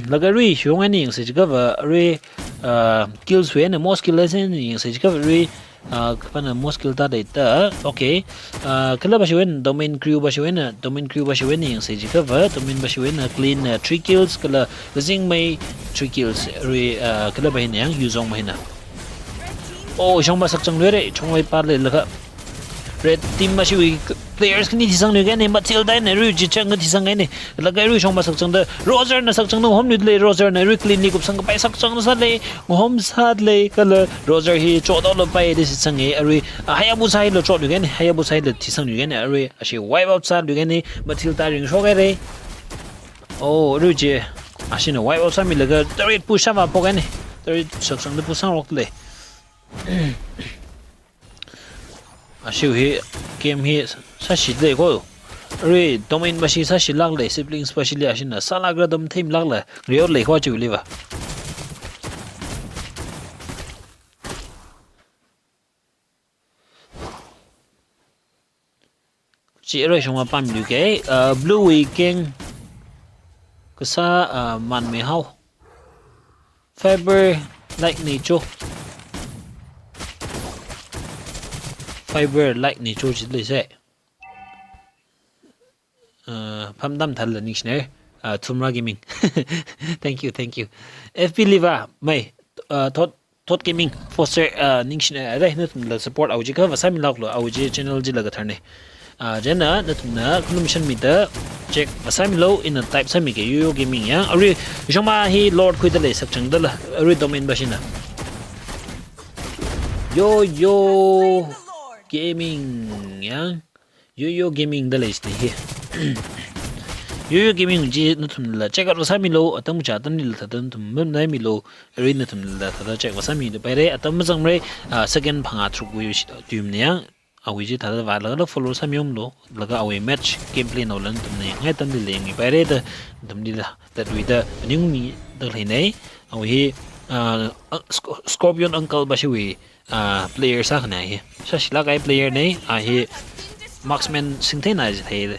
Laga rui shong ani yang se jiga va rui, uh, kills hui ne, most kill lesen yang se jiga va rui, uh, kapana most kill ta dei ta. Okay. Uh, kala ba shi wen, Domin crew ba shi wen, Domin crew ba shi wen yang se jiga va, Domin ba shi wen, Clean, uh, three kills, kala Zing mei three kills, rui, uh, kala ba hina yang, Yuzong ba hina. Oh, shongma sakchang luire, shongma pa le laga. Red team ma shiwui players khani thisangluikaine, Matilda na rui jichang thisangkaine. Laga rui shongma sakchangda, Roger na sakchangda homluilei, Roger na rui Clean li kupsang kapai sakchangda sālei, ngahom sālei, kala Roger hi chodaolo pai de sitsange, arui, ah, Hayabusa hilo chotluikaine, Hayabusa hilo thisangluikaine, arui, ashi wipe out sāluikaine, Matilda ringshok kaire. Oh, rui je, ashina wipe out sāmilaga, turret push sāma pokaine, turret sakchangda push sāngarokle. Ashiu hi, game hi sāshilei ko. Rui, Domin ba shi sāshilāklei, siblings ba shili ashina sālākra dom themlākla, rior lei ko chiu liva. Chi rui shongma pamluike, uh, blue wui keng kasā, uh, man mei hao. Fiber like ni cho. Fiber like ni cho chi lei se. Uh, phamdam thal la ningshine. Uh, Thumra Gaming. Thank you, thank you. F B liva, mai, uh, thot Thot Gaming, Foster, ah, ningshina, ah, rai, nathumla support awui jiakha vāsāmilāklo, awui channel chila katharne. Ah, chieina, nathumna, khanum shanmida, check vāsāmilo, ina type sāmike, Yo Yo Gaming ya. Arui, shongma hi Lord khuida lei sakchangdala, arui Domin ba shina. Yo Yo Gaming ya. Yo Yo Gaming da leisne hi. Yo Yo Gaming chi nathumla check out vāsāmilo, atam kachi atamlila thāda nathum mapnaimilo, arui nathumla thāda check vāsāmida paire, atam mazangmare, ah, second phangā tharuk wui shi tuimne ya, awui chi thāda vālaga follow sāmiunglu, laga awui match gameplay naola nathumna yangngai atamli leingi pairada, nathumlila tatwida phaningmi da leinei. Awui hi, ah, Sc-, Scorpion Uncle bashiwui, ah, player sākhana hi. Sāshilāk kahai player nei, a hi marksman singtheina jithei le.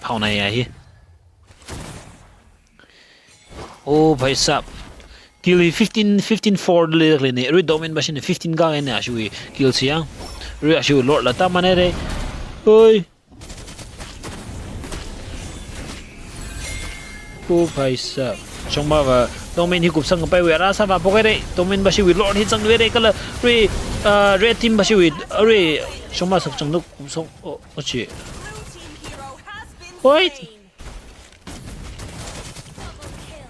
Phaonai a hi. Oh, bhai sahab. Kill hi fifteen, fifteen four le leinei. Arui Domain bashina fifteen kāhaina ashiwui kill siya. Arui ashiwui lord la tamānhaire. Oi. Oh, bhai sahab. Shongmava Domain hi kupsang kapaiwui ara sāva pokaire. Domain bashiwui lord hi zangluire kala arui, ah, red team bashiwui arui shongma sakchangda kupsang. Oh, oh chi. Oi.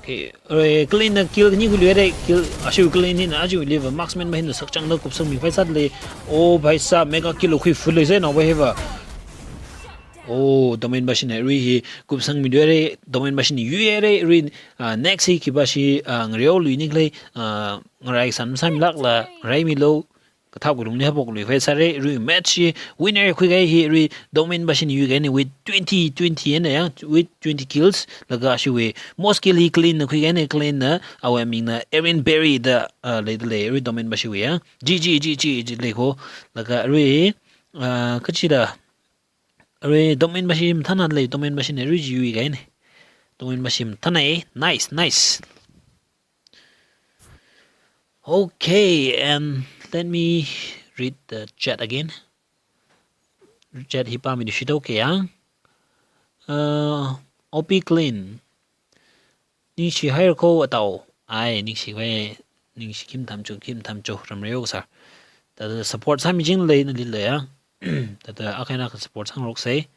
Okay, arui Clean na kill khani khuiluire, kill ashiwui Clean hina achiwui liver marksman ba hina sakchangda kupsangmi phai sāda lei. Oh, bhai sahab, mega kill khui full lei sai naoba hiva. Oh, Domain bashina arui hi kupsangmiluire, Domain bashina yuire, arui, ah, next hi khi bashi, ah, ngareoluini khalei, ah, ngarai san sāmilākla, ngaraimilu, kathap kalungli haophok lui phai sāre, arui match hi winner khuikahai hi arui Domain bashina yuikahaina with twenty twenty eina ya, with twenty kills, laga ashiwui most kill hi Clean na khuikahaina, Clean na awui mingna Aaron Berry da, ah, leida lei, arui Domain bashiwui ya. G G, G G, G G lei kho, laga arui, ah, kachida, arui Domain bashi mathāna lei, Domain bashina arui chi yuikahaina. Domain bashi mathāna e, nice, nice. Okay, and let me read the chat again. Chat hi pāmi du shito ke yang. Uh, O P Clean. Ningshihaira kho atao. Ai, ningshihai, ningshi khim tham chu, khim tham chu, ramreo sir. Thāda support sāmi jing lei nalila ya. Thāda akha eina akha support sāngarok sai.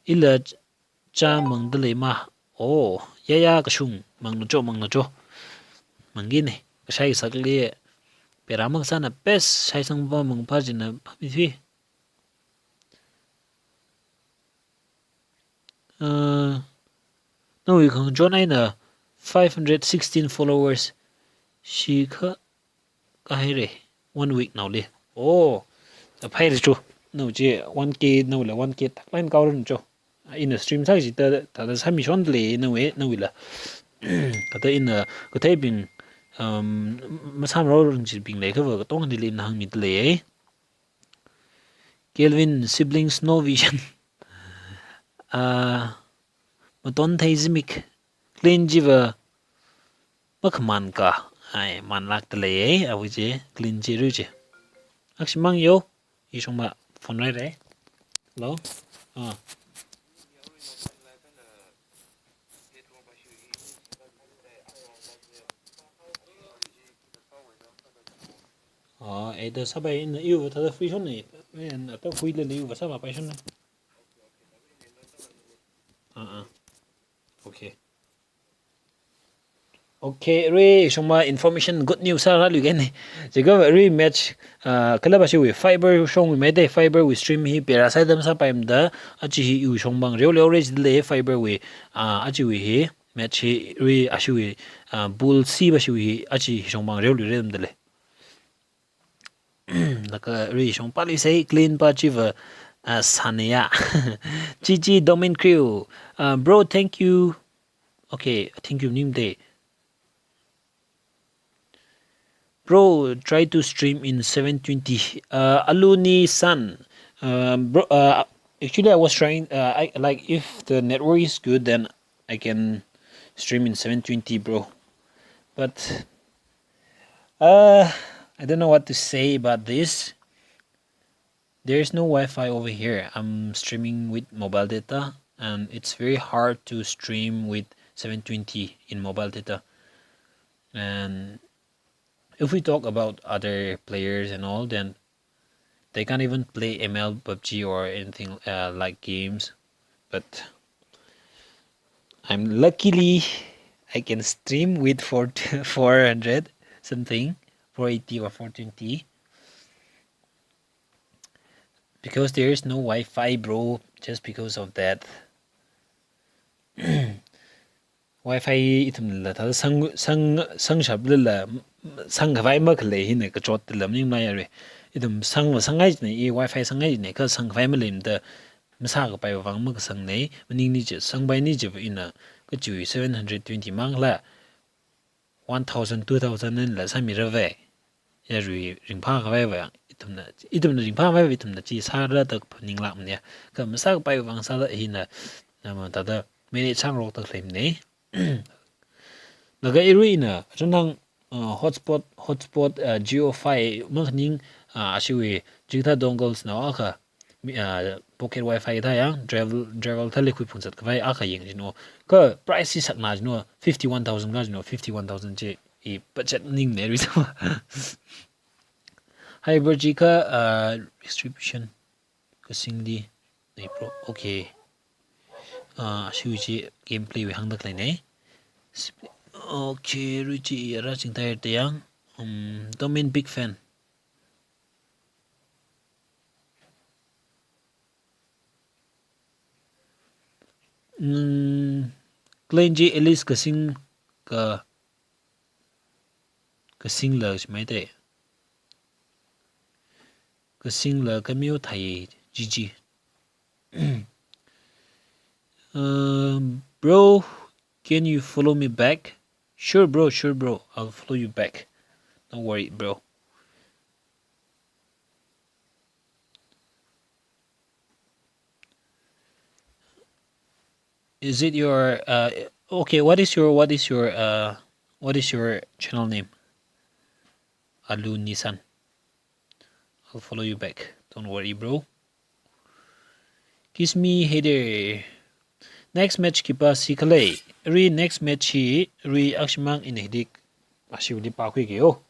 Ila cha mangda lei ma. Oh, ya ya kashung, mangna cho, mangna cho. Mangki ne, kashai sakli, pera mang sāna best, shaisang va mang pa jina pami thui. Uh, nawui khangachon eina five hundred sixteen followers. Shikha kahaire, one week naoli. Oh, ta phaire chu. Nao chi one K, naola one K thaklan kaoran chu. Ina stream sā jida, thāda sāmishon lei nawui, nawuila. Kathā ina, kathābing, um, masāmrao ran chibing lei khava katonga dili ina hāngmida lei. Kelvin, siblings, no vision. Ah, maton thei zimik. Clean chiva makhaman ka. Ai, manlākda lei, awui chi, Clean chi ru chi. Akshimang yo, ishongma phone rai rai. Hello? Ah. Ah, eh, da sabai in iu thāda free shon ne. En, ata khuilala iu sāva pai shon ne. Ah, ah. Okay. Okay, arui shongma information good news sāra lui gene. Jiga arui match, ah, kala bashiwui fiber shongwui mei de fiber wui stream hi pera sai dam sāpaimada, achi hi iu shongmang reo leo re jida lei fiber wui, ah, achiwui hi match hi arui ashiwui, ah, pool C bashiwui hi achi hi shongmang reo lui re damda lei. Laga arui shong pali sai Clean pa chiva, ah, sāna ya. G G Domain Crew. Ah, bro, thank you. Okay, thank you, Nim Day. Bro, try to stream in seven twenty. Uh, Aluni san. Uh, bro, uh, actually, I was trying, uh, I, like, if the network is good, then I can stream in seven twenty, bro. But, uh, I don't know what to say about this. There's no Wi-Fi over here. I'm streaming with mobile data, and it's very hard to stream with seven twenty in mobile data. And if we talk about other players and all, then they can't even play M L, PUBG, or anything, uh, like games. But I'm luckily I can stream with four, four hundred something, four eighty or four twenty. Because there is no Wi-Fi, bro. Just because of that. Wi-Fi ithumla thāda sang, sang, sangshap lala, sangkhavai makhalei hina kachot tila maning mai are. ithum sangva sangngai jina, i Wi-Fi sangngai jina, kha sangkhavai maleimada masākapaiwui vang makasangna, maningli chi sangpaina chiva ina kachiwui seven hundred twenty mang la, one thousand, two thousand eina la sāmirava. Yarui ringphākhavaiva ithumna, ithumna ringphākhavaiva ithumna chi sāra da phaninglākmana. Kha masākapaiwui vang sāda hina, nama tada manage sāngarokda khaleimana. Laga iruina, chunang, uh, hotspot, hotspot, uh, Jio Fi makhaning, uh, ashiwui jingta dongles na akha, mi, uh, pocket Wi-Fi thā yang, travel, travel thāli khuiphungzat khavai akha yangchino. Kha price hi sakna chino, fifty-one thousand ka chino, fifty-one thousand chi i budget maningmana rui sama. Hyper chi kha, uh, distribution. Kasingli nei pro. Okay. Ah, ashiwui chi gameplay wui hāngda khaleina. Sp-, okay, rui chi ara chingtai te yang. Um, domain big fan. Mm, clan chi Alice Kasing ka, Kasingla shimai te. Kasingla kamiyo thai, G G. Uh, bro, can you follow me back? Sure, bro, sure, bro. I'll follow you back. Don't worry, bro. Is it your, uh, okay, what is your, what is your, uh, what is your channel name? Alu Nissan. I'll follow you back. Don't worry, bro. Kiss me, hater. Next match khipā si khalei. Rui next match hi, rui akshimang ina hidik. Ashiwuili pākhuiki yo.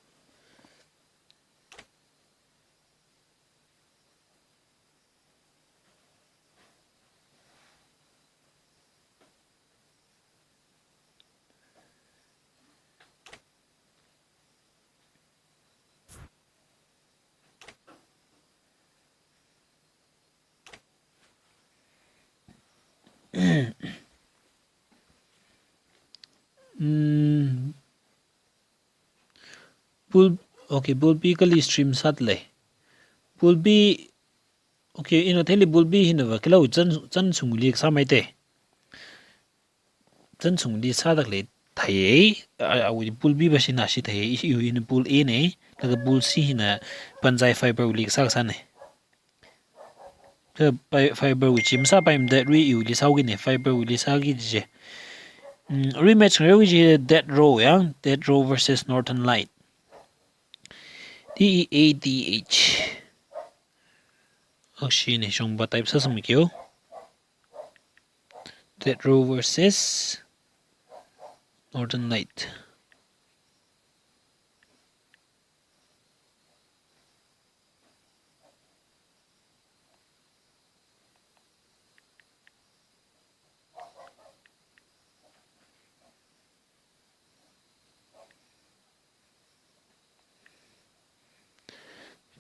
Mm. Bul-, okay, Bulbi kali stream sāda lei. Bulbi, okay, ina theili Bulbi hinava kila u zan, zan sungli sāmai te. Zan sungli sāda khalei theiya, a, awui Bulbi va shina shi theiya, i, i, ina Bul A na, laga Bul C hina Banzai Fiber wui li sā kasāna. Kha pai-, fiber wui chi masāpaimada rui iwuili sāhaokina, fiber wuili sāki ji. Mm, rematch ngareo ji Death Row yang, Death Row versus Northern Light. D E A T H. Akshina shongpa type sāsangmi kiyo. Death Row versus Northern Light.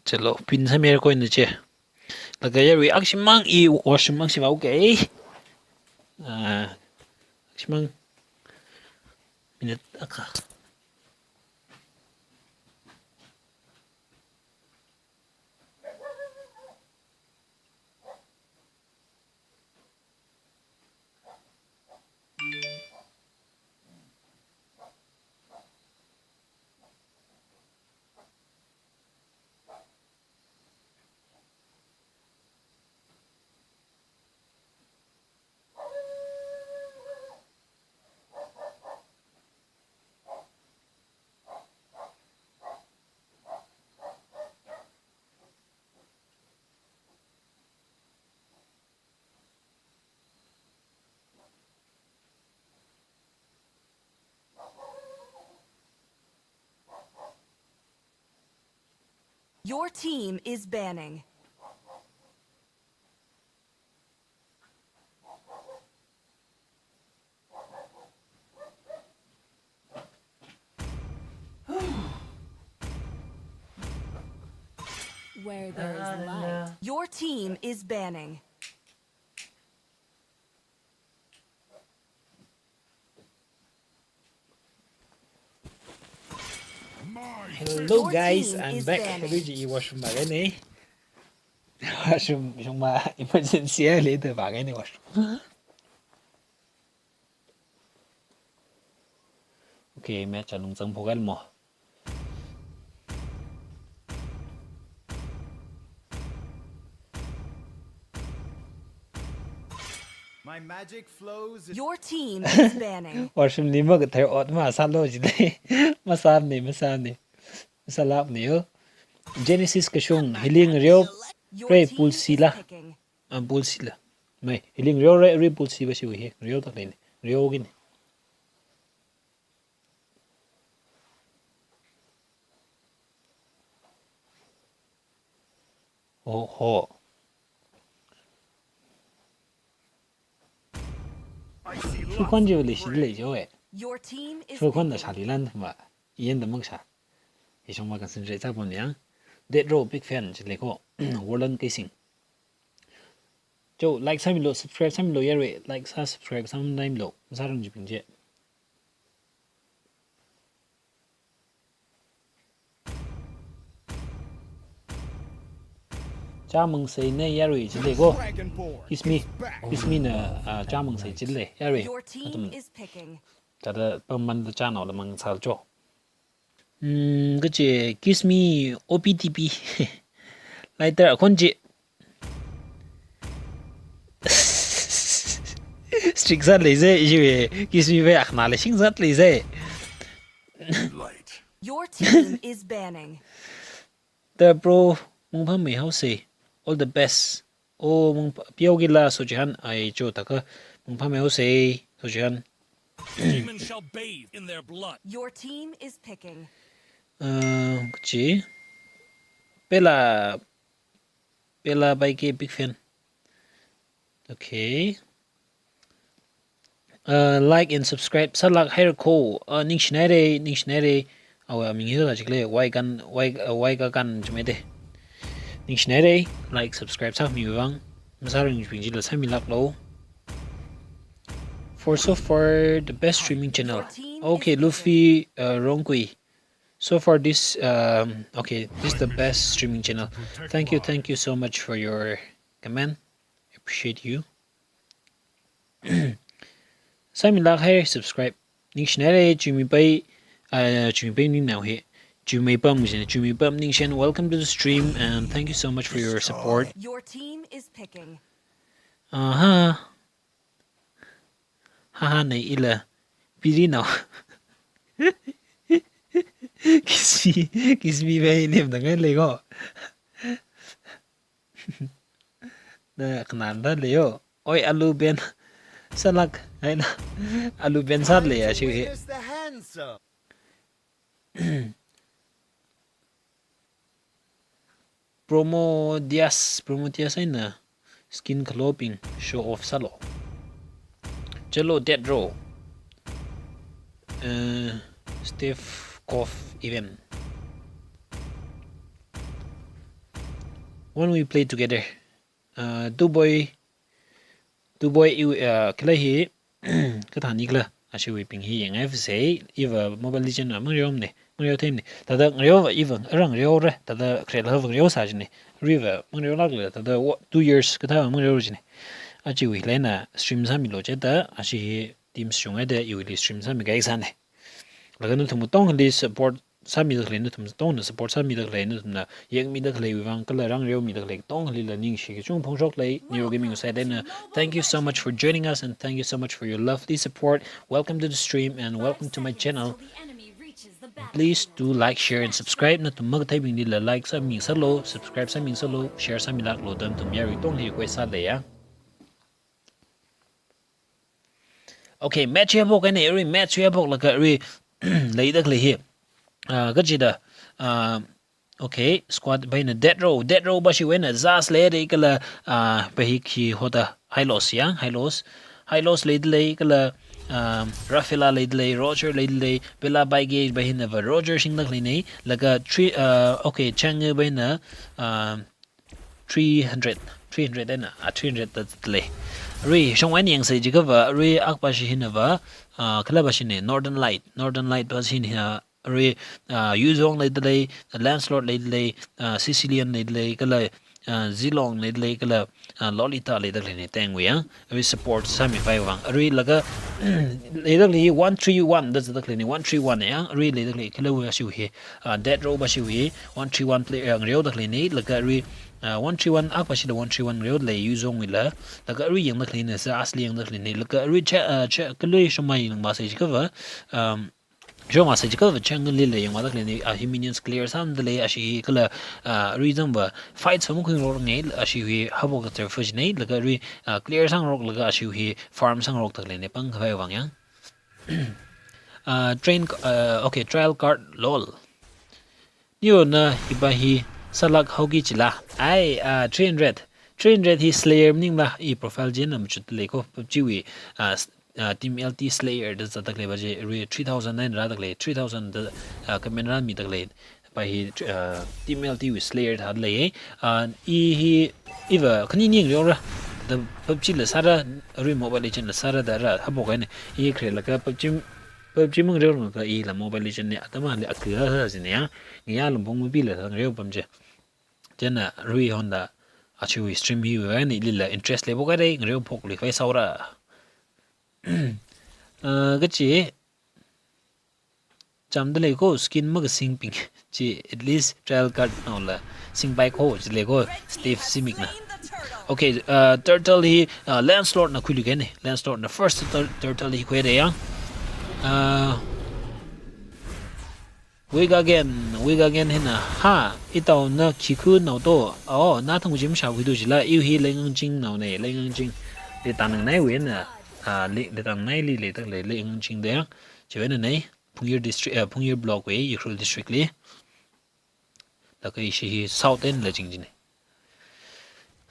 Chalo, pin sāmira koina che. Laga yarui akshimang i washroom akshi vāhaoki. Ah, akshimang. Minute akha. Your team is banning. Where there is light. Your team is banning. Hello guys, I'm back. Hello, ji, washroom vāngaina. Washroom, shongma emergency a leida vāngaina washroom. Okay, match alung zangphok haira mo. My magic flows. Your team is banning. Washroom li makathar ot masālo jilei. Masāmana, masāmana. Masālākmana yo. Genesis kashung, healing reo, Your re team is pulsila. Picking. Ah, pulsila. Mai, healing reo re, re pulsi ba shiwui hi. Reo tak leni. Reo gini. Oho. Shukhon ji vali shi lei jo e. Your team is Shukhon da picking. Shali lan ma. Iyan da maksha. Ishong ma concentrate sa pon yang. Dead Row big fan jilei ko. Warland Keising. Jo, like sāmilo, subscribe sāmilo yarui. Like sā, subscribe sāmilo. Masārang jibing je. Chāmangsei na yarui jilei ko. Kismi, Kismi na, ah, chāmangsei jilei yarui. Your team Atam is picking. Tada pamanda chānao la mang sal jo. Hmm, kachi Kismi O P T P. Lighter akhon ji. Strict zat lei ze, ishi we, Kismi we akna le shing zat lei ze. Your team is banning. The bro, mungpha mei haosei. All the best. O mungpha, piao gila sochihan ai jo taka. Mungpha mei haosei, sochihan. Demons shall bathe in their blood. Your team is picking. Uh, kachi. Pela Bella Baike big fan. Okay. Uh, like and subscribe. Sālāk haira ko. Uh, ningshinaire, ningshinaire. Awa ming hi da jikle. Wai kan, wai, uh, wai ka kan jumede. Ningshinaire. Like, subscribe sāmi vang. Masārang jibing jila sāmilāklo. For so far, the best streaming channel. Okay, Luffy, uh, Rongkui. So far, this, um, okay, this is the best streaming channel. Thank you, thank you so much for your comment. Appreciate you. Sāmilāk haira subscribe. Ningshinaire Chumi Pai, uh, Chumi Pai ningnao hi. Chumi Pam, Chumi Pam Ningshen, welcome to the stream and thank you so much for your support. Your team is picking. Aha. Haha, nei ila. Piri nao. Kismi, Kismi bai nem da ngai lei ko. Na kanan da lei yo. Oi, alu ben. Sālāk, hai na. Alu ben sālei ya, shi he. Promo Diaz, Promo Diaz eina skin khalobing show off sālo. Chalo Dead Row. Uh, Steve Koff event. When we play together, uh, Duboy, Duboy, uh, khalei hi, kathāni khala, ashiwui bing hi yangai fusei, iva Mobile Legend a mangreo ne, mangreo them ne, tada ngreo iva, arang reo re, tada kharel hava ngreo sā jine, riva mangreo lāk le, tada wo-, two years kathā mangreo jine, achiwui leina stream sāmilo je da, ashi hi team shungai da, iwuili stream sāmi kai sāne. Laga nathum katongali support sāmida khalei, nathum katongna support sāmida khalei, nathumna yangmida khalei, vivang kala rang reomida khalei katongalila ningshi kachungkha phongshok lei, Nero Gaming side eina. Thank you so much for joining us and thank you so much for your lovely support. Welcome to the stream and welcome to my channel. Please do like, share and subscribe. Nathum makatheibinglila like sāmi sālo, subscribe sāmi sālo, share sāmilāklo da nathum yarui katongali request sālei ya. Okay, match hi haophok kahaina, arui match hi haophok laga arui leida khalei hi. Ah, kachida, ah, okay, squad bai eina Dead Row, Dead Row ba shiwui eina Zaz leida kala, ah, bai hi khi hoda Hylos ya, Hylos. Hylos leida lei kala, ah, Rafaela leida lei, Roger leida lei, Bella Baige bai hina va Roger shingda khalei nei, laga three, ah, okay, Chang bai eina, ah, three hundred, three hundred eina, ah, three hundred da lei. Arui, shongwui eina yangsei jiakha va, arui akpa shi hina va, ah, kala ba shine, Northern Light, Northern Light ba shine hina, arui, ah, Yuzong leidalei, Lancelot leidalei, ah, Sicilian leidalei, kala, ah, Zilong leidalei, kala, ah, Lolita leidalei ne tengwui ya. Arui support sāmipaiwui vang. Arui laga, leidalei one three one da zatdalei ne, one three one ya. Arui leidalei kala wui ashiwui, ah, Dead Row ba shiwui, one three one player, ah, ngareodalei ne, laga arui, ah, one three one akpa shila one three one ngareodalei Yuzongwuila, laga arui yangdalei ne, sa asli yangdalei ne, laga arui cha, ah, cha, kala shomai yangmasa jiakhava, um, shomasa jiakhava jungle lila yangmadalei ne, ah, hi minions clear sāmdalei, ashi kala, ah, arui zangva fight sāma khuingarok ngai, ashiwui habo ka turf ne, laga arui, ah, clear sāngaroklaga ashiwui farm sāngarokdalei ne, pangkhavai vang ya. Ah, train, ah, okay, trial card lol. Niona hiba hi sālāk haoki chila. Ai, ah, three hundred. Three hundred hi Slayer maningla, i profile chieina machutdalei ko, PUBG wui, ah, s-, ah, Team L T Slayer da zatdalei ba chi, arui three thousand nine rādalei, three thousand da, ah, comment rāmidalei. Ba hi, ah, Team L T wui Slayer thālei. Ah, i hi, iva khanini ngareora, da PUBG la sāra, arui Mobile Legend la sāra da rā, haophok kahaina, i kharelaga PUBG, PUBG mangareolaga ila Mobile Legend ne, atam ali akha sāsine ya, ngayā lumpong mabila ngareo pam chi. Chieina arui honda, ashiwui stream hiwui vang eina ilila interest leiphok kahai, ngareophok leikhavai sāhaora. Ah, kachi, chamdalei ko skin makasingbing chi, at least trial card naola singpai ko chilei ko Steve Simic na. Okay, uh, Turtle hi, uh, Lancelot na khuiluikahaina. Lancelot na first tur-, Turtle hi khuihaira ya. Uh, Wake again, wake again hina. Ha, itaona khi khuinao to. Oh, nathang jim shao khuidu chila. Iwui hi Leingangching naona, Leingangching. Leitang Nangnaiwui na. Ah, le, Leitang Nangnai li leidalei, Leingangching da ya. Chiwui na nei. Phungyar district, eh, Phungyar block wui, Ukhrul district li. Laga ishi hi South End la jing jine.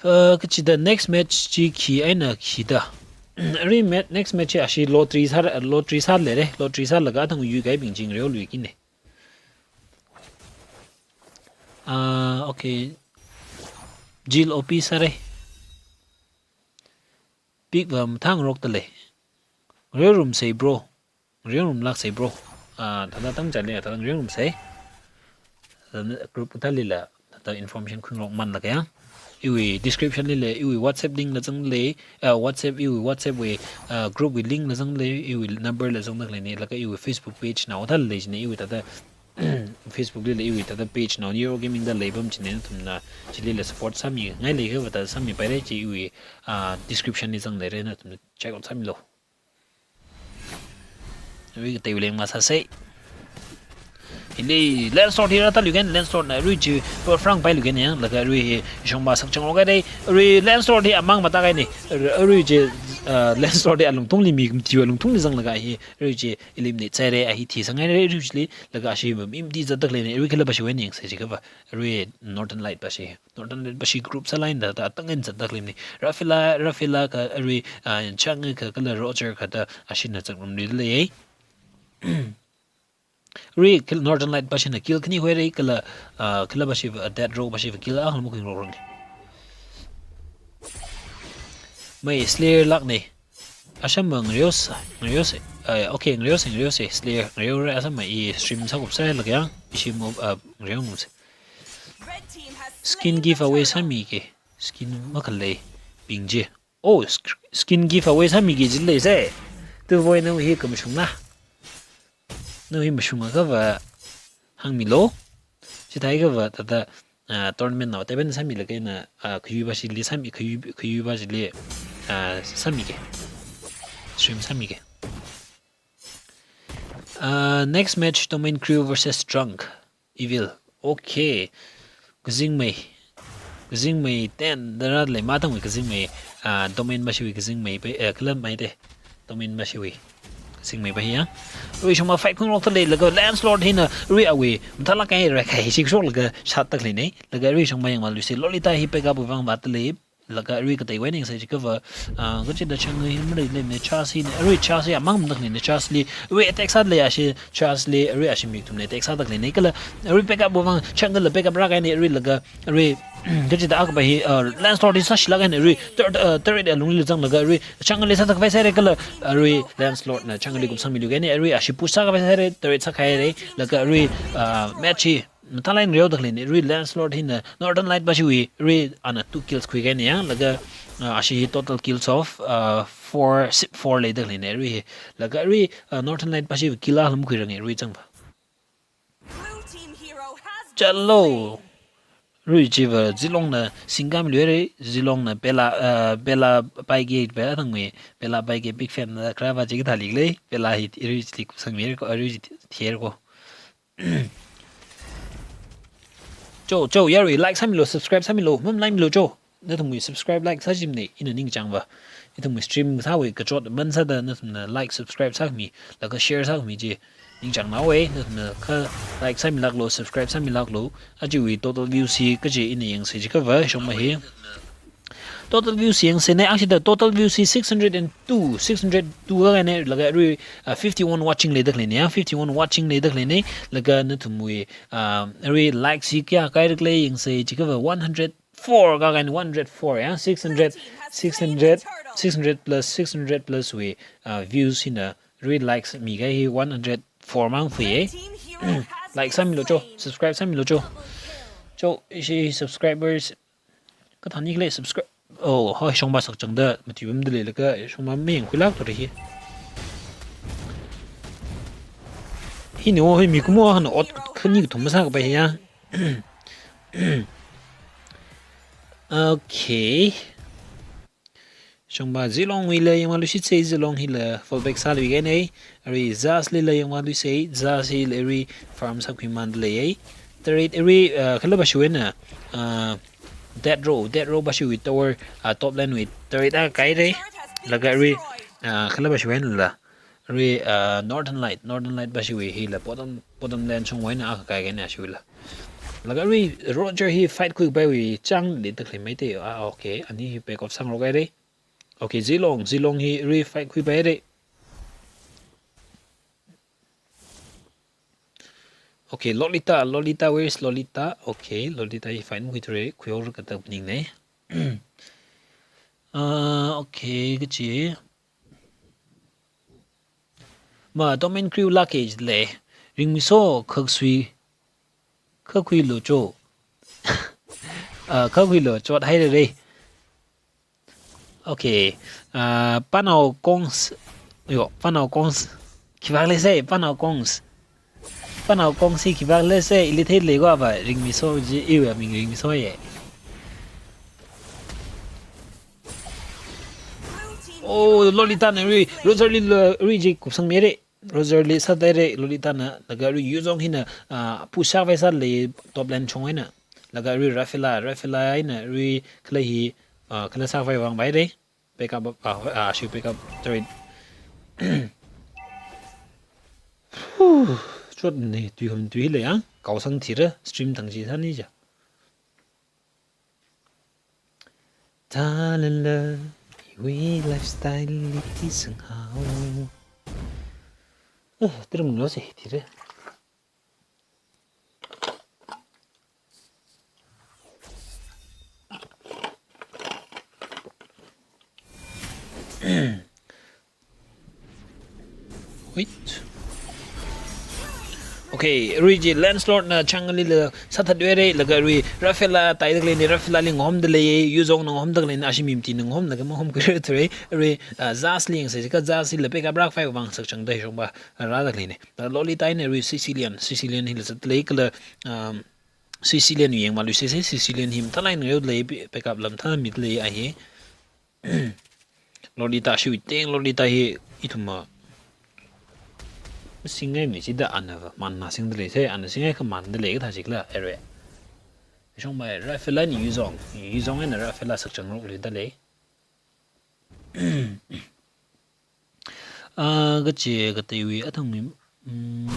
Uh, kachida next match chi khi eina khi da. Arui mat-, next match chi ashi lottery sā, lottery sālei re, lottery sālaga athang yuikahaibing chi ngareoluikine. Ah, okay. Jil O P sāra. Pick va mathāngarokdalei. Ngareorumsei bro. Ngareorumlāksei bro. Ah, thāda tangchāli, thāda ngareorumsei. Thāda group kathalila, thāda information khuingarok manlaga ya. Iwui description lila, iwui WhatsApp link la zangdalei, ah, WhatsApp, iwui WhatsApp wui, ah, group wui link la zangdalei, iwui number la zangdalei ne, laga iwui Facebook page nao thālei jine, iwui thāda Facebook lila iwui thāda page nao Nero Gaming da leipam chine, nathumna chilila support sāmingailei khavāda sāmipaira chi iwui, ah, description li zangdaleira, nathumna check out sāmilu. Arui kateiwui leng masāsei. Hili Lancelot hi rātāluikahaina, Lancelot na arui chi pa frang pailuikahaina ya, laga arui hi shongma sakchangrok kahai, arui Lancelot hi amang matākahaina, arui chi, ah, Lancelot hi alungthungli mi kumtiwa alungthungli zanglaga hi, arui chi eliminate sāhaira, a hi thisangngaira, arui chili, laga ashi mi mati zatdaleina, arui kala ba shiwui eina yangsei jiakhava, arui Northern Light ba shi. Northern Light ba shi group sālaga da, da, tangin zatdaleimana. Rafaela, Rafaela ka arui, ah, Chang ka kala Roger ka da ashina zakrum lilei. Arui kal-, Northern Light ba shina kill khani khuihaira kala, ah, kala ba shi, ah, Dead Row ba shi kill akha makhuingarok rang. Mai Slayer lākna. Ashama ngareosa, ngareosa, ah, okay, ngareosa, ngareosa, Slayer, ngareora ashama i stream sākupsālaga ya, ishi mo, ah, ngareongarumsa. Skin giveaway sāmiki, skin makhaleibing chi. Oh, sk-, skin giveaway sāmiki jileisei. Tuvoina hi kamashungna. Nawui hi mashungakhava hāngmilu. Chithāikhava thāda, ah, tournament nao teben sāmilaga eina, ah, khayuiva shili sāmi, khayui, khayuiva shili, ah, sāmiki. Stream sāmiki. Ah, next match, Domain Crew versus Drunk Evil. Okay. Kazingmei. Kazingmei ten da rālei, mathangwui kazingmei, ah, Domain ba shiwui kazingmei ba, eh, kala mai te. Domain ba shiwui kazingmei ba hi ya. Arui shongma fight khuingarokdalei laga Lancelot hina arui awui mathālāk kahai rākahai shi shoklaga shatdaleina. Laga arui shongma yangmaluisei, Lolita hi pick up wui vang vātdalei. Laga arui kateiwui eina yangsa jiakhava, ah, kachida Chang'e hi maleilei ne, Charles hina, arui Charles hi amang manakli ne, Charles li, arui attack sālei ashi, Charles li, arui ashi mi kathumna attack sādalei ne, kala, arui backup wui vang, Chang'e la backup rākahaina, arui laga, arui, kachida akha pa hi, ah, Lancelot hi sāshilāk kahaina, arui, tur-, ah, turret alungli zanglaga, arui, Chang'e li sāda khavai sāhaira kala, arui, Lancelot na Chang'e li kupsangmilu kahaina, arui, ashi push sākhavai sāhaira, turret sākahai haira, laga, arui, ah, match hi, mathālāk eina reodalei ne, arui Lancelot hina Northern Light pa chiwui, arui ana two kills khuikahaina ya, laga, ah, ashi hi total kills of, ah, four, si-, four leidalei ne, arui hi. Laga arui, ah, Northern Light pa chiwui kill akha lam khuiranga, arui zangva. Blue team hero has been Chalo! slain. Arui chiva Zilong na singkāmilu haira, Zilong na Bella, ah, Bella Paige, Bella thangmi, Bella Paige big fan na kharā pa chi kathā leilei, Bella hi arui chili kupsangmihaira ko, arui chi thihaira ko. Cho, cho, yarui, like sāmilu, subscribe sāmilu, mamalailu cho. Nathumwui subscribe, like sāchimana, ina ningchāngva. Ithumwui stream sāwui kachot man sāda nathumna like, subscribe sākhami, laga share sākhami chi ningchāngnaowa, nathumna kha like sāmilāklu, subscribe sāmilāklu. Achiwui total views hi kachi ina yangsa jiakhava, shongma hi. Total views yangsa ne, actually the total views hi six hundred and two, six hundred two kahaina, laga arui, ah, fifty-one watching leidalei ne, ah, fifty-one watching leidalei ne, laga nathumwui, ah, arui likes hi kayākha khuirakhala yangsa jiakhava one hundred four kahaina, one hundred four ya, six hundred, six hundred, six hundred plus, six hundred plus wui, ah, views hina arui likes mikahai hi one hundred four mang fui ye. Like sāmilu cho, subscribe sāmilu cho. Cho, ishi subscribers kathānikhala subscribe. Oh, hoi, shongpa sakchangda matuipamdalei laga, shongpa mayangkhuilākthura hi. Hina, oh, hoi, mikumo hana ot khani kathum masākapai ya. Okay. Shongpa Zilongwuila yangvāluishitsa, Zilong hila fallback sāluikahaina. Arui Zaz lila yangvāluisa, Zaz hila arui farm sākhuimandalei. Turret arui, ah, kala pa chiwui eina, ah, Death Row, Death Row pa chiwui tower, ah, top lane wui turret akha kahaira. Laga arui, ah, kala pa chiwui eina la. Arui, ah, Northern Light, Northern Light pa chiwui hila bottom, bottom lane shongwui eina akha kahaina chiwuila. Laga arui Roger hi fight khuipaiwui chang leidalei maite. Ah, okay. Ani hi back off sāngarokhaira. Okay, Zilong, Zilong hi arui fight khuipaira. Okay, Lolita, Lolita, where is Lolita? Okay, Lolita hi fight makhuithura, khuihaora kathā maningna. Ah, okay, kachi. Ma, Tom and Crew lāka jilei. Ringmiso, khaksui, khakhuilu cho. Ah, khakhuilu, chothairara. Okay. Ah, Panao Kongs. Yo, Panao Kongs. Khipākhala se, Panao Kongs. Panao Kongs hi khipākhala se, ili theilei ko apa, Ringmiso chi, iwui aming Ringmiso ye. Oh, Lolita na arui, Roger lila arui chi kupsangmihaira. Roger li sāthaira, Lolita na, laga arui Yuzong hina, ah, push sākhavai sālei top lane shongwui eina. Laga arui Rafaela, Rafaela eina arui kala hi, ah, kala sākhavai vāngpaira. Backup, ah, ah, ashi backup turret. Huh, chotna, tui hum tui hila ya, kaosang thira, stream thang chi sāni ja. Talala, iwui lifestyle li theisanghao. Eh, trim lo se, thira. Wait. Okay, arui chi Lancelot na Chang'e lila sāthathaira, laga arui Rafaela taidalei ne, Rafaela li ngahomdalei, Yuzong na ngahomdalei ne, ashi mi mati na ngahomlaga mahomkhuira thura, arui, ah, Zaz li yangsa jiakha Zaz hila backup rākhavai vang sakchangda shongpa, ah, rādalei ne. Laga Lolita eina arui Sicilian, Sicilian hila zatdalei kala, um, Sicilian yangvāluisa, Sicilian hi mathālāk eina reodalei, backup lam thāmidalei ahi. Lolita chiwui teng, Lolita hi ithumva singngaimana chida anava manna singdalei se, ana singngai kha mandalei kathā chikhala, arui. Shongpa Rafaela eina Yuzong, Yuzong eina Rafaela sakchangrokluidalei. Ah, kachi kateiwui athangwui, mm.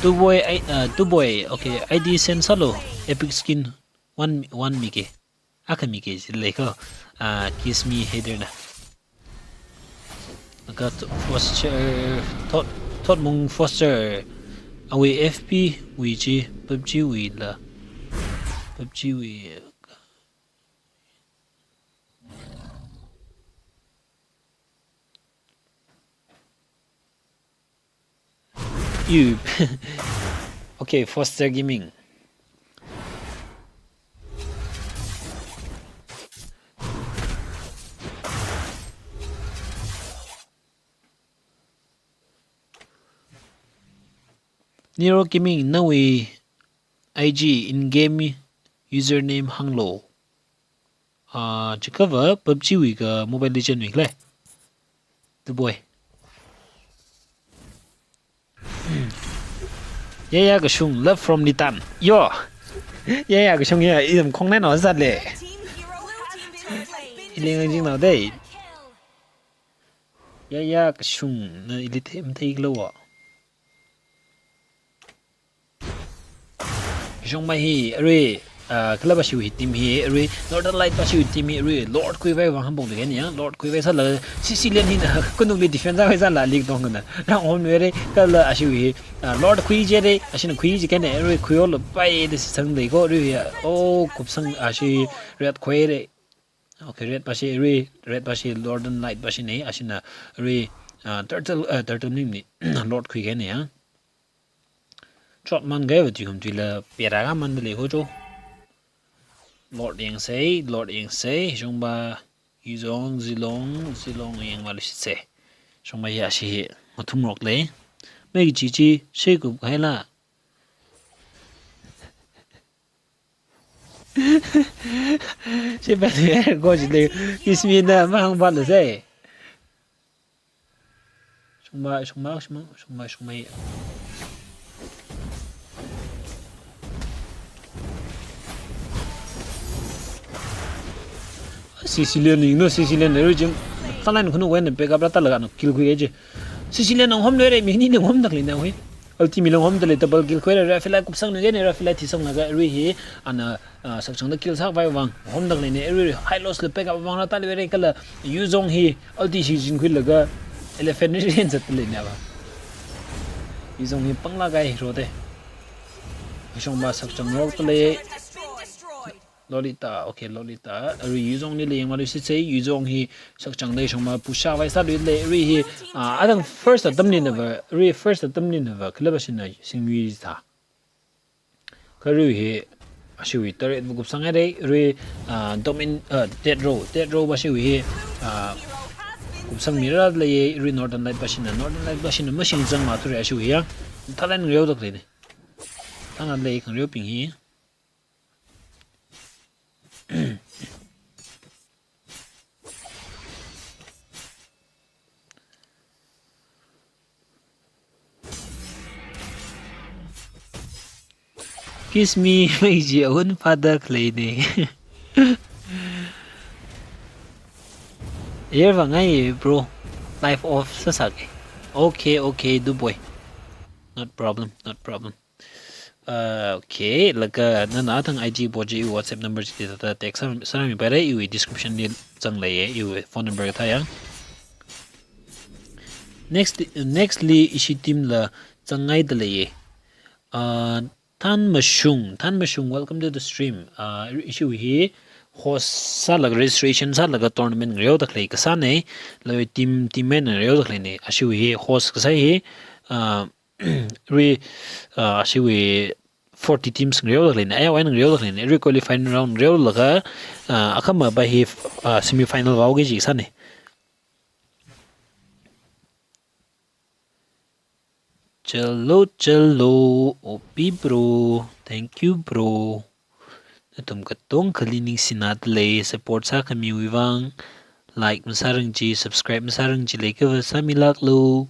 Two boy, I, ah, two boy, okay, I D send sālu, epic skin. One, one miki. Akha miki jilei ko. Ah, Kiss Me Hater na. Laga Foster, Thot, Thotmung Foster. Awui F B wui chi, PUBG wui la. PUBG wui. You. Okay, Foster Gaming. Nero Gaming, nawui I G in-game username hānglu. Ah, chikava PUBG wui ka Mobile Legend wui khala. Duboi. Yaya kashung, love from Litan. Yo. Yaya kashung ya, iram khong nai no zat le. Iling jing no dei. Yaya kashung, na ili the, mathei lo wa. Shongmai hi, arui, ah, kala ba shiu hi team hi, arui, Northern Light ba shiu team hi, arui, Lord Kuivai wang hambong degen ya, Lord Kuivai sala, Sicilian hi na, kunung li defense vai sala league dong na, rang hon were, kala ashiu hi, ah, Lord Kui je de, ashin Kui je kene, arui, Kui ol pai de sang de ko, arui ya, oh, kupsang ashi, Red Kui de, okay, Red ba shi, arui, Red ba shi, Northern Light ba shi ne, ashin na, arui, ah, Turtle, ah, Turtle ni ni, Lord Kui kene ya. Chot man gai va tui kham tui la pera ka man da le ho cho. Lord Yang Sei, Lord Yang Sei, shong ba Yuzong, Zilong, Zilong Yang ma lu shi se. Shong ba ya shi he, ma thum rok le. Mai chi chi, she kup khai la. She ba le, go chi le, Kiss Me na, ma hang ba le se. Shungmai, shungmai, shungmai, shungmai, shungmai. Sicilian ning no, Sicilian ning, region. Talan kuno wen pick up rata laga no, kill kui je. Sicilian nang hom le re, mi ni nang hom dak le na hui. Ulti mi nang hom dak le, double kill kui re, Rafaela kupsang ne, Rafaela thisang laga, arui hi, ana, ah, sakchang da kill sak vai vang, hom dak le ne, arui high loss le pick up vang rata le re kala, Yuzong hi, ulti shi jin kui laga, elephant ri ren zat le ne va. Yuzong hi pang laga hero de. Shong ba sakchang rok le. Lolita, okay, Lolita. Arui Yuzong ni le yang ma lu shi se, Yuzong hi sakchang da shong ma pusha vai sa lu le, arui hi, ah, adang first attempt ni na va, arui first attempt ni na va, kala ba shin na, sing wi sa. Kha arui hi, ashiwi turret va kupsang ai re, arui, ah, domin, ah, dead row, dead row ba shiwi hi, ah, kupsang mi ra le ye, arui Northern Light ba shin na, Northern Light ba shin na, ma shing zang ma tu re ashiwi ya. Talan reo dak le ne. Tana le kang reo ping hi. Kiss Me, mai ji aun father clay ne. Air va ngai, bro. Live off sa sa ke. Okay, okay, do boy. Not problem, not problem. Uh, okay, laga nana athang I G bo je, iwui WhatsApp number chi ta text sa, sa mi pare, iwui description li zang lei ye, iwui phone number thā ya. Next, next li ishi team la zang ngai da lei ye. Uh, Than Mashung, Than Mashung, welcome to the stream. Uh, ishiwui hi host sālaga, registration sālaga tournament ngareo da khalei kasā ne, laga team, team man ngareo da khalei ne, ashiwui hi host kasā hi, uh, arui, ah, ashiwui forty teams ngareo da khalei ne, ayawui eina ngareo da khalei ne, arui qualifying round ngareo laga, ah, akhama ba hi, ah, semi final vāo kaji sā ne. Chalo, chalo, O P bro, thank you bro. Nathum katongkhali ningshina da lei, support sākhamiwui vang, like masārang chi, subscribe masārang chi, like va sāmilāklu.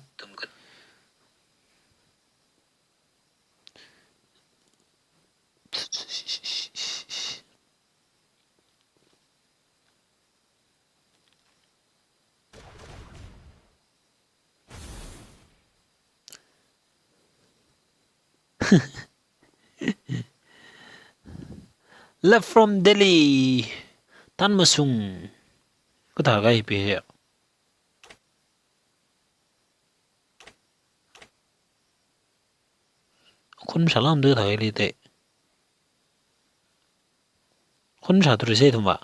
Love from Delhi. Tan masung. Kathā kahai pi he. Khun shālam de thāli te. Khun shā turi se thumba.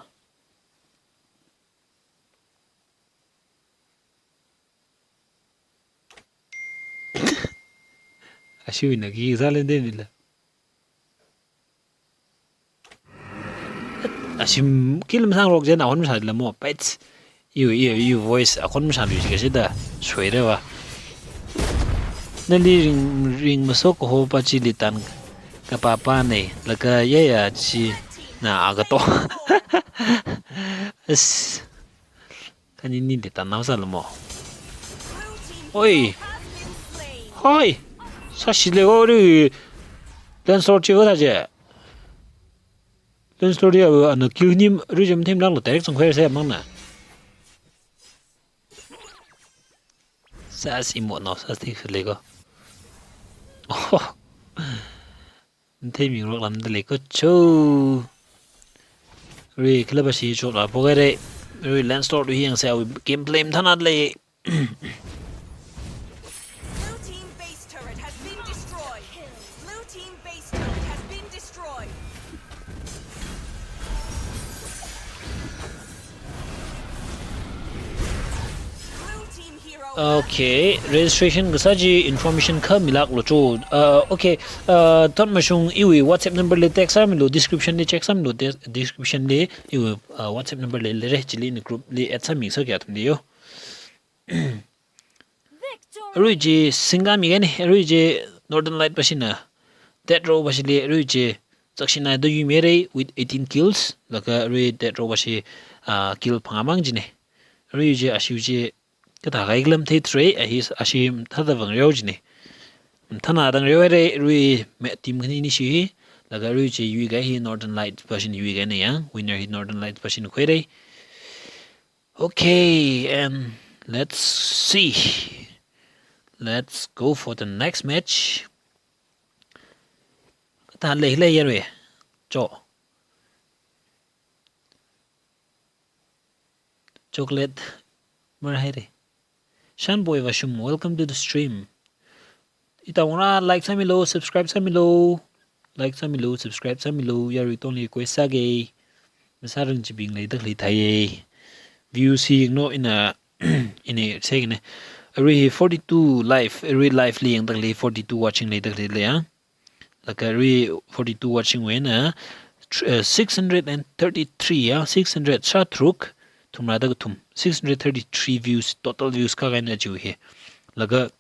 Ashiwui na ki zalen de mila. Ashim kilim sang rok jen ahon shā lamo. Pets. Iwui, iwui, iwui voice akhon mashālui jikasida, soirava. Nali ring, ring masok ho pa chili tan kapapa nei, laga yaya china agato. As, kani nili tan nao sālamo. Oi. Hoi. Sāshile go ri. Lensword chi go thaje. Lensword ya, ana kill ni region team lang lo direct song khair se mang na. Sas imo no, sas tik lego. Oh. Team ming rok lam de lego cho. Ri kila ba shi cho la po gare. Ri Lensword hi yang se gameplay mthana le. Blue team base turret has been destroyed. Blue team base turret has been destroyed. Blue team hero. Okay, registration kasā chi information kha milak lo cho. Uh, okay, uh, thot mashung iwui WhatsApp number li text sāmilu, description li check sāmilu, de-, description li iwui, uh, WhatsApp number li lere, chili ni group li add sāmi sa kya thum de yo. Arui chi singa mi gani, arui chi Northern Light pashina Death Row pashili, arui chi Sakshina da yu mere with eighteen kills, laga arui Death Row pashi, ah, kill phangā mang jine. Arui chi ashiu chi kathā kai kilam thei three, ahi ashi thada vang reo jine. Thana dang reo re, arui me team khani ni shi, laga arui chi yu kai hi Northern Light pashin yu kai ne yang, winner hi Northern Light pashin khuire. Okay, and let's see. Let's go for the next match. Tan lei lei yarwe. Cho. Chocolate. Mar hai re. Shanboy Vashum, welcome to the stream. Itaungra like sāmilo, subscribe sāmilo, like sāmilo, subscribe sāmilo, yarui tongli request sāge. Masā rin chibing lei dak lei thai. Views hi no ina, ini se ne. Arui hi forty-two live, arui live li yang dak lei forty-two watching lei dak lei le ya. Laga arui forty-two watching wui na, tr-, eh, six hundred and thirty-three ya, six hundred sha truk, thumra dak thum, six hundred thirty-three views, total views ka kaina jiu hi. Laga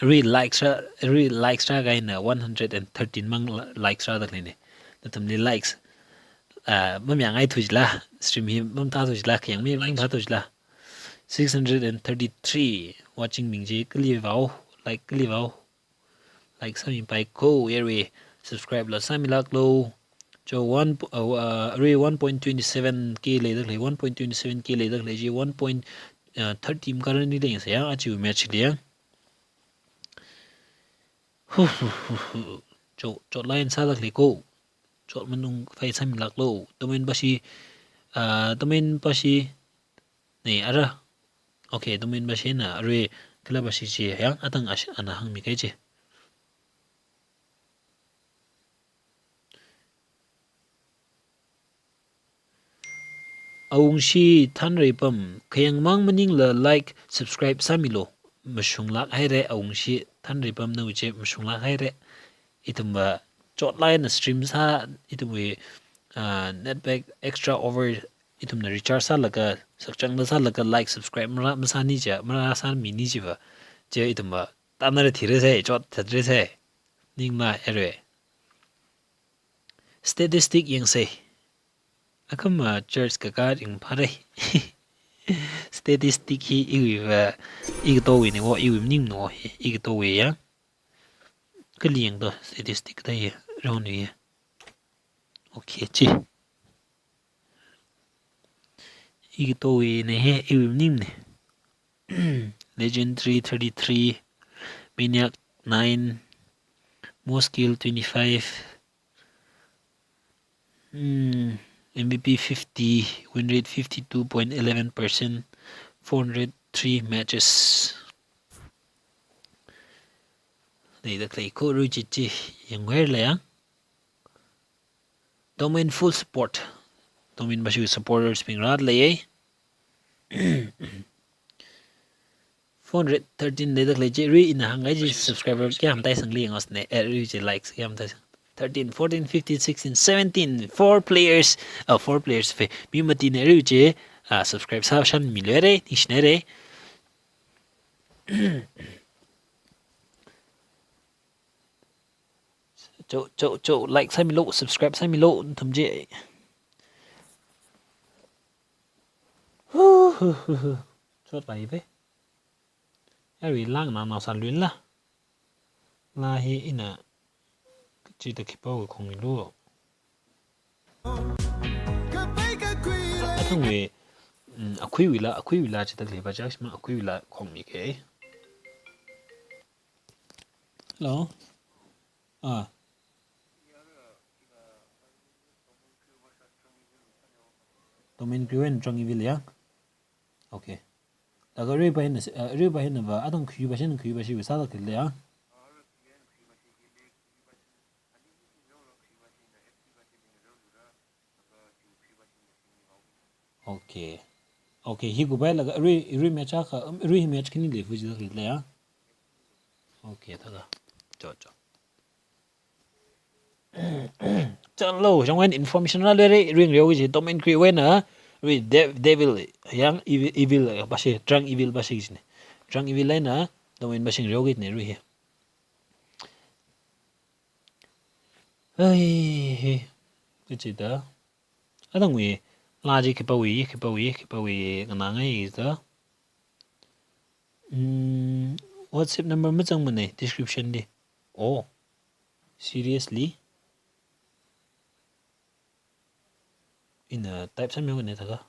arui likes ra, arui likes ra kaina one hundred and thirteen mang li-, likes ra dak lei ne. Nathumli likes, ah, mamyangai thu jila, stream hi mamtha thu jila, khayang mi mamtha thu jila. Six hundred and thirty-three watching bing chi kali vao, like kali vao. Like sāmi pai ko, yarui subscribe la sāmi lak lo. Cho one po-, uh, uh, arui one point twenty-seven K lei dak lei, one point twenty-seven K lei dak lei chi one point, uh, thirty ma currently lei sa ya, achi match li ya. Hu, hu, hu, hu. Cho, cho line sā dak lei ko. Cho manung fai sāmi lak lo. Domain pashi, uh, domain pashi. Nei, ara. Okay, domain pashi na, arui kala pashi chi yang, atang ash-, ana hāngmi kai chi. Awungshi Thanreipam, khayang mang maningla like, subscribe sāmilo. Mashung lak haire, Awungshi Thanreipam nawui chi mashung lak haire. Ithumva chot line na stream sā, ithumwui, ah, net pack extra over, ithumna recharge sālaga, sakchangda sālaga, like, subscribe mara masāni ja, mara sāmini jiva. Je ithumva, tanara thira sai, chot thatra sai. Ningma ere. Statistic yang sai. Akhama church kaka ring phare. Statistic hi iwui va, igatowui ni wo, iwui ning no hi, igatowui ya. Kali yang to, statistic ta hi, ron wi ya. Okay, chi. Igatowui ni he, iwui ning ni. Legend three thirty-three, Maniac nine, Moskill twenty-five. Mm, M V P fifty, win rate fifty-two point eleven percent, four hundred three matches. Leida khalei ko ru chi chi yangwer le yang. Domain full support. Domain bashi supporters bing rat le ye. Four hundred thirteen leida khalei chi ri ina hāngai chi subscriber kayākha mathāsangli ngos ne, eh, ri chi likes kayākha mathāsang. Thirteen, fourteen, fifteen, sixteen, seventeen, four players, uh, four players fe. Mi mati ne ri chi, uh, subscribe sāshan mi le re, ni shne re. Cho, cho, cho, like sāmilo, subscribe sāmilo, nathum chi. Chot lai ve. Eri lang na na sa lun la. La hi ina chi ta khipā khong lu. Athang we, mm, akhui wila, akhui wila chi ta le ba jak ma akhui wila khong mi ke. Hello. Ah. Domain crew and Drunk Evil ya. Okay. Laga ri ba hin, eh, ri ba hin ba, athang khui ba shin, khui ba shi ba sa la kile ya. Okay. Okay, hi gubai laga ri, ri match ka, um, ri match kani le fu ji le ya. Okay, thaga. Cho, cho. Chalo, jong wen information ra le re, ring reo ji domain crew wen na, ri de-, devil, yang evil, evil, ba shi, drunk evil ba shi ji ne. Drunk evil le na, domain ba shi reo ji ne, ri hi. Ai, hi. Chi chi da. Athang we, la ji khipā we, khipā we, khipā we, ngana ngai da. Mm, WhatsApp number mazang mane, description li. Oh, seriously? Ina type sāmi ne thaga.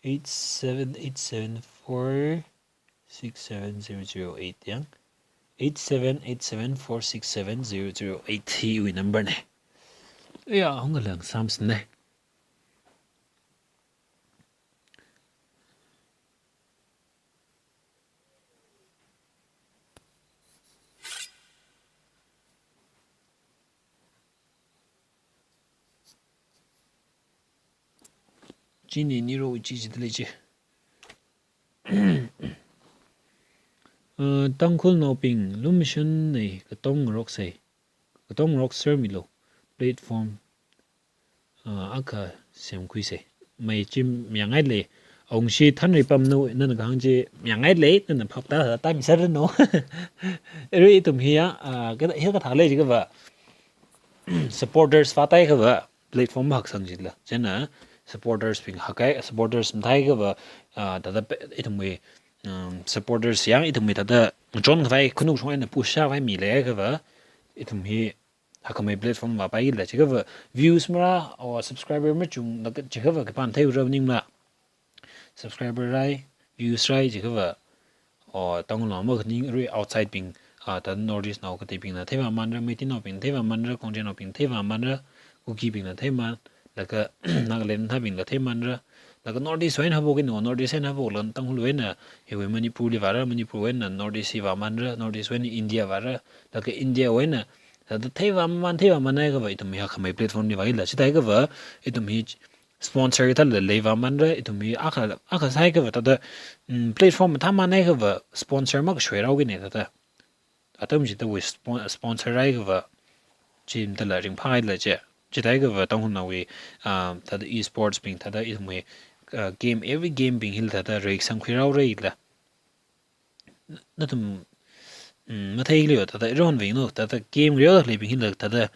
Eight seven eight seven four six seven zero zero eight yang. Eight seven eight seven four six seven zero zero eight hi wi number ne. Ya, hong lang Sams ne. Chini niro chi chi tele chi. Uh, Tangkhulnaobing, lumashan nei, katong rok sei. Katong rok ser milo. Platform. Uh, akha semkhui sei. Mai chi miyangai le. Ongshi thanri pam no, nana kahāng chi miyangai le, nana phap ta, ta mi sar no. Eri ithum hi ya, uh, ka, hi kathā le chi ka ba. Supporters fa tai ka ba. Platform haksang jitla. Chieina supporters bing hakai, supporters mathai ka ba, ah, thāda pe-, ithumwui, um, supporters yang ithumwui thāda chon khavai, khanuk shong eina push sākhavai mi le ka ba, ithum hi hakhamei platform va pai la chi ka ba, views mara, or subscriber machung la ka chi ka ba, kapan thei ura ning la. Subscriber rai, views rai, chi ka ba, or Tangkhulnao makhaning ri outside bing, ah, thāda North East nao kateibingna theiva manra, Meiteinaobing theiva manra, Khongjainaobing theiva manra, Kukibingna theiman, laga Nagaland thabingla theimanra, laga North East wui eina haophok ino, North East wui eina haophok la Tangkhul wui eina, hiwui Manipur li vāra, Manipur wui eina North East hi va manra, North East wui eina India vāra, laga India wui eina, thāda theiva man, theiva manai ka ba ithum hi hakhamei platform li vāi la, chithāi ka ba, ithum hi sponsor thāla leiva manra, ithum hi akha, akha sai ka ba thāda, mm, platform mathā manai ka ba sponsor makashoi rao kine thāda. Atam chithāwui spon-, sponsor rai ka ba, chi thāla ringphāi la che. Chithāi ka ba Tangkhulnaowui, ah, thāda esports bing, thāda ithumwui, ah, game, every game bing hila thāda reiksamkhui rao rai la. Nathum, mm, mathei leo, thāda iron ving no, thāda game reo da khalei bing hila, thāda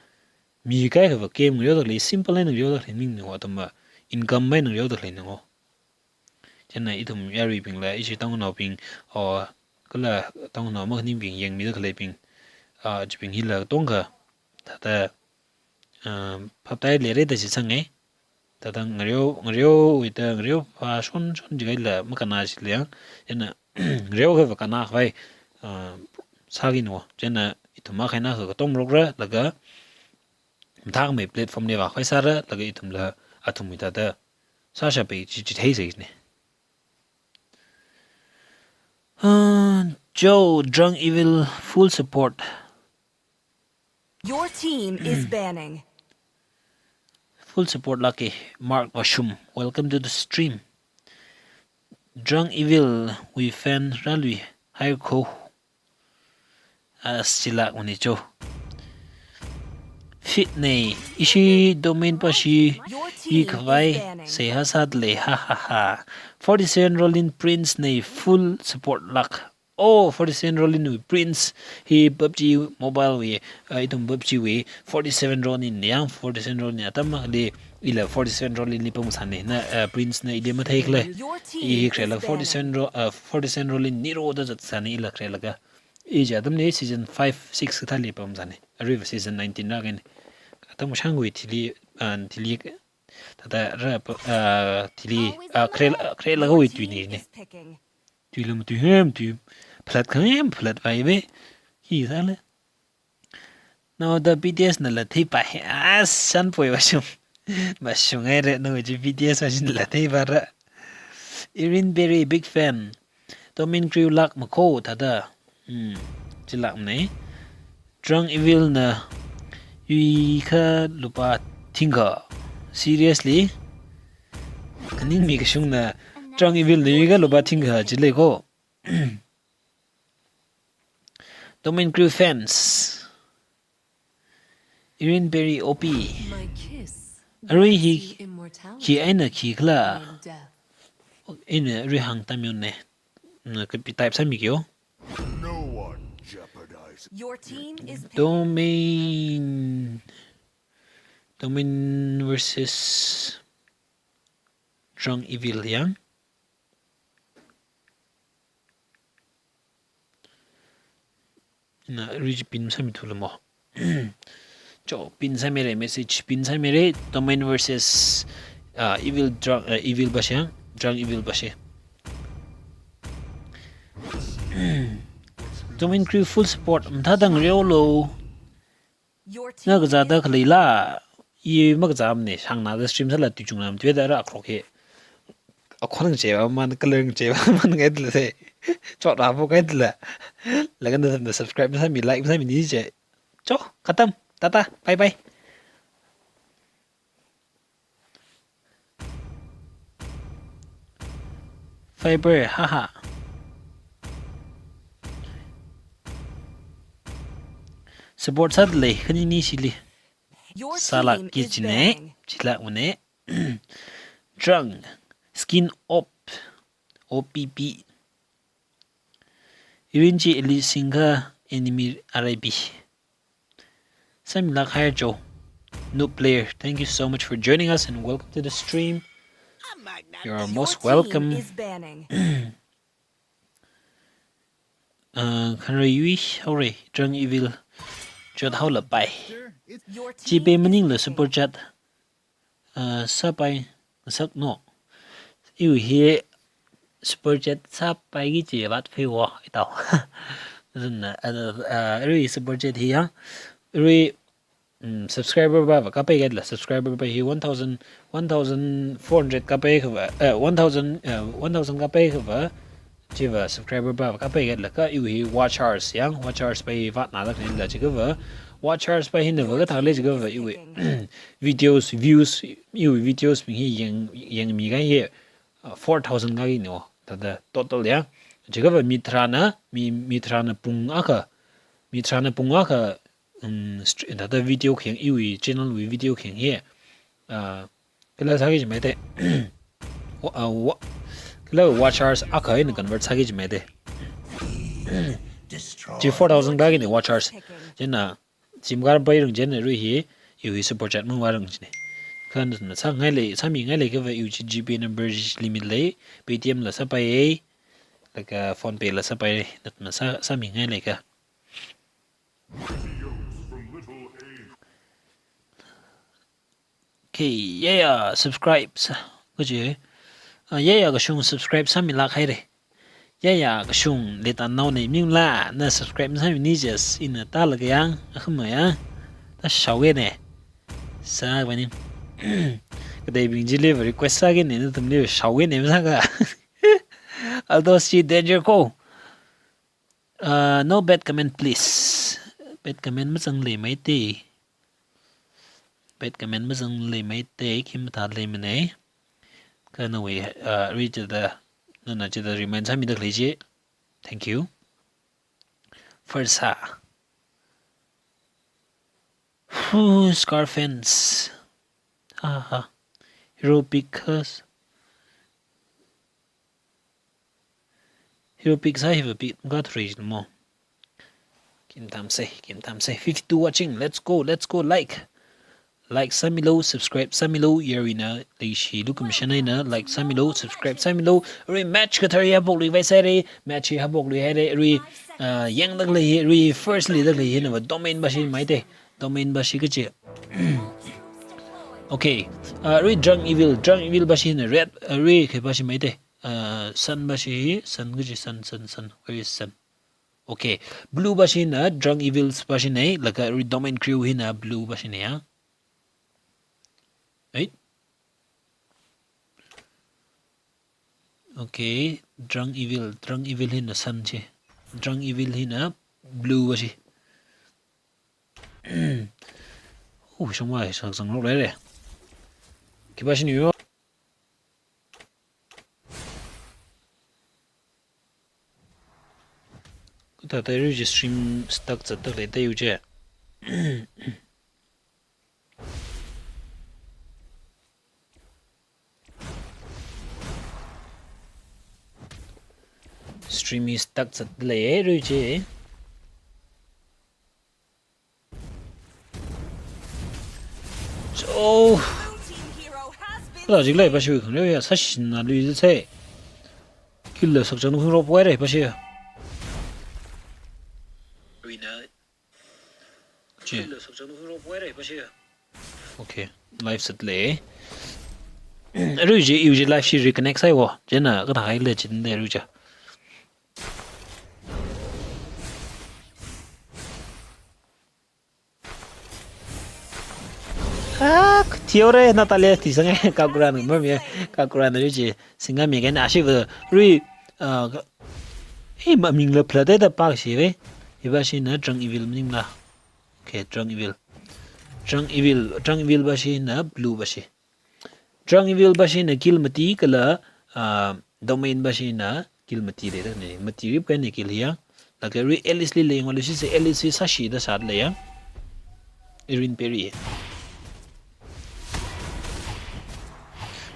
mi kai ka ba game reo da khalei simple eina reo da khalei ning no, atam ba income mai eina reo da khalei no. Chieina ithum yaruibing la, ishi Tangkhulnaobing, or kala Tangkhulnao makhaningbing, yangmida khaleibing, ah, chibing hila tongkha, thāda, ah, phaptai lere da chi sangai. Thāda ngareo, ngareo wui ta, ngareo pha shon, shon jigai la makana chi liang. Chieina ngareo ka ba kana khavai, ah, sāki no. Chieina ithum makhaina ka katong rok ra, laga mathākhamei platform li vākhuisāra, laga ithumla athumwui thāda sāshappai chi chitheisai ne. Ah, Joe, Drunk Evil, full support. Your team is banning. Full support lāka, Mark Vashum. Welcome to the stream. Drunk Evil wui fan rālui haikho. As chilak mani cho. Fit nei, ishi domain pashi, i khavai, seihā sāda lei, ha ha ha. Forty-seven Rollin Prince nei full support lāk. Oh, forty-seven Rollin wui Prince, hi PUBG Mobile wui, uh, ithum PUBG wui, forty-seven Rollin yang, forty-seven Rollin atam mali, ila forty-seven Rollin li pamsāni, na, uh, Prince na ili mathei khalei. Your team I hi khalei la is forty-seven banning. Ro-, uh, forty-seven Rollin ni ro da zatsāni ila khalei laga. I chi atamli season five, six kathāli pamsāni. Aruiva season nineteen rākani. Atam shangwui thili, uh, thili, thāda rā, uh, thili, uh, khalei, uh, khalei laga wui tuini ne. Tuilam tuihem tui. Phalat khanghem phalat vai be. Hi sāle. Naoda B T S nala theipai. As san poi vashung. Vashung ai re, nao chi B T S vashung nala theipai ra. Irin Berry, big fan. Domain Crew lāk makho thāda. Hmm, chilak nei. Drunk Evil na yuikha lupā thingkha. Seriously? Khaningmi kashungna Drunk Evil na yuikha lupā thingkha chilei kho. Domain Crew fans. Irin Berry O P. Arui hi, hi eina khi khala. Eina arui hāngtam yun ne. Na kapi type sāmi kyo. Your team is picking. Domain. Domain versus Drunk Evil yang. Na, reach pin sāmi thulamo. Cho, pin sāmire, message pin sāmire, Domain versus, uh, Evil Drunk, uh, Evil Bashe, Drunk Evil Bashe. Domain Crew full support, mathāda ngareo lo. Nga kazāda khalei la, i makazāmane, shangnada stream sāla tuichungna matuida ra akrok hi. Akhon ngacheiva man, color ngacheiva man ngaidala se. Chot ra bo ngaidala. Laga na, na subscribe sāmi, like sāmi ni che. Cho, khatam. Tata. Bye bye. Fiber, haha. Support sāda lei, khani ni shili. Your team is banning. Sālak ki chine, chilak mane. Drunk, skin op, O P P. Irin chi Elite Singha enemy R I P. Sāmilak hai Joe. Noob player, thank you so much for joining us and welcome to the stream. You are most welcome. Your team is banning. Uh, khanrei yui haore, Drunk Evil. Jot haola pai. Your team is picking. Chi pay maningla super chat. Uh, sāpai ngasak no. Iwui hi super chat sāpai ki chi vat phei wo itao. Zun na, uh, uh, arui super chat hi ya. Arui, mm, subscriber ba, ba kapai kaidala, subscriber ba hi one thousand, one thousand four hundred kapai kava, eh, one thousand, eh, one thousand kapai kava, chiva subscriber ba kapai kaidala ka iwui hi watch hours yang, watch hours pai vatnada khanila chikava, watch hours pai hina va kathāle chikava iwui videos, views, iwui videos bing hi yang, yangmi kahai hi, uh, four thousand kahaina, thāda total ya. Chikava mi tharāna, mi, mi tharāna pung akha, mi tharāna pung akha, um, str-, thāda video khayang, iwui channel wui video khayang hi, uh, kala sāki jimai te. Wa-, uh, wa-, kala watch hours akha eina convert sāki jimai te. Chi four thousand kahaina watch hours. Chieina, chim kar pai rung chieina arui hi, iwui super chat mang vā rung chine. Kha nathumna sāngailei, sāmingailei kava iwui chi G Pay number limit lei, Paytm la sāpai, laga PhonePe la sāpai, nathumna sā, sāmingailei ka. Okay, yeah, yeah, subscribe. Sa-, kaji. Ah, yeah, yeah, kashung subscribe sāmilak haire. Yeah, yeah, kashung letan nao ne mingla, na subscribe sāmi ni jes, ina ta laga yang, akhama ya. Ta shao ge ne. Sāvani. Kateibing chili request sāki ne, nathumli shaoki ne masāka. Aldo C Danger ko. Uh, no bad comment, please. Bad comment mazanglei maite. Bad comment mazanglei maite, khi mathālei mane. Kha nawui, uh, ri chida, nana chida remind sāmida khalei chi. Thank you. First ha. Whew, Scar fans. Ha ha. Hero pick us. Hero pick sā, hero pick ga three mo. Kim tam se, kim tam se. Fifty-two watching. Let's go, let's go. Like. Like sāmilo, subscribe sāmilo. Yaruina leishi lukum shanaina like sāmilo, subscribe sāmilo. Ri match kathar ya bok lui vai sāre. Match ya bok lui haire. Ri, uh, yangda khalei, ri first leida khalei na va domain bashi maite. Domain bashi kachi. Okay. Uh, ri Drunk Evil, Drunk Evil bashi na red, uh, ri khi bashi maite. Uh, Sun bashi, Sun kachi, Sun, Sun, Sun. Where is Sun? Okay. Blue bashi na Drunk Evils bashi na, laga ri Domain Crew hina blue bashi na ya. Right? Okay, Drunk Evil, Drunk Evil hina Sun chi. Drunk Evil hina blue bashi. Oh, shongwa, shak sang lok lere. Khi bashi ni yo. Kathā thāda ri chi stream stuck zatda khalei theiyu je. Stream hi stuck zatda lei ri chi. So, kathā jiklei bashi khangreo ya sāshina lui zi se. Kill la sakchang khungrop wai re bashi. Chi. Okay, live zatlei. Ri chi, iwui chi live chi reconnect sāi wo. Chieina kathā haile chinde ri chi. Ah, theory Natalia thi sange, Kakuran mami, Kakuran ri chi. Singa mi gen ashiva ri, ah, ka-, hi maming la pla de da pak shi ve. Hi bashi na Drunk Evil maning la. Okay, Drunk Evil. Drunk Evil, Drunk Evil bashi na blue bashi. Drunk Evil bashi na kill mati kala, ah, Domain bashi na kill mati de da ne. Mati rip kai ne kill hiya. Laga ri Alice li leng wali shi se Alice hi sāshida sāda lei ya. Irin Perry.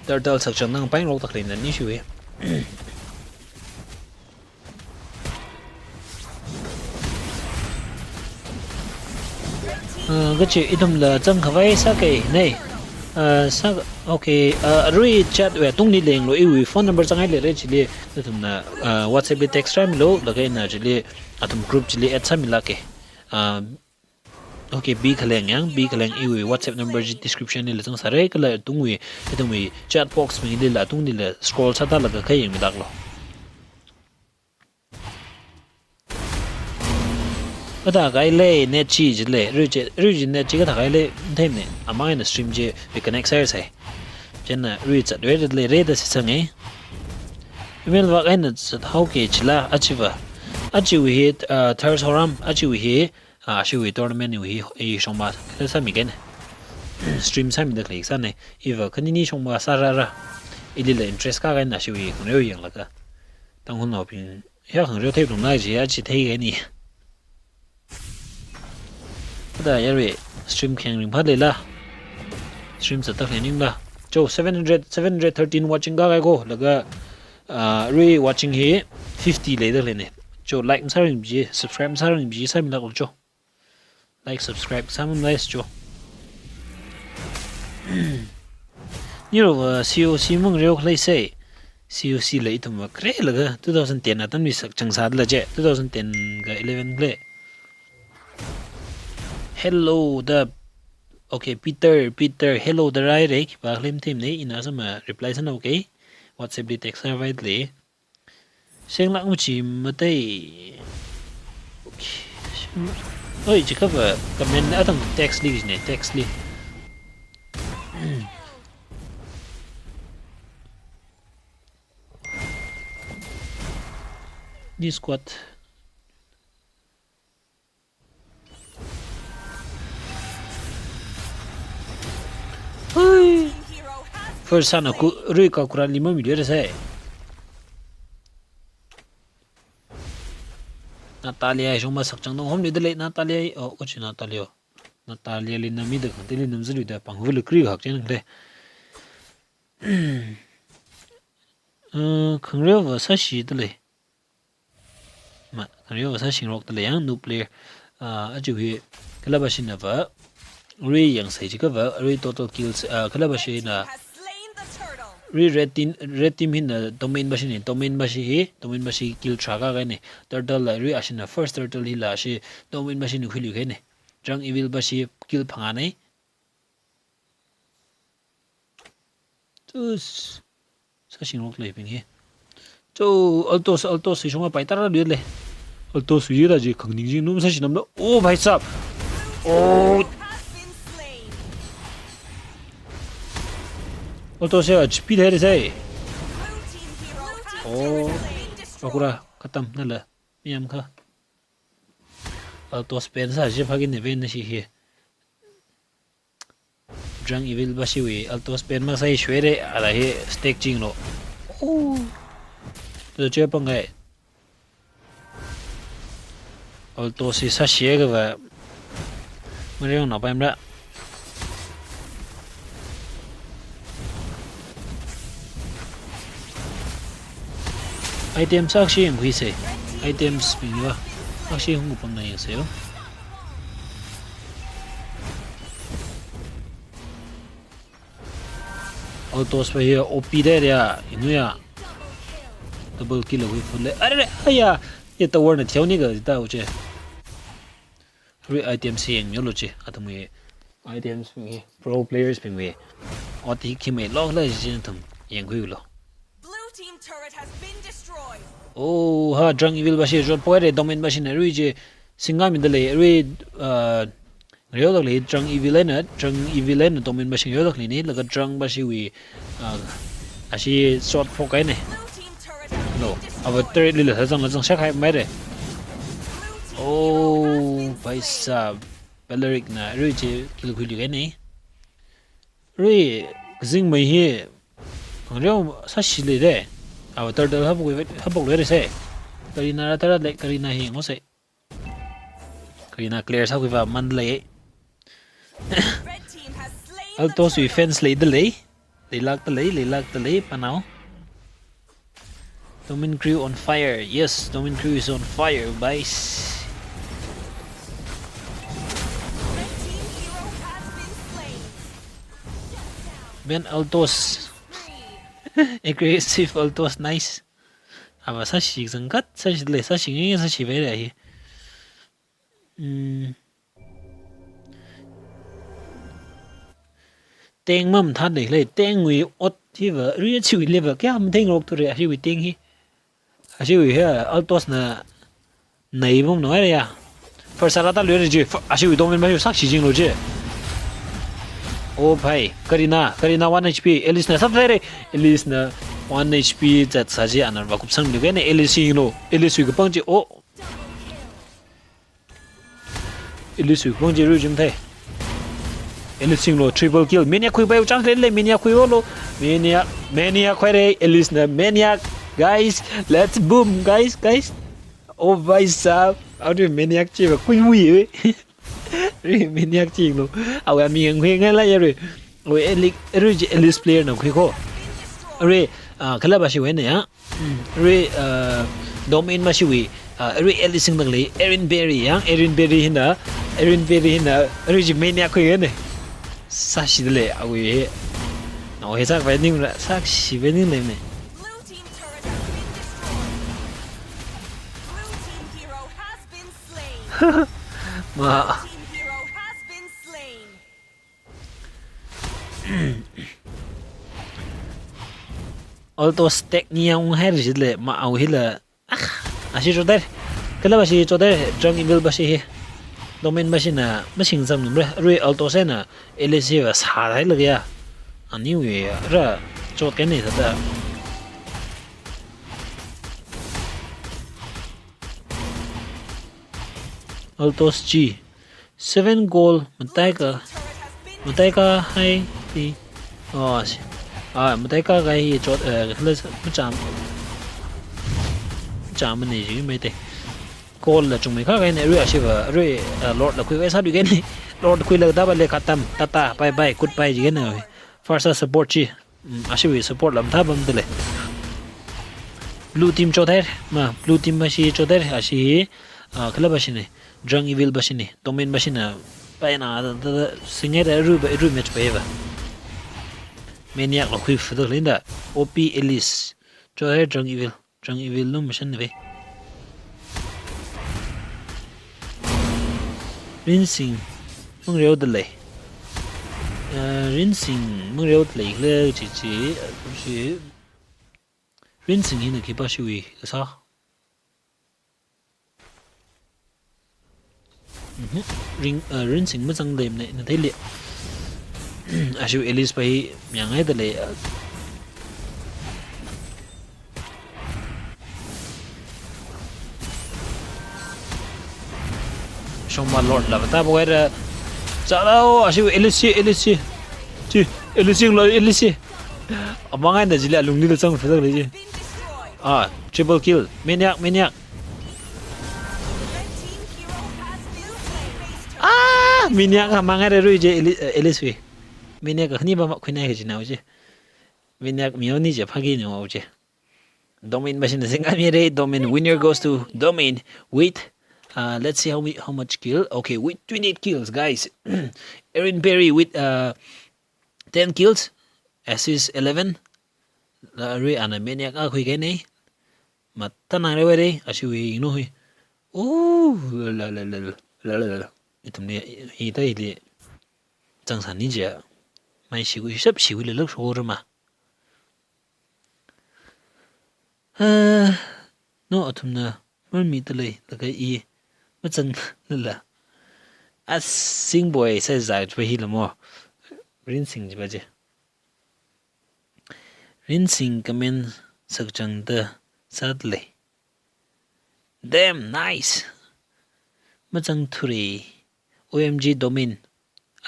Turtle sakchang nang pain rok tak lei na ni shui. Ah, kachi ithum la zang khavai sāke ne. Ah, sā, okay, ah, ri chat wui tungli lenglo iwui phone number zangai lere chili ithumna, ah, WhatsApp li text sāmilo, laga ina chili athum group chili add sāmilāke. Ah, okay, B Khaleng yang, B Khaleng iwui WhatsApp number chi description li la zangsāre, kala tungwui, ithumwui chat box mili la, tungli la scroll sāda laga kha yangmilāklo. Kathā kaile net chi jile, ri chi, ri chi net chi kathā kaile, theimne, amang ina stream chi reconnect sāi sai. Chieina ri chat re lere da si sange. Email vak eina chat haoke chila, achiva. Achiwui hi, ah, Thurs Horam, achiwui hi, ah, ashiwui tournament wui hi, i shongma, kala sāmi kene. Stream sāmida khalei sāne, iva khanini shongma sārara. Ili la interest ka kaina ashiwui khangreo yanglaga. Tangkhulnaobing, ya khangreo thei lung nai chi, achi thei kaini. Kathā yarui stream kheng ringphā leila. Stream zatak lei ningla. Cho seven hundred, seven hundred thirteen watching ka kai ko. Laga, ah, ri watching hi fifty leida leine. Cho like masāring biji, subscribe masāring biji, sāmilāklo cho. Like, subscribe sāmamlai cho. Niro, uh, C O C mangreo khalei se. C O C la ithum va kre laga two thousand ten atam li sakchang sāda la je. Two thousand ten ka eleven khalei. Hello da. Okay, Peter, Peter, hello da rai re. Khipā khalei matheimane, ina sāma reply sāna, okay. WhatsApp li text sāvai le. Senglak machi matai. Okay. Oi, chikapa comment atang text li ne, text li. This squad. Hui. First sana ku rui ka kura lima mi dere sai. Natalia shong ma sak chang dong hom ni de le Natalia. Oh, ko chi Natalia. Natalia li na mi de kan de li nam zulu de pang hu le kri hak chen le. Eh, khangreo va sa shi de le. Ma, khangreo va sa shingrok de le yang noob player. Ah, achu hi kala ba shin na va. Rui yang sai chi ka va, rui total kills, ah, kala ba shin na. Rui red team, red team hin na domain ba shin ni, domain ba shi hi, domain ba shi kill tra ka ga ni. Turtle la rui a shin na first turtle hi la shi domain ba shin ni khui lu ka ni. Drang Evil ba shi kill phanga ni. Tus. Sa shingrok le ping hi. Cho Altos, Altos si shong a pai tara le le. Altos si ra ji khang ning ji num sa shi nam lo. Oh, bhai sahab. Oh. Altos ya H P de re sai. Oh. Akura khatam na la. Miyam kha. Altos pen sa ji phagin ne ven na shi hi. Drang Evil ba shi wui Altos pen ma sai shwe re, ala hi stack ching lo. Oh. Tu che pang gai. Altos si sa shi ga va. Mari yong na pa em ra. Item sa shi yang hui se. Items ping yo. Sa shi hung pang na yang se yo. Altos pa hiya O P de ya, inu ya. Double kill hui full le. Are, are, aya. Ye tower na thiau ni ga ta uche. Rui items yang yo lo che. Atam ye items ping ye, pro players ping ye. Ot hi khi mai lok la jin atam yang hui lo. Blue team turret has been destroyed. Oh, ha, Drang Evil ba shi jot poi re, domain ba shi na rui je. Singa min de le, rui, uh, Reo dak le Drang Evil na, Drang Evil na domain ba shi reo dak le ni, laga Drang ba shi wui, ah, a shi shot phok kai ne. No, ava turret li la zang la zang shak hai mai re. Oh, bhai sahab, Belerick na rui je kill khui li kai ne. Rui, kazing mai hi, khangreo sa shi le de. Ava turret hapok, hapok le re se. Karina ra tara le, Karina hi ngo se. Karina clear sa khui va man le. Altos wui fans le de le. Leilak de le, leilak de le, panao. Domain Crew on fire. Yes, Domain Crew is on fire, guys. Ben Altos. Aggressive Altos, nice. Ava sa shi zangkat, sa shi le, sa shi nge, sa shi ve le hi. Hmm. Teng mam than le le, teng wui ot hi va, ri chi wui le va, kya mam teng rok tu re, a shi wui teng hi. A shi wui hi, Altos na, nai bom no ya. First ara ta le re ji, a shi wui domain ba yu sak shi jing lo ji. Oh bhai, Karina, Karina one H P, Elise na sab re, Elise na one H P zat sa ji anar va kup sang le ne, Elise lo, Elise wui kapang ji, oh. Elise wui khong ji rui jim thai. Elise sing lo triple kill. Maniac khui pai u chance le le, Maniac khui lo. Maniac, Maniac khui re, Elise na Maniac. Guys, let's boom, guys, guys. Oh bhai sahab, how do you Maniac chi ba khui mui we. Rui Maniac chi lo. Awe mi ngang khui ngai la ya rui. Awe Elise, rui ji Elise player na khui ko. Rui, ah, kala ba shi we ne ya. Mm, rui, uh, domain ma shi wui, uh, rui Ellie sing dang le, Erin Berry, yang Erin Berry hina, Erin Berry hina, rui ji Maniac khui ne. Sa shi de le, a wui he. Na he sak vai ning ra, sak shi vai ning le ne. Ma. Altos stack ni yang hai ri le ma au hi la. Ah, a shi choder. Kala ba shi choder, Drang Evil ba shi hi. Domain ba shi na, ma shing zang num re. Rui Altos na, Elise va sa hai la ya. Aniwui ara chotkahaina thāda. Altos G. Seven gold, mataikha, mataikha hai ti. Oh, si. Ah, mataikha kahai hi chot, eh, khala macham. Macham ni ji mai te. Gold la chungmei kha kahaina, arui ashiva, arui, eh, Lord la khuiva sāthukahaina. Lord khuilaga thāva le khatam, tata, bye bye, goodbye jikahaina. First support chi. Mm, ashiwui support lam thāpamda lei. Blue team chothaira, ma, blue team va shi chothaira, ashi, ah, khala va shina, Drunk Evil va shina, Domain va shina, paina, da, da, da, singaida arui va, arui match va hiva. Maniac la khuifada leinda, O P Elise, chothaira Drunk Evil. Drunk Evil lo mashan ve. Rinsing, mangreoda lei. Eh, Rinsing, mangreoda lei le, chi, chi, chi. Rinsing hina khipāshiwui kasā. Mhm. Ring, uh, Rinsing mazang lemne, na theili. Ashiwui Elise pa hi myangaida lei, uh. Shongma Lord la thāva haira. Chalao, ashiwui Elise, Elise. Chi, Elise lo, Elise. Amang eina chili alungli lo chang fuzak lei chi. Ah, triple kill. Maniac, Maniac. Ah, Maniac ka mang haira arui chi, Eli-, eh, Elise wui. Maniac ka khani va makhuinai kajina chi. Maniac mi oni chi phagi ni o chi. Domain va shina singami re, Domain, winner goes to Domain with, uh, let's see how we, how much kill. Okay, with twenty-eight kills, guys. Aaron Berry with, uh, ten kills, assist eleven. La arui ana Maniac a khuikahaina. Matanang re were, ashiwui yingno hui. Ooh, la, la, la. Ithumli, hithāda hili. Chang sāni ja. Mai shiwui, shap shiwui le lak shorama. Ah, no, athumna marmida lei, laga i machang lala. As Sing boy, sai zai chwa hi lamo. Rinsing jiva je. Rinsing comment section da sāda lei. Damn, nice. Machang thuri. O M G Domain.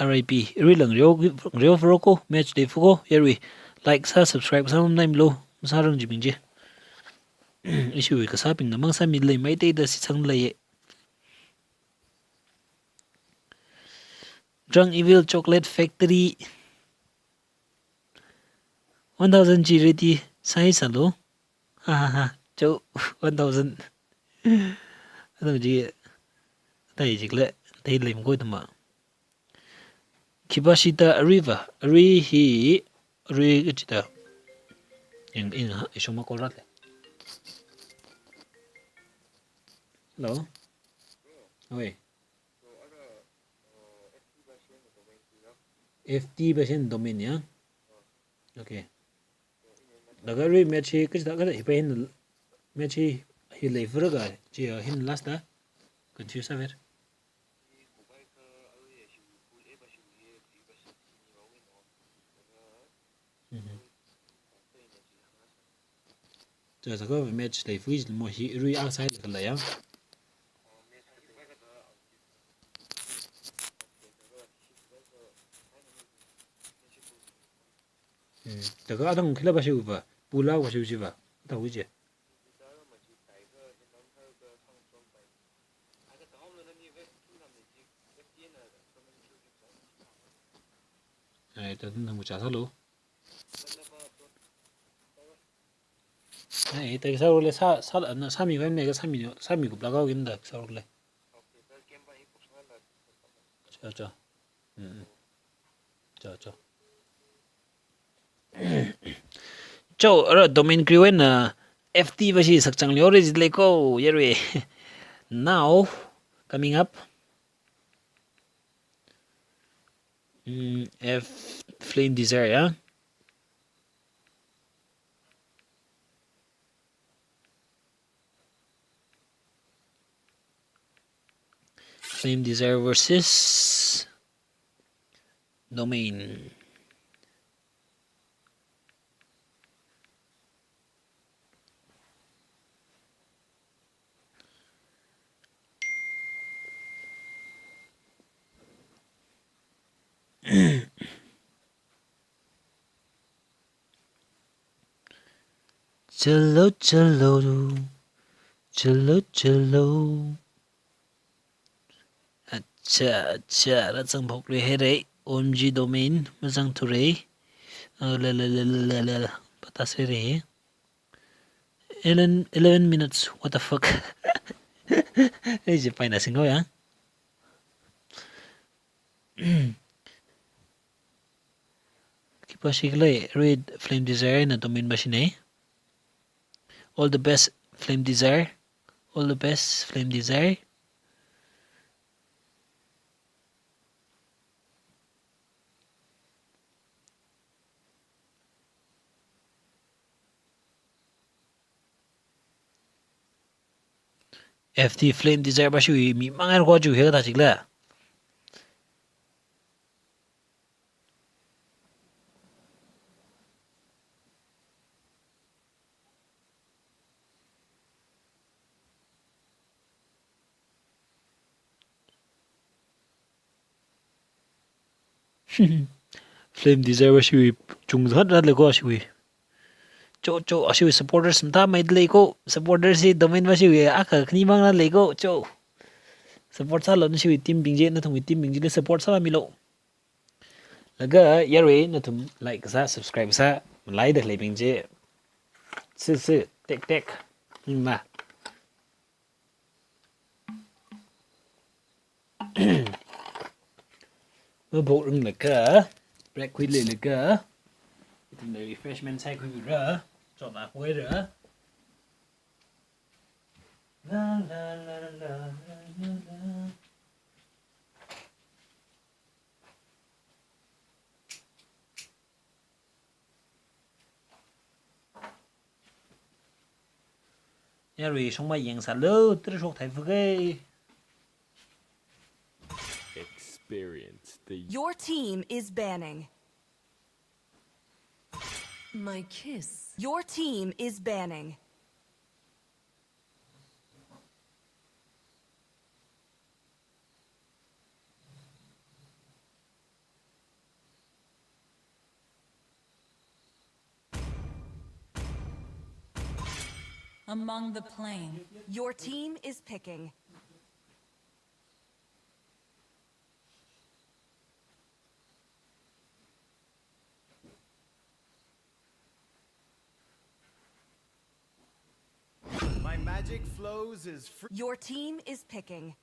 R I P. Arui lang reo, reo furo ko, match day fuko, yarui. Like sā, subscribe sā, nai milo. Masārang jibing je. Ishiwui kasābingna mang sāmi lei, maiteida shitsang lei. Drunk Evil Chocolate Factory. One thousand chi ready sāi sālu. Ha, ha, ha. Cho, one thousand. Atam chi, tai chikle, tai lem koi tama. Khipāshida aruiva, arui hi, arui kachida. Ing, ing, ha, ishong ma call rat le. Hello? Oi. F T va shina Domain ya? Okay. Laga arui match hi kachida kachida hi pa hin match hi, hi lei furaga chi hin last da. Confuse sāver. Mhm. Cha sāka match lei fui mo hi rui a sai la ya. Hmm. Taka adang khila ba shiu ba, pula ba shiu ji ba. Ta hui je. Ai, ta dun nang cha sālu. Ai, ta sā le sā, sā, na sāmi kan me ka sāmi, sāmi kup la kau gin da sā le. Cha, cha. Mm, mm. Cho, cho. Cho, ara Domain Crew na F T va shi sakchang lyo re jit lei ko, yarui. Now, coming up, mm, F Flame Desire, ya. Flame Desire versus Domain. Chalo, chalo, chalo, chalo. Acha, acha, rāzangphokluihaira. O M G domain, mazangthura. Uh, la, la, la. Pata sere. Eleven, eleven minutes, what the fuck? Ei, je paina singo ya. Khipā shikhala, Red Flame Desire na domain mashina. All the best, Flame Desire. All the best, Flame Desire. F T Flame Desire ba shui mi mangai ko ju he ta chikla. Flame Desire ba shui chung zat rat le ko shui. Cho, cho, ashiwui supporters mathāmeida leiko, supporters hi domain mashiwui akha khani mang rāleiko, cho. Support sālu nashiwui team bing chi, nathumwui team bing chili support sāmilo. Laga yarui nathum like sā, subscribe sā, malaida khaleibing chi. Si, si, tek, tek. Hingma. Maphok ringlaga, break khuilaga, ithumna refreshment sākhuira, chotna khuira. La, la, la. Yarui shongma yangsālu, tara shokthai fugai. Experience the Your team is banning. My kiss. Your team is banning. Among the plain. Your team is picking. My magic flows is free. Your team is picking.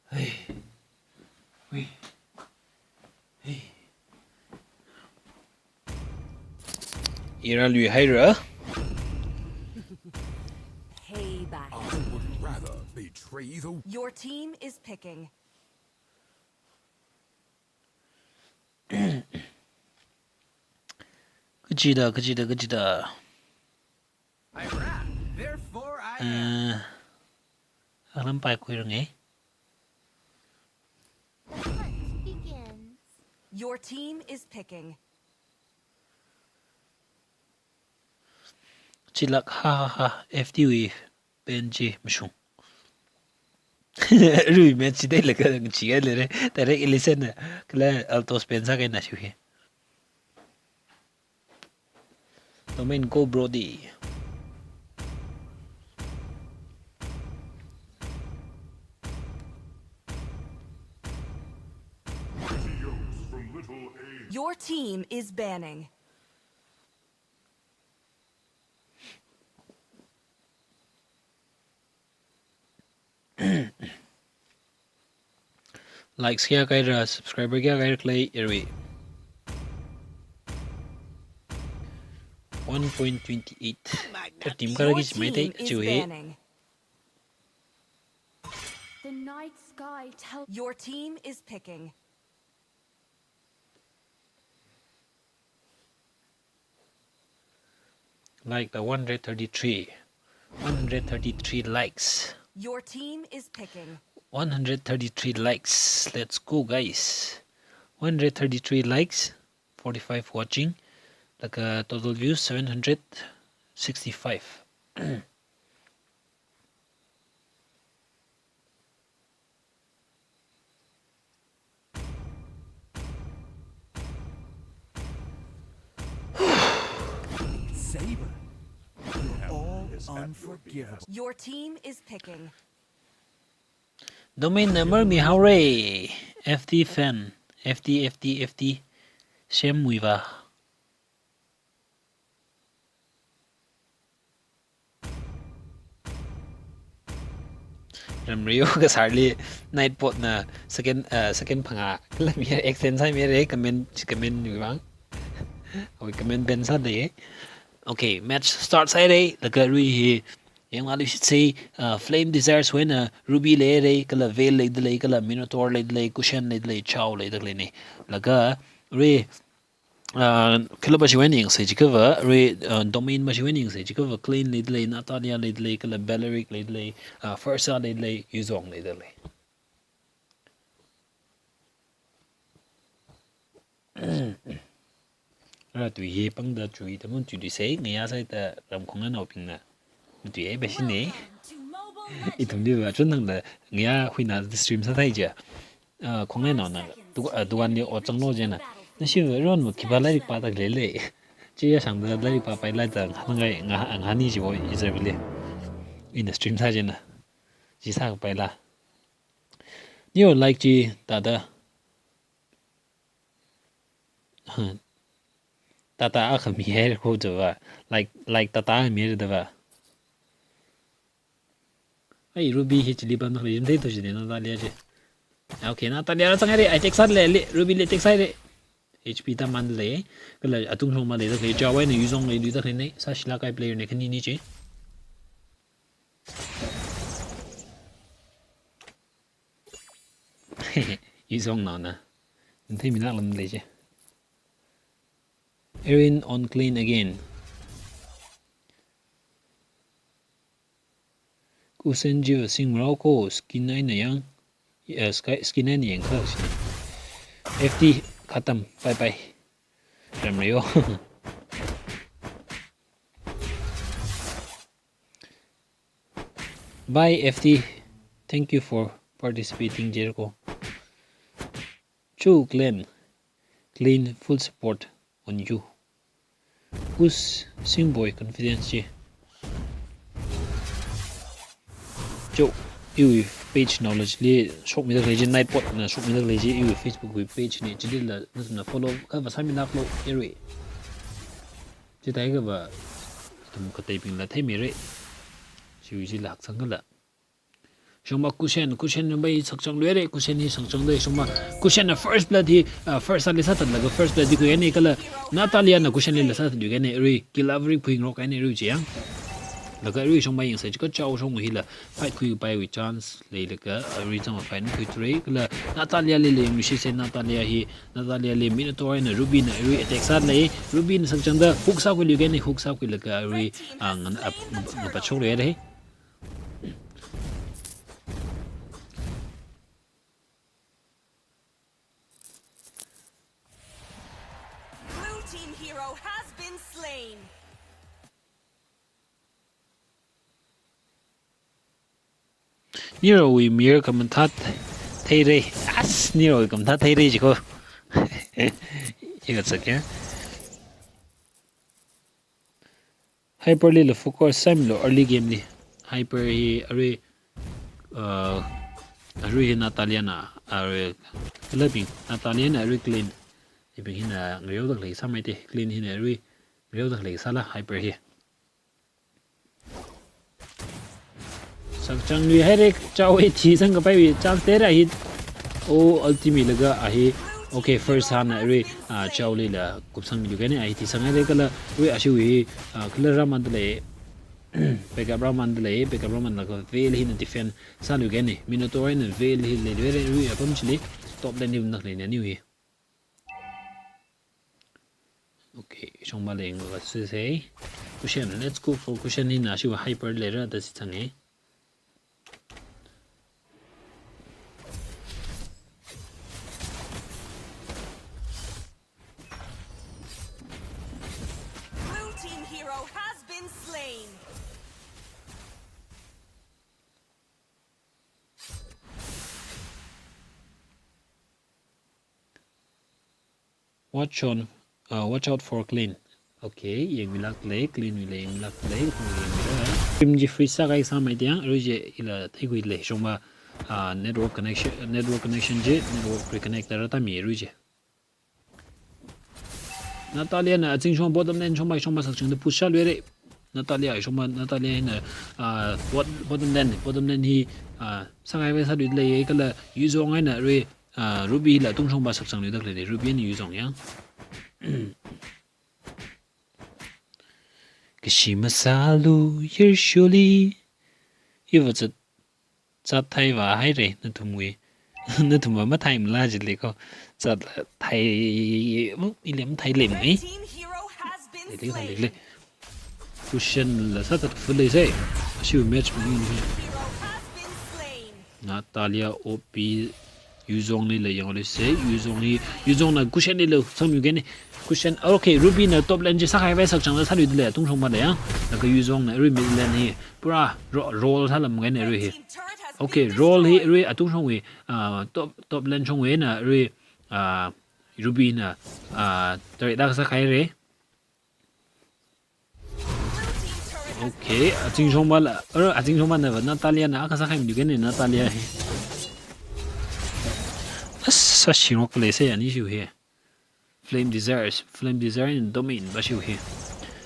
Hey. Hey. Hey. Ira lui haira. Payback. I would rather betray the Your team is picking. Kachida, kachida, kachida. I rap, therefore I am. Uh, alam pai kuirang eh. The hunt begins. Your team is picking. Chilak, ha, ha, ha, F T wui pen chi mashung. Rui men chi dai laga nang chi ai lere. Direct Elisen na. Kala Altos pen sākaina shui. Domain go Brody. Your team is banning. Likes kayākha kaira, subscriber kayākha kaira khalei yarui. One point twenty eight. Team kara ki chimai te chiu he. The night sky tells Your team is picking. Like the one hundred thirty-three. One hundred thirty-three likes. Your team is picking. One hundred thirty-three likes. Let's go, guys. One hundred thirty-three likes, forty-five watching. Laga total views seven hundred sixty-five. Fever. All unforgivable. Your team is picking. Domain number mi haore. F T fan. F T, F T, F T. Shem muiva. Ramrio kasarli Nightbot na second, uh, second phanga kala mi extend sai mi re comment, comment ni bang. Oi comment ben sa de. Okay, match start sai re. Laga rui hi yang alu shi sei, uh, Flame Desires wena Ruby le re, kala Veil le de le, kala Minotaur le de le, Cushion le de le, Chao le de le ne. Laga rui uh, kala ba shi wena yang sei jikava rui, uh, Domain ba shi wena yang sei jikava Clean le de le, Natalia le de le, kala Belerick le de le, uh, Fursa le de le, Yuzong le de le. Ara tui ye pangda chui tamun chui sei ngaya sai ta ram khong na nao ping na. Tui ye ba shi ne. Ithum di ba chun nang da ngaya hui na stream sa thai ja. Ah, khong na nao na. Tu, ah, duan ni o chang lo ja na. Na shi ron mu kiba lairik pa ta le le. Chi ya sang da lairik pa pai lai ta ngai nga nga ni ji bo i za le. Ina stream sa ja na. Ji sa pai la. Ni o like chi ta da. Tata a khami hai ko java. Like, like tata a mi java. Ai, Ruby hi chili pam na khali jim thei to jine Natalia je. Okay, Natalia ra chang re, ai tek sat le, le, Ruby le tek sai re. H P ta man le, kala atung shong ma le, ta khali Chao wai ne, Yuzong le, lui ta khali ne, sa shila kai player ne, khani ni je. Yuzong nao na. Nthei mina lam le je. Erin on Clean again. Kusen jiva sing rao ko skin ai na yang. Eh, sky, skin ai na yang kha shi. F T khatam. Bye bye. Ramrio. Bye F T. Thank you for participating, Jericho. Chu Clan. Clean full support on you. Who's Singboy confidence je? Chu, iwui page knowledge li shok mi da leji, Nightbot na shok mi da leji, iwui Facebook wui page ni, chili la, na follow, ka ba sami nak lo, eri. Chitai ka ba, tum ka typing la thei mi re. Chiwui ji lak sang ka la. Shoma Cushion, Cushion number hi sakchang lui re, Cushion hi sakchang lui, shoma Cushion na first blood hi, ah, first ali sa tan laga first blood hi kui ne kala Natalia na Cushion li la sa tan lui ne, eri, kill every puing rock ne eri chiang. Laga eri shoma yang sa chika Chao shong hi la, fight kui pai wui chance, le laga, eri chang fight kui three, kala Natalia le le yang shi se Natalia hi, Natalia le Minotaur na Ruby na eri attack sa le, Ruby na sakchang da, hook sa kui lui ne, hook sa kui laga eri, ah, ngan ap, ngapa chok le re. Blue team hero has been slain. Nero wui mir kamathat thei re. As, Nero wui kamathat thei re jiko. Iga tsak ya. Hyper li la focus sam lo early game li. Hyper hi arui, uh, arui hi Natalia na, arui, kala bing, Natalia na arui Clean. Ibing hina ngareo dak lei samai te, Clean hina arui ngareo dak lei sala Hyper hi. Sakchang lui hai re, Chao e thi sang kapai wi chance te ra hi. O, ulti mi laga a hi. Okay, first hand na ri, ah, Chao li la kupsang mi lu kani a hi thi sang hai re kala ri a shu hi, ah, kala Raman da lei. Backup Raman da lei, backup Raman laga Veil hina defend sa lu kani. Minotaur hina Veil hi lei lu re ri a pam chili. Top lane ni nak lei na ni wi. Okay, shong ba leng lo se se. Cushion, let's go for Cushion hina, shi wa Hyper lei ra da si chang e. Blue team hero has been slain. Watch on, uh, watch out for Clean. Okay, yangmilākle, Clean wui le yangmilākle, yangmilākle. Stream chi freeze sākahai sāmei tiang, arui chi ila theikhuile, shongma, ah, network connection, network connection chi, network reconnect tara tami arui chi. Natalia na azing shong bottom lane shongma, shongma sakchangda push sāluire. Natalia shongma, Natalia hina, ah, bot-, bottom lane, bottom lane hi, ah, sākahai sāluile kala Yuzong eina arui, ah, Ruby la tungshongma sakchangluida khalei, Ruby eina Yuzong yang. Kashi masālu yershuli. Iva zat, zat thai va haire, nathumwui. Nathumva mathai mala jile ko. Zat thai, mu, ile mathai le mu. Red team hero has been Ile, ile, slain. Ile. Kushen la sāthat fule se. Ashiwui match mu ni. Red team hero has been slain. Natalia O P Yuzong li la yanglui se, Yuzong li, Yuzong na Kushen li la samyukene. Kushen, okay, Ruby na top lane chi sākahai vai sakchangda sāluidale, tungshongma le ya. Laga Yuzong na arui mid lane hi pura ro-, roll sālamkene arui hi. Okay, roll hi arui atungshongwui, ah, top, top lane shongwui na arui, ah, Ruby na, ah, tarida sākhaire. Okay, azing shongma la, er, azing shongma na va Natalia na akha sākahai miyukene Natalia hi. As, sāshingrok le se ani shiu hi. Flame Desire, Flame Desire in domain va shiu hi.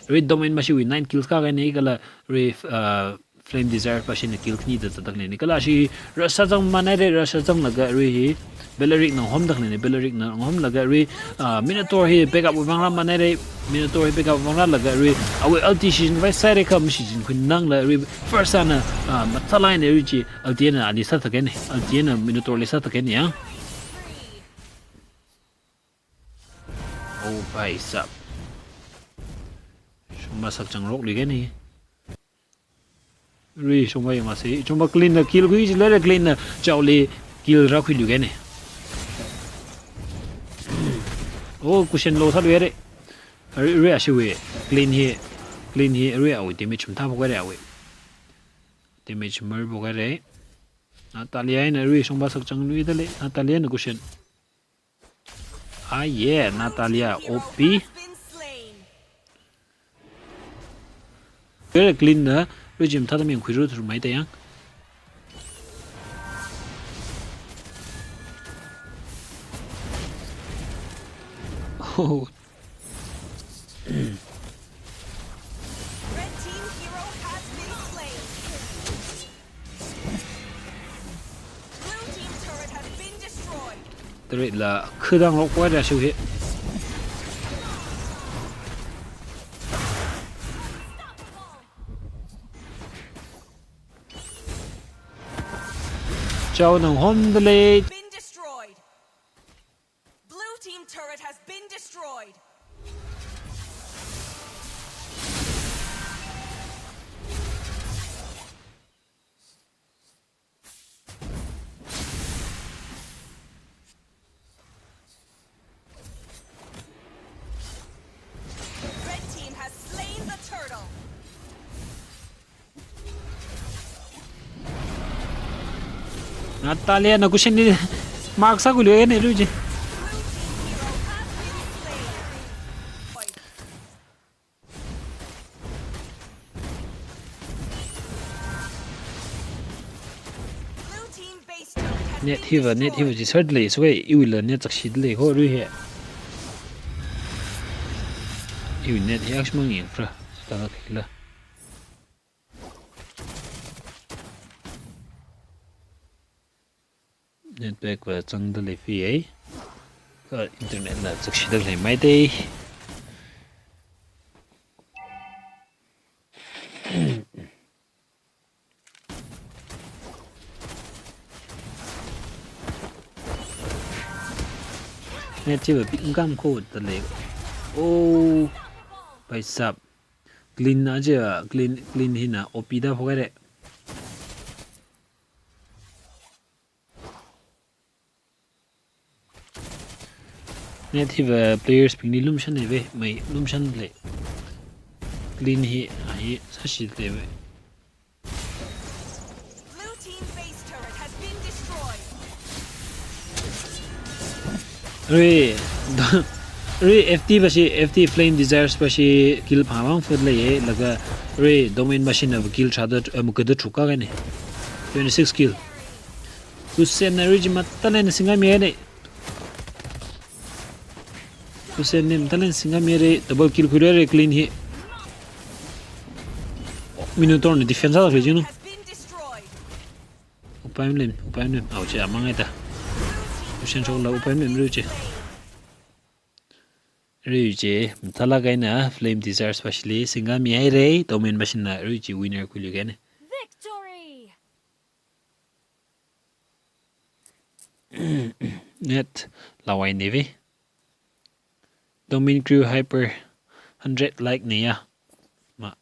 Arui domain va shiu hi nine kills kākahai ne kala arui, uh, Flame Desire va shina kill khani da zatak ne. Kala ashi Rasa zang manaire, Rasa zanglaga arui hi. Belleric na homda khalei ne, Belleric na homlaga arui, ah, Minotaur hi backup wui vang rāmanaire, Minotaur hi backup wui vang rālaga arui, awui ulti shichin vai sāre kha mashichin khuinangla arui, first ana, ah, mathālāk ne arui chi, ulti na ali sāthakene, ulti na Minotaur li sāthakene ya. Oh, bhai sahab. Shongma sakchangrok luikene. Arui shongma yangmase, shongma Clean na kill khui jilala Clean na Chao li kill rākhuiluikene. Oh, Kushen lo sāluire. Arui, arui ashiwui, Clean hi, Clean hi, arui awui damage mathāphok haire awui. Damage marphok haire. Natalia na arui shongma sakchangluidale, Natalia na Kushen. Ah, yeah, Natalia, O P. Very Clean na, regime thāda meng khuiru thurmai ta yang. Oh. Red team hero has been slain. Blue team turret has been destroyed. Turret la khudang lok poi da shu hi. Chao nang hom de lei. Been destroyed. Blue team turret has been destroyed. Red team has slain the turtle. Natalia na Kushen ni mark sākhuiluikene arui chi. Net hiva, net hiva chi sāda lei, sui, iwuila net chakshi da lei, ho, arui hi. Iwui net hi akshmang yangphra, tangda kila. Net pack va zangda lei fi ai. Kha internet la chakshi da lei mai dei. Net chiva pik ngam kho da lei. Oh, bhai sahab. Clean na je, Clean, Clean hina O P da phok haire. Net hiva players bingli lumshan ne ve, mai lumshan lei. Clean hi, a hi, sāshi lei ve. Blue team base turret has been destroyed. Arui, do-, Arui F T pashi, F T Flame Desires pashi kill phāmang fut leiya, laga arui Domain pashina kill tharāda, eh, mukada tharuk kahaina. Twenty-six kill. Hussein na arui chi mathālāk eina singa mihaira. Hussein na mathālāk eina singa mihaira, double kill khuihaira, Clean hi. Minotaur na defense sāda khalei jinu. Upai malei, upai malei. Au chi amang ai ta. Hussein shoklala upai malei arui chi. Arui chi mathālāk eina Flame Desires pashili singa mihaira, Domain pashina arui chi winner khuiluikahaina. Victory! Net lawai neve. Domain Crew Hyper hundred like ne ya. Ma.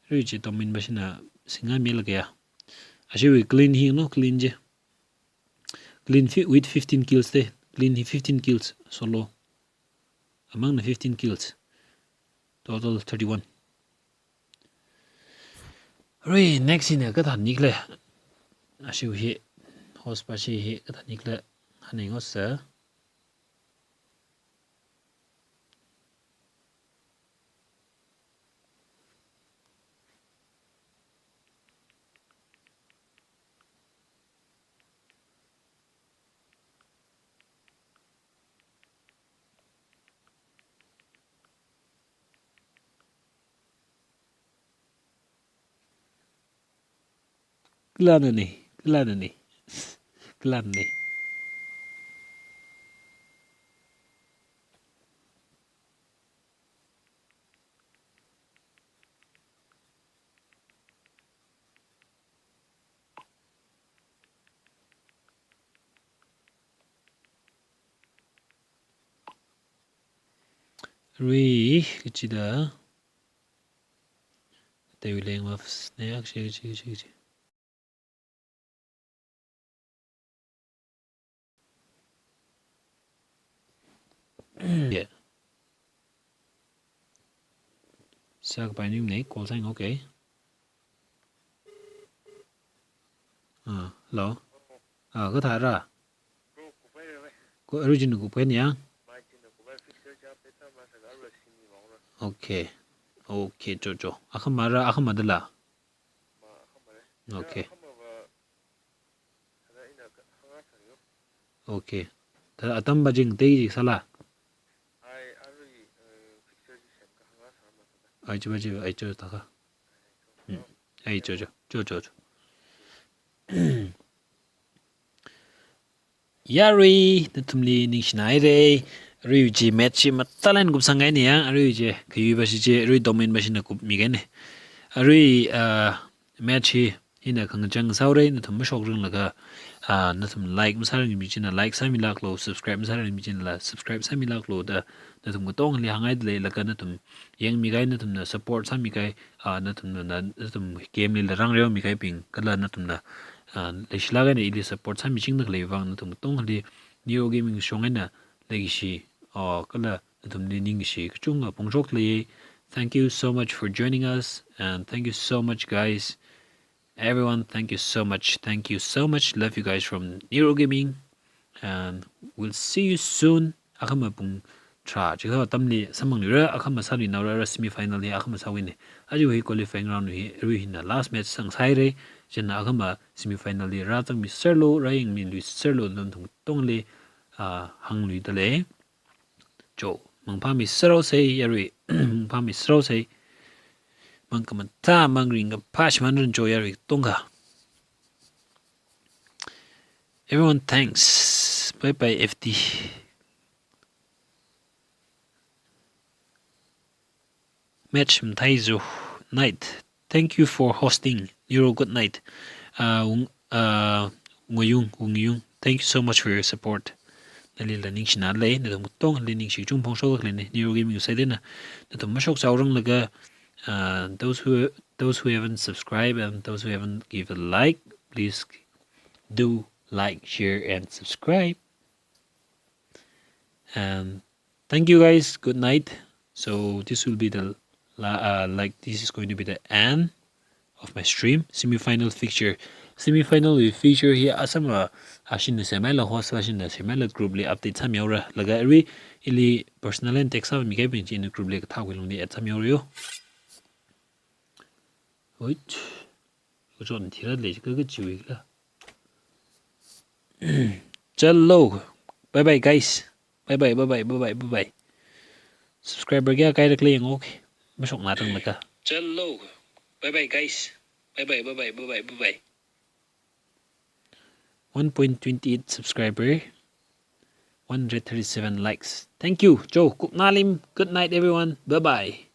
Arui chi Domain pashina singa milaga ya. Ashiwui Clean hi no, Clean chi. Clean fi-, with fifteen kills de. Clean hi fifteen kills solo. Amangna fifteen kills. Total thirty-one. Arui, next hina kathā nikhala. Ashiwui hi, host pashi hi kathā nikhala. Hāngngai ngosa. Kala nani, kala nani, kala nani. Arui, kachida. Tewileng of snake, chi, chi, chi, chi. Yeah. Sākapai ning nei, call sign, okay. Ah, hello. Ah, kathāra? Ko, arui china kuphaina ya? Okay. Okay, cho, cho. Akhamara, akhamadala. Okay. Okay. Thāda atam bajing tei ji sāla. Ai, cho, cho, ai, cho, taka. Hmm. Ai, cho, cho, cho, cho, cho. Yarui, nathumli ningshina haira. Arui chi match chi mathālāk eina kupsanghaina ya. Arui chi, kayui pashi chi, arui Domain pashina kupmikahaina. Arui, ah, match hi, hina khangachang sāhaora, nathum mashokranglaga, ah, nathum like masārangmi china like sāmilāklu, subscribe masārangmi chinala subscribe sāmilāklu da, nathum katongali hāngngaida lei, laga nathum yangmikahai, nathumna support sāmikahai, ah, nathumna, nathum game lila rāngreomi kahaibing, kala nathumna, ah, leishilāk eina ili support sāmichingda khalei vang, nathum katongali Nero Gaming shong eina leikashi, ah, kala nathumli ningshi kachungkha phongshok lei. Thank you so much for joining us, and thank you so much, guys. Everyone, thank you so much. Thank you so much. Love you guys from Nero Gaming. And we'll see you soon. Akhama pung tharā chikha atamli samphangluira, akhama sāluinaora, semi final hi akhama sāhaowa. Aja hi qualifying round hi, arui hina last match sāngasakhaira. Chieina akhama semi final li rāzangmiserlu, rāyangmiluiserlu, nathum katongli, ah, hāngluida lei. Cho, mangphāmiserhaosa yarui, mangphāmiserhaosa. Mangkhamata, mangringkaphā shimānrancho yarui katongkha. Everyone, thanks. Bye bye, F T. Match matheizo. Night. Thank you for hosting. Nero, good night. Uh, Wung-, uh, Ngoyung, Wungyung, thank you so much for your support. Nalila ningshina lei, nathum katongali ningshi kachungkha phongshok leina, Nero Gaming side eina. Nathum mashok chaoranglaga, uh, those who, those who haven't subscribed and those who haven't give a like, please do like, share, and subscribe. And thank you guys. Good night. So this will be the la-, uh, like, this is going to be the end of my stream, semi-final fixture. Semi-final wui fixture hi asama, ashina semila host, ashina semila group li update sāmihaora. Laga arui ili personal eina text sāmikahaibing chi ina group li kathāwui lungli add sāmihaora yo. Wait. Kuchon thira lei ka ka chiwi la. Chalo. Bye bye, guys. Bye bye, bye bye, bye bye, bye bye. Subscriber kayākha kairak lei yangok. Mashokna tanglaga. Chalo. Bye bye, guys. Bye bye, bye bye, bye bye, bye bye. One point twenty eight subscriber. One hundred thirty-seven likes. Thank you, Joe. Kuknalim. Good night, everyone. Bye bye.